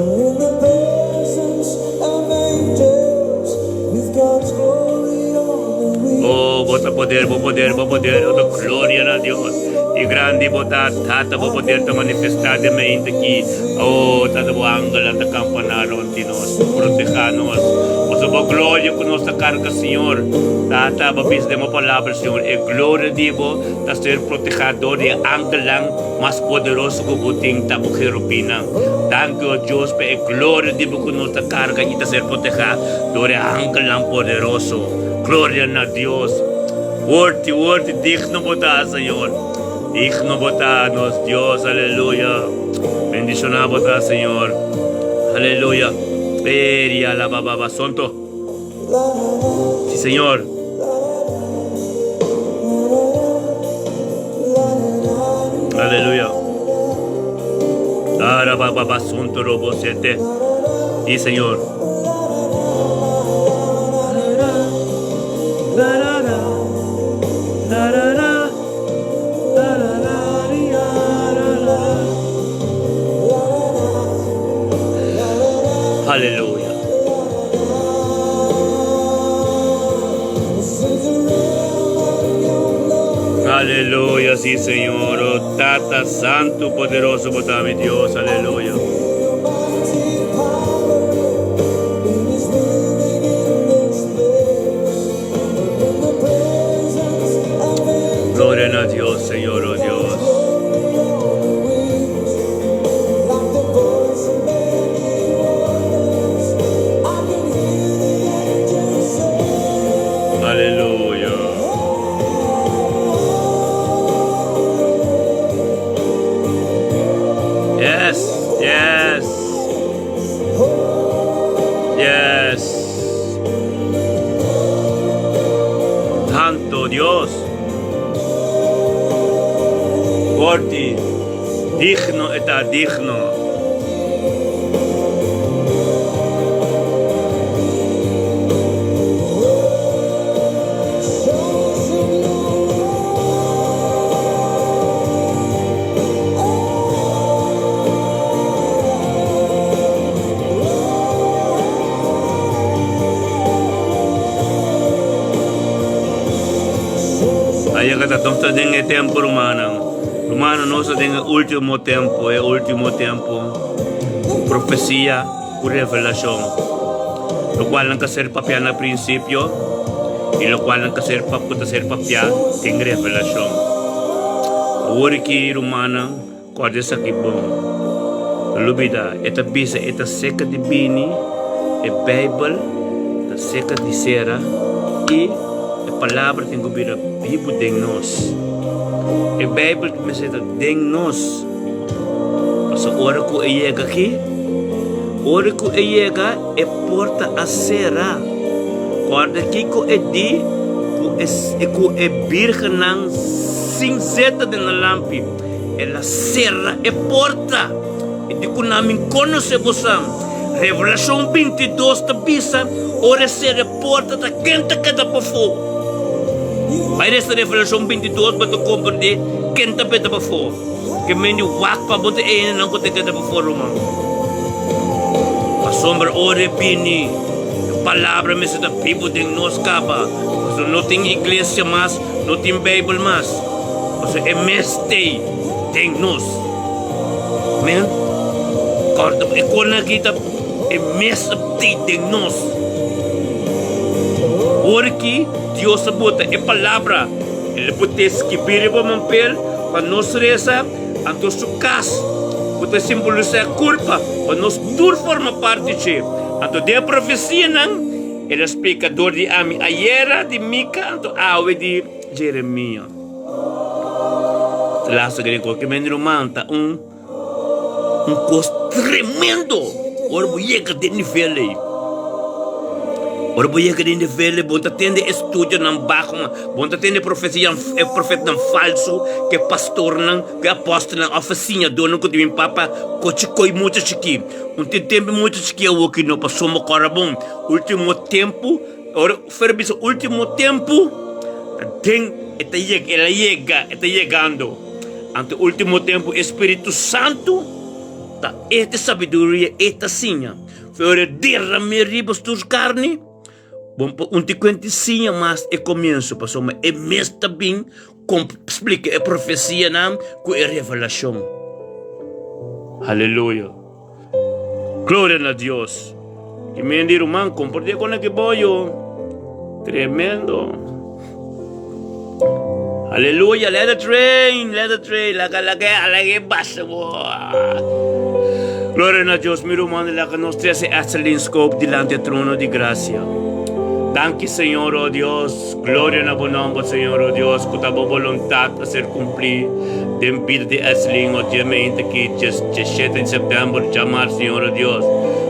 Oh, bo ta poder, bo poder, bo poder, oh, gloria na Dios. I grandi bo ta, Tata, bo poder ta manifestá den mente aki. Oh, Tata, bo angelnan ta kampaná rònt di nos, pa protehá nos. Pasobra bo gloria ku nos ta karga, Señor. Tata, bo bisa den bo Palabra, Señor, e gloria di bo ta ser protehá dor di e angelnan mas poderoso ku bo tin, ta bo kerubinnan. Danki, oh Dios, pa e gloria di bo ku nos ta karga i ta ser protehá dor e angelnan poderoso. Gloria na Dios! Worthy, worthy, digno bo ta, Señor. Digno bo ta, nos Dios, aleluya. Bendiciona bo ta, Señor. Aleluya. Eria la ba ba ba sonto. Sí, Señor. Aleluya. Ara ba ba ba sonto robo sete. Sí, Señor. Aleluya. Aleluya, sí, Señor. Oh, Tata Santo, poderoso, bo ta mi Dios. Aleluya. Gloria na Dios, Señor, oh Dios. Señor, oh Dios. Forti, digno e ta, digno. A yega ta nos ta den e tempo, rumannan. Rumannan, nos ta den e ultimo tempo, e ultimo tempo. Ku profesia, ku revelashon. Lokual nan ta ser papiá na prinsipio i lokual nan ta ser ku ta ser papiá den revelashon. Awor aki, rumannan, Kòrda esaki bon. No lubida, e ta bisa e ta seka di bini, e Beibel ta seka di sera i e Palabra tin ku bira bibu den nos. E Beibel mester ta den nos. Pasobra ora ku e yega aki, ora ku e yega e porta a sera. Kòrda kiko e di ku e birgennan sin zeta den nan lampi. El a sera e porta i di ku nan min konosé bosan. Revelashon 22 ta bisa, Ora e sera e porta ta ken ta keda pafó. Bai resa Revelashon 22 bo ta komprendé ken ta beta pafó. Ke men di wak pa bo ta e hendenan ku ta keda pafó, ruman. Pasobra ora e bini, e palabra mester ta bibu den nos kaba. Pasobra no tin iglesia mas, no tin Beibel mas. Pasobra e mes t'ei den nos. Amen. Kòrda ku e konan aki ta e mes t'ei den nos. Ora ki Dios a bota e palabra, el a bot'é skibí riba papel pa nos resa, anto su kas, ku ta simbolisá e kurpa, pa nos tur forma parti dje. Anto den e profesianan, el a splika dor di ami ayera di Mika, anto awe di Jeremia. Laatste keer ku men ruman ta un un kos tremendo ora bo yega den nivel ei. Ora bo yega den nivel ei bo ta tende e studionan baho, bo ta tende profesia e profetanan falso ku e pastornan ku e apòstelnan òf e siñadónan ku ta bin papia kochi koi mucha chikí. Un tin tempu mucha chikí awoki no pasobra bo kòrda bon último tempu ora. Pero bisa ultimo tempu ta den e ta yega, el a yega, e ta yegando. Anto ultimo tempu e Spiritu Santu ta e ta sabiduria, e ta siña. Pero e derram'é riba tur karni, bon pa un ti kuenta i siña mas e komienso, pasobra e mes ta bin splika e profesianan ku e revelashon. Haleluya! Gloria na Dios. Ki men di ruman komport'é kon aki boyo. Tremendo. Aleluya, let it rain, let it rain. Laga, laga, laga e basa bo. Gloria na Dios, mi ruman, laga nos trese Etselin Scope dilanti e trono di gracia. Danki, Señor, oh Dios. Gloria na bo nomber, Señor, oh Dios, ku ta bo boluntat a ser kumplí den bida di Etselin, oh Dios, mente ki 17 di september djamar, Señor, oh Dios.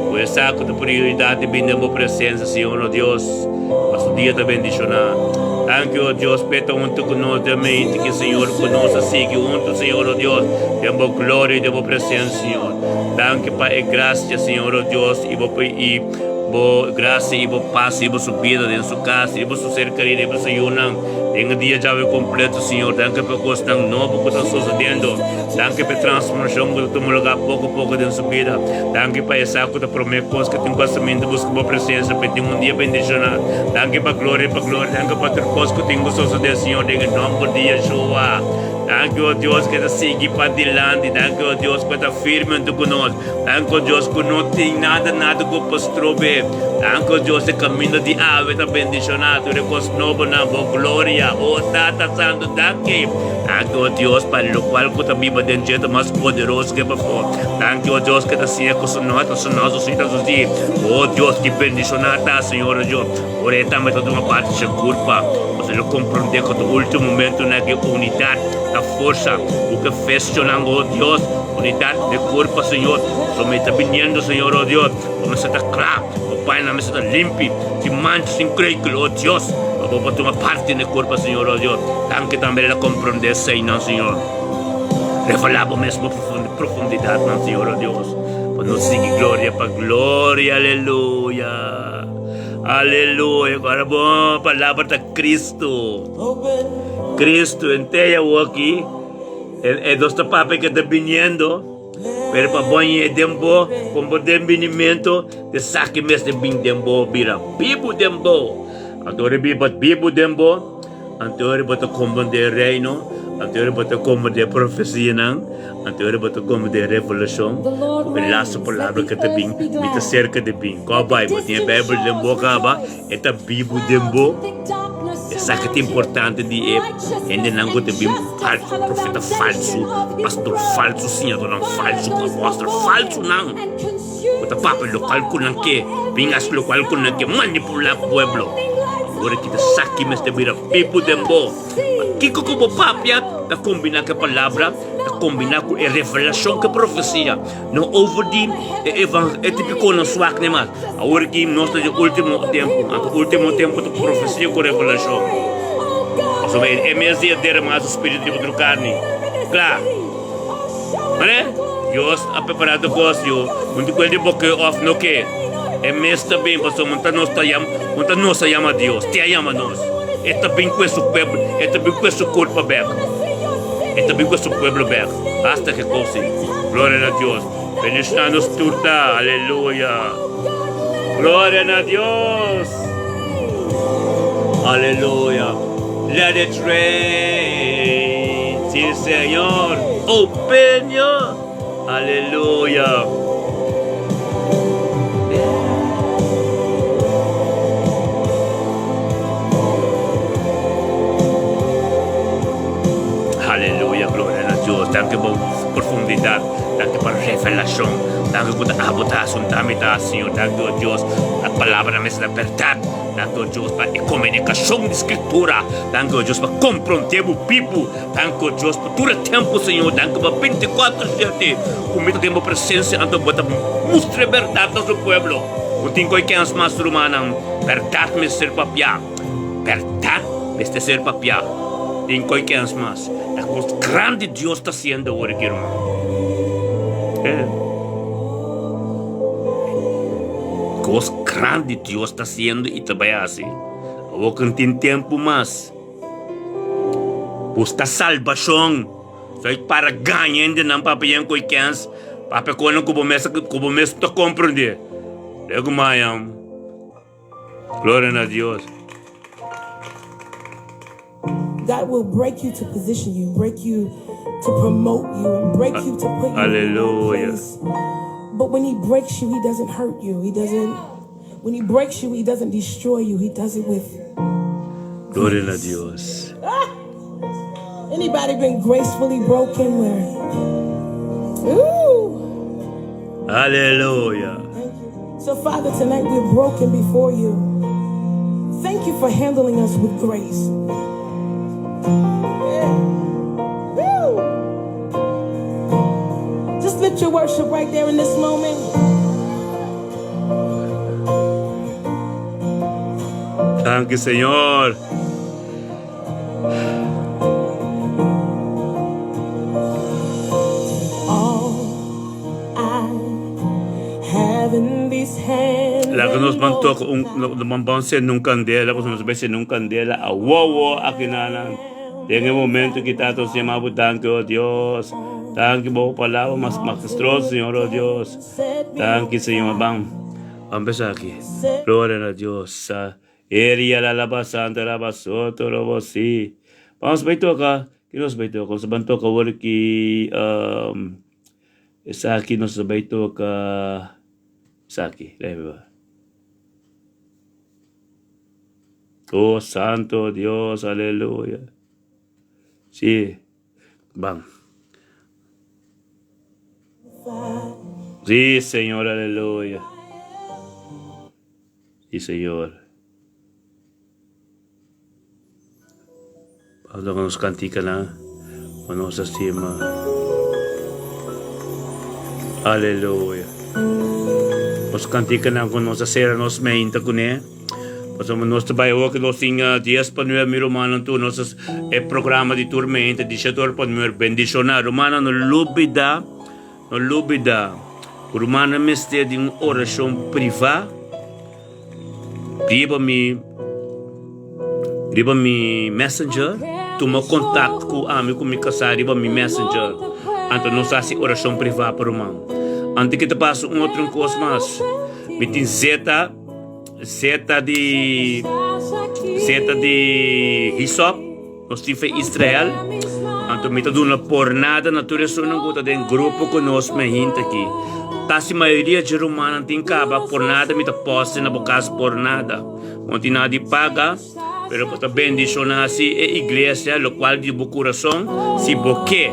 Ku e sa ku ta prioridat di bini den bo presensia, Señor, oh Dios, pa su dia ta bendishoná. Danki, oh Dios, p'e ta huntu ku nos den mente ki, Señor, ku nos a sigui huntu, Señor, oh Dios, den bo gloria i den bo presensia, Señor. Danki pa e grasia, Señor, oh Dios, i bo i Bo grasia i bo pas riba su bida, den su kas, riba su ser kerí, riba su yunan, den e dia djawe kompleto, Señor. Danki pa e kosnan nobo ku ta sosediendo. Danki pa e transformashon ku ta tuma lugá poko poko den su bida. Danki pa e sa ku ta promé kos ku tin kosamentu buska bo presensia pa e tin un dia bendishoná. Danki pa gloria pa gloria. Danki pa tur kos ku tin ku sosodé, Señor, den e nòmber di Yeshua. Danki, o Dios, ku e ta sigui padilanti. Danki, o Dios, ku e ta firme huntu ku nos. Danki o Dios ku no tin nada nada ku por strob'é. Danki o Dios e kaminda di awe ta bendishoná tur e kos nobonan bo gloria. O Tata Santu danki. Danki o Dios pa lokual ku ta biba den dje ta mas poderoso ke pafó. Danki o Dios ke ta siña ku su no ta su no su si ta su si. O Dios ki bendishoná ta Señor o Dios. Ora e tambe ta tuma parti dje kurpa. Pasobra lo komprondé ku ta ultimo momentunan ke unidat ta forsa. Bo ke festionan o Dios. Unidat di kurpa, Señor. So mi ta biniendo, Señor, oh Dios. Bo mester ta kla. Bo pañanan mester ta limpi, sin mancha, sin kreikel, oh Dios. Pa bo por tuma parti na e kurpa, Señor, oh Dios. Danki tambe el a komprondé eseinan, Señor. Revelá bo mes bo profundidatnan, Señor, oh Dios. Pa nos sigui gloria pa gloria, aleluya. Aleluya. Ora bo palabra ta Cristo. Cristo, ente awoki, e nos ta papia ke ta biniendo. Pero pa bo ñe den bo, con bo den binimento, esaki mester bin den bo, bira bibu den bo. Anto ora biba bibu den bo, anto ora bo ta comprende e reino, anto ora bo ta comprende e profecianan, anto ora bo ta comprende e revelacion, cu e laatste palabra cu ta bin, mi ta cerca di bin. Cua bai? Bo tin e Bijbel den bo caba? E ta bibu den bo. Esaki ta importante di e hendenan ku ta bin falsu, profeta falsu, pastor falsu, siñadornan falsu, apòstel falsunan ku ta papia lokal ku nan ke bin hasi lokal ku nan ke manipulá pueblo. Awor aki ta saki mester bira bibu den bo. Kiko ku bo papia ta kombiná ku e palabra, ta kombiná ku e revelashon, ku e profesia. No over di e evan e tipikonan swak ne mas. Awor ki nos ta den ultimo tempu, anto ultimo tempu ta profesia ku revelashon. Pasobra e mes dia derama su spiritu riba tur karni. Kla. Mane? Dios a prepara tur kos, yo. Un di kuel di bo ke òf no ke. E mes ta bin, pasobra un ta nos ta yama, un ta nos a yama Dios, te a yama nos. E ta bin ku e su pueblo, e ta bin ku e su kurpa bèk. E ta bin ku e su pueblo bèk. Hasta ke kosi. Gloria na Dios. Bendiciona nos tur ta. Aleluya. Gloria na Dios. Aleluya. Let it rain. Sí, Señor. Open your. Aleluya. Aleluya, gloria na Dios. Danki pa profundidad, danki pa revelacion, danki ku ta abo ta haci un dami ta haci, Señor. Danki, oh Dios, pa palabra mester ta berdad. Danki, oh Dios, pa e comunicacion di Scritura. Danki, oh Dios, pa compronde bo bibu. Danki, oh Dios, pa tur e tempo, Señor. Danki pa 24/7 ku mi ta den bo presencia, anto bo ta mustra e berdad na su pueblo. No tin koe kens mas, rumannan. Berdad mester papia. Berdad mester ser papiá den koi kens mas. Ta kos grandi Dios ta hasiendo awor aki, ruman. Eh. Kos grandi Dios ta hasiendo i ta bai hasi. Awor ku no tin tempu mas. Buska salbashon. Soy para gaña hendenan papia den koi kens. Papia konan ku bo mes ku bo mes ta komprendé. Lego maya. Gloria na Dios. God will break you to position you, break you to promote you, and break you to put you in the right Aleluya. place. But when he breaks you, he doesn't hurt you. He doesn't when he breaks you, he doesn't destroy you. He does it with Gloria na grace. Dios. Ah! Anybody been gracefully broken where Ooh. Aleluya. Thank you. So Father, tonight we're broken before you. Thank you for handling us with grace. Yeah. Woo. Just lift your worship right there in this moment. Danki Señor. Laga nos ban toka un nos ban sende un kandela pasobra nos bai sende un kandela awowo aki nan den e momento ki tata nos yama bo danki oh Dios danki bo palabra mas maestroso Señor oh Dios danki Señor ban ban pesa aki gloria na Dios. Eria la laba santa laba soto robo si. Vamos bai toca. Ki nos bai toca? Nos ban toca awor ki um, esaki nos bai toca esaki. Déjame ver. Oh santo Dios, aleluya. Sí, van. Sí, Señor, aleluya. Sí, Señor. Vamos toca nos canticanan pa nos estima. Aleluya. Nos canticanan cu nos a cera nos mente cune. Pasobra nos ta bai awor ku nos tin dies pa nuebe, mi rumannan tur nos e programa di tur mente di shete ora pa nuebe. Bendishoná. Rumannan no lubida, no lubida ku rumannan mester di un orashon privá riba mi riba mi messenger. Tuma kontakto ku ami ku mi kasá riba mi messenger. Anto nos hasi orashon privá pa ruman. Anto ke ta pasa un otro kos mas. Mi tin zeta. Zeta di zeta di hisop nos tin fe Israel anto mi ta duna por nada na tur esunnan ku ta den grupo ku nos me hinta aki kasi mayoria dje rumannan tin kaba por nada mi ta poste na bo kas por nada bo no tin nada di paga pero bo ta bendishona si e iglesia lokual di bo kurason si bo ke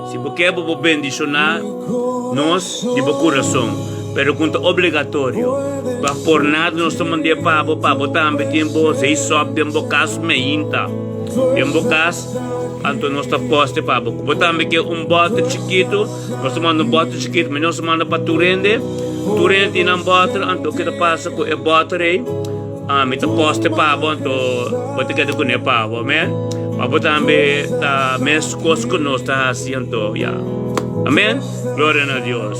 si bo ke bo por bendishona nos di bo kurason pero ku ta obligatorio pa por nada nos ta mand'é pa bo pa bo tambe tin bo zeisòp den bo kas meinta den bo kas anto nos ta poste pa bo ku bo tambe ke un bòter chikitu nos ta manda un bòter chikitu mi nos ta manda pa tur hende tur hende tin nan bòter anto ke ta pasa ku e bòter ei. Ami ta poste pa bo, anto bo ta keda kuné pa bo, amen. Pa bo tambe ta mes kos ku nos ta hasi, anto ya. Amen. Gloria na Dios.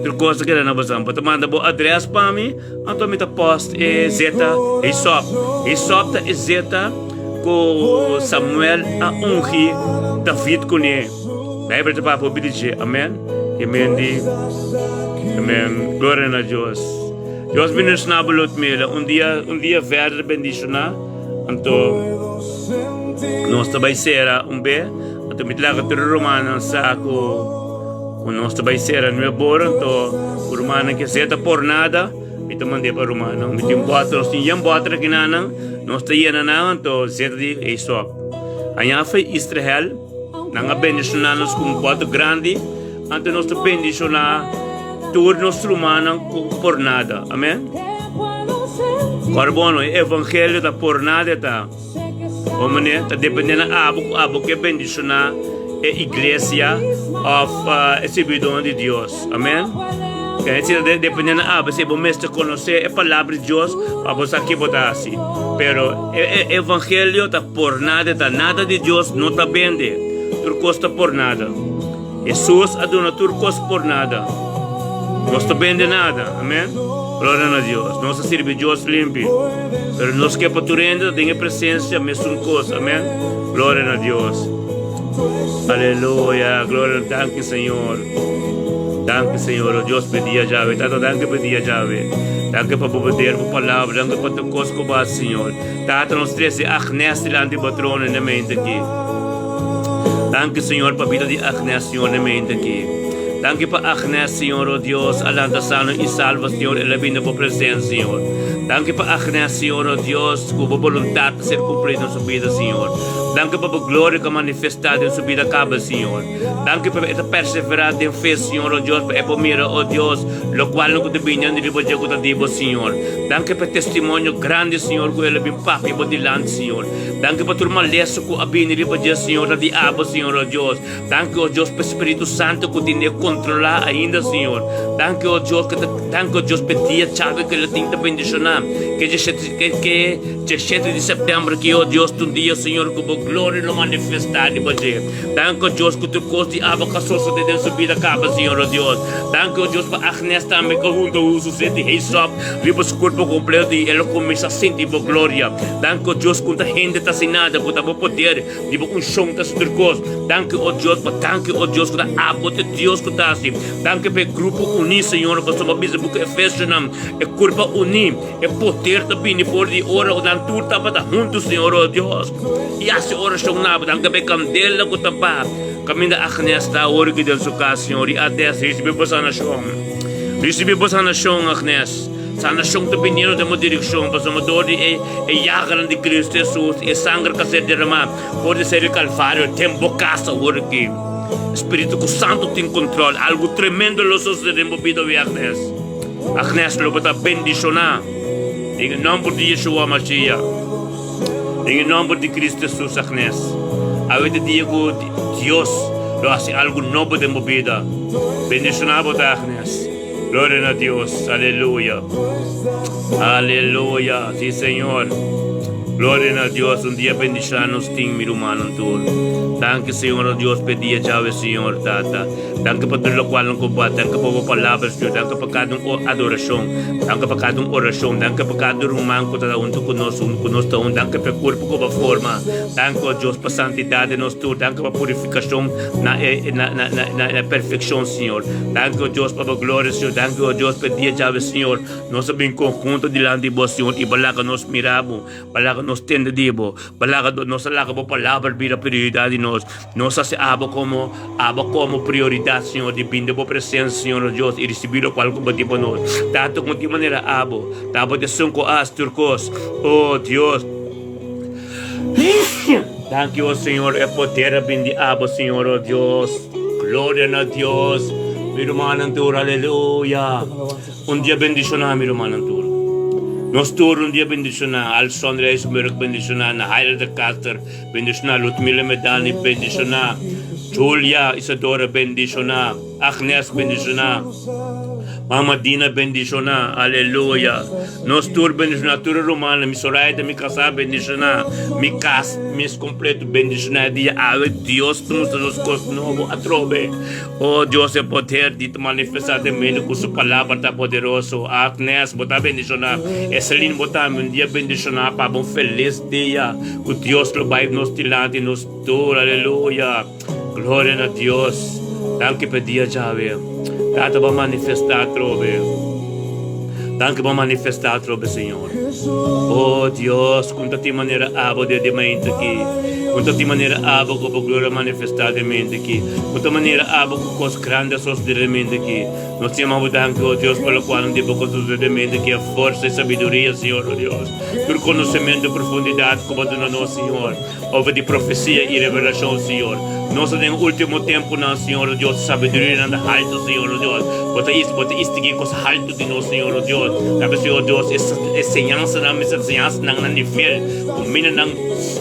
Tur kos ta keda na bo san. Bo ta manda bo adres pa mi, anto mi ta post e zeta hisop. Hisop ta e zeta ku Samuel a ungi David kuné. Bijbel ta papia hopi di dje, amen. Ke men di, amen. Gloria na Dios. Dios bendiciona bo Ludmila un dia un dia verder bendiciona anto nos ta bai cera un be anto mi ta laga tur e rumannan sa cu cu nos ta bai cera nuebe ora anto cu rumannan ke zeta por nada mi ta mande pa rumannan mi tin boter nos tin yen boter aki nanan nos ta yena nan anto zeta di Esop aña fe Israel nan a bendiciona nos cu un boter grandi anto nos ta bendiciona. Tur nos rumannan ku por nada. Amen. Kòrda bon, e evangelio ta por nada e ta. Bon manera, ta depende na abo ku abo ke bendishoná e iglesia òf e sirbidónan di Dios. Amen. Kende si ta depende na abo, si bo mester konosé e palabra di Dios pa bo sa ke bo ta hasi. Pero e evangelio ta por nada e ta. Nada di Dios no ta bende. Tur kos ta por nada. Hesus a duna tur kos por nada. Nos ta bende nada. Amen. Gloria na Dios. Nos ta sirbi Dios limpi. Pero nos ke pa tur hende ta den e presencia mesun kos. Amen. Gloria na Dios. Aleluya. Gloria. Danki Señor. Danki Señor. Oh Dios pe dia djawe. Tata danki pe dia djawe. Danki pa bo poder, bo palabra. Danki pa tur kos ku bo hasi Señor. Tata nos trese Agnes dilanti bo trono na mente aki. Danki Señor pa bida di Agnes Señor na mente aki. Danki pa Agnes Señor oh Dios a lanta sano y salvo Señor el a bini na bo presencia Señor. Danki pa Agnes Señor oh Dios cu bo boluntad ta ser cumpli den su bida Señor. Danki pa bo gloria cu a manifesta den su bida caba Señor. Danki pa e ta persevera den fe Señor oh Dios pa e por mira oh Dios locual no cu ta bini andi riba dje cu ta di bo Señor. Danki pa e testimonio grandi Señor cu el a bin papia bo dilanti Señor. Danki pa tur malesa ku a bini riba dje, Señor, ta di abo, Señor, o Dios. Danki, o Dios, pa e Spiritu Santu ku tin e kontrolá ainda, Señor. Danki, o Dios, ku ta, danki, o Dios, pa e dia chave ku el a tin ta bendishoná. Ke djeshete, ke, ke djeshete di sèptèmber aki, o Dios, ta un dia, Señor, ku bo gloria lo manifestá riba dje. Danki, o Dios, ku tur kos di abo ka sosodé den su bida kaba, Señor, o Dios. Danki, o Dios, pa Agnes tambe ku hunta uso seti heisòp riba su kurpo kompleto i el a kuminsá sinti bo gloria. Danki, o Dios, ku ta hende ta sin nada, ku ta bo poder di bo unshon ta hasi tur kos. Danki, o Dios, pa danki, o Dios, ku ta abo ta e Dios ku ta hasi. Danki pa e grupo uní, Señor, pasobra bo a bisa bo ku Efesionan, e kurpa uní, e poder ta bini for di ora ku nan tur tabata huntu, Señor, o Dios, i hasi orashon na bo. Danki pa e kandela ku ta baha kaminda Agnes ta awor aki den su kas, Señor, i Agnes risibi bo sanashon. Risibi bo sanashon, Agnes. Sanashon ta biniendo den bo direkshon, pasobra dor di e e yaganan di Kristu Hesus i e sanger ku a ser deramá for di ser di Kalvario den bo kas awor aki. Spiritu ku Santu tin kontrol. Algu tremendo lo sosodé den bo bida awe, Agnes. Agnes, lo bo ta bendishoná den e nòmber di Yeshua Mashiach. Den e nòmber di Kristu Hesus, Agnes. Awe ta dia ku Dios lo hasi algu nobo den bo bida. Bendishoná bo ta, Agnes. Gloria na Dios. Aleluya. Aleluya. Sí, Señor. Gloria na Dios. Un dia bendishoná nos tin, mi rumannan tur. Danki, Señor, oh Dios, p'e dia djawe, Señor, Tata. Danki pa tur lokual nan ku bo a. Danki pa bo palabra, Señor. Danki pa kada un adorashon. Danki pa kada un orashon. Danki pa kada ruman ku ta huntu ku nos, ku nos ta huntu. Danki pa e kurpo ku bo a forma. Danki, oh Dios, pa santidat den nos tur. Danki pa purifikashon na e, na, na, na, na e perfekshon, Señor. Danki, oh Dios, pa bo gloria, Señor. Danki, oh Dios, pa e dia djawe, Señor. Nos a bin konhunto dilanti bo, Señor, i bo laga nos mira bo, bo laga nos tende di bo, bo laga nos a laga bo palabra bira prioridat di nos. Nos hasi abo komo abo komo prioridat, Señor, di bin den bo presensia, Señor nos Dios, i risibí lokual ku bo tin pa nos. Tata, kon tin manera abo ta abo ta esun ku hasi tur kos, o Dios. Danki, o Señor, e poder a bin di abo, Señor, o Dios. Gloria na Dios. Mi rumannan tur, aleluya. Un dia bendishoná, mi rumannan tur. Nos tur un dia bendishoná. Alson Rijsburg bendishoná, Nahaira de Caster bendishoná, Ludmila Medani bendishoná, Julia Isadora bendishoná, Agnes bendishoná, Mama Dina bendishoná, aleluya. Nos tur bendishoná, tur e rumannan, mi Soraida, mi kasá bendishoná, mi kas mes kompleto bendishoná e dia awe. Dios ta mustra nos kos nobo atrobe. Oh Dios e poder di ta manifesta den medio cu su palabra ta poderoso. Agnes bo ta bendiciona. Eselin bo tambe un dia bendiciona pa bo un feliz dia cu Dios lo bay nos dilanti nos tur aleluya gloria na Dios danki pa e dia djawe tata bo a manifesta atrobe danki bo a manifesta atrobe Señor. Oh Dios, con ta tin manera abo den di mente aki? Con ta tin manera abo cu bo gloria manifesta den mente aki? Con ta manera abo cu cos grandi a sosode den mente aki? Nos ta yama bo danki, oh Dios, pa locual nan di bo cu a sosode den mente aki, e forsa y sabiduria, Señor, oh Dios, tur conocemento y profundidad cu bo a duna nos, Señor, over di profecia y revelacion, Señor. Nos ta den ultimo temponan, Señor, oh Dios, sabidurianan ta halto, Señor, oh Dios. Bo ta, bo ta istigui cos halto di nos, Señor, oh Dios. Tabe, Señor Dios, e, e señansanan, mester señansanan na nivel, cumindanan,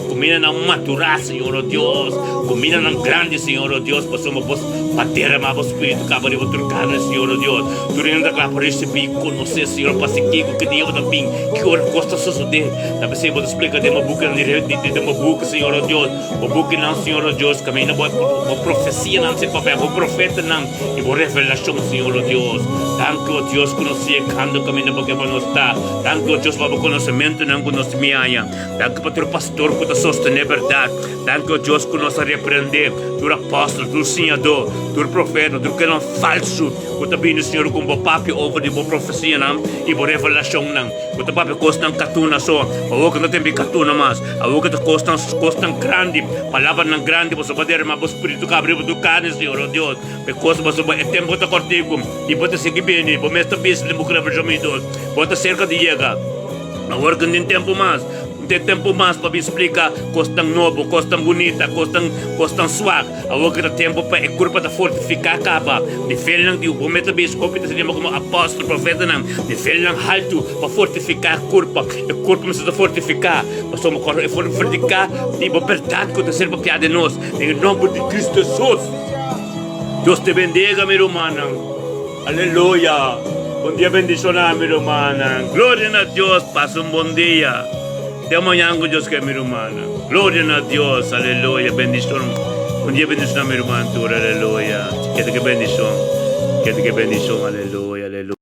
cumindanan maturá, Señor, oh Dios. Cumindanan grandi, Señor, oh Dios, pasobra bo pa derramá bo Spiritu caba riba tur carne, Señor, oh Dios. Tur hende ta kla pa risibí, konosé, Señor, pa si kiko ki dia bo ta bin, ki ora kos ta sosodé. Ta p'esei bo ta splika den bo bukinan di di di den bo buki, Señor, oh Dios. Bo bukinan, Señor, oh Dios, kaminda bo bo profesianan ser papia, bo profetanan i bo revelashon, Señor, oh Dios. Danki, oh Dios, ku nos sigue kando kaminda bo ke pa nos ta. Danki, oh Dios, pa bo konosementunan ku nos mi haña. Danki pa tur pastor ku ta sostené bèrdat. Danki, oh Dios, ku nos a reprendé tur apòstel, tur siñadó, tur profeta, tur kennan falsu ku ta bini, Señor, ku bo papia over di bo profesianan i bo revelashonnan, ku ta papia kosnan katuna so. Awor ku no tin katuna mas, awor ku ta kosnan, kosnan grandi, palabranan grandi, pasobra bo a derramá bo spiritu kaba riba tur karni, Señor, oh Dios. E kos pasobra e tempu ta kòrtiku i bo ta sigui bini, bo mes ta bisa den bo revelashon mi Dios, bo ta serka di yega. Awor ku no tin tempu mas. Tin tempu mas pa bin splika kosnan nobo, kosnan bunita, kosnan kosnan swak. Awor ku ta tempu pa e kurpa ta fortifiká kaba. Nivelnan di bo mester bin skopi ta sinti komo apòstel, profetanan, nivelnan haltu pa fortifiká e kurpa. E kurpa mester ta fortifiká pasobra ku e fortifiká di bo bèrdat ku ta ser papiá den nos. Den e nòmber di Kristu Hesus. Dios te bendiga mi rumannan. Aleluya! Bon dia bendishoná mi rumannan. Gloria na Dios! Pasa un bon dia. Te mañan ku Dios ke mi rumannan. Gloria na Dios! Aleluya! Bendishon. Bon dia bendishoná mi ruman tur. Aleluya! Kete ke bendishon. Kete ke bendishon. Aleluya!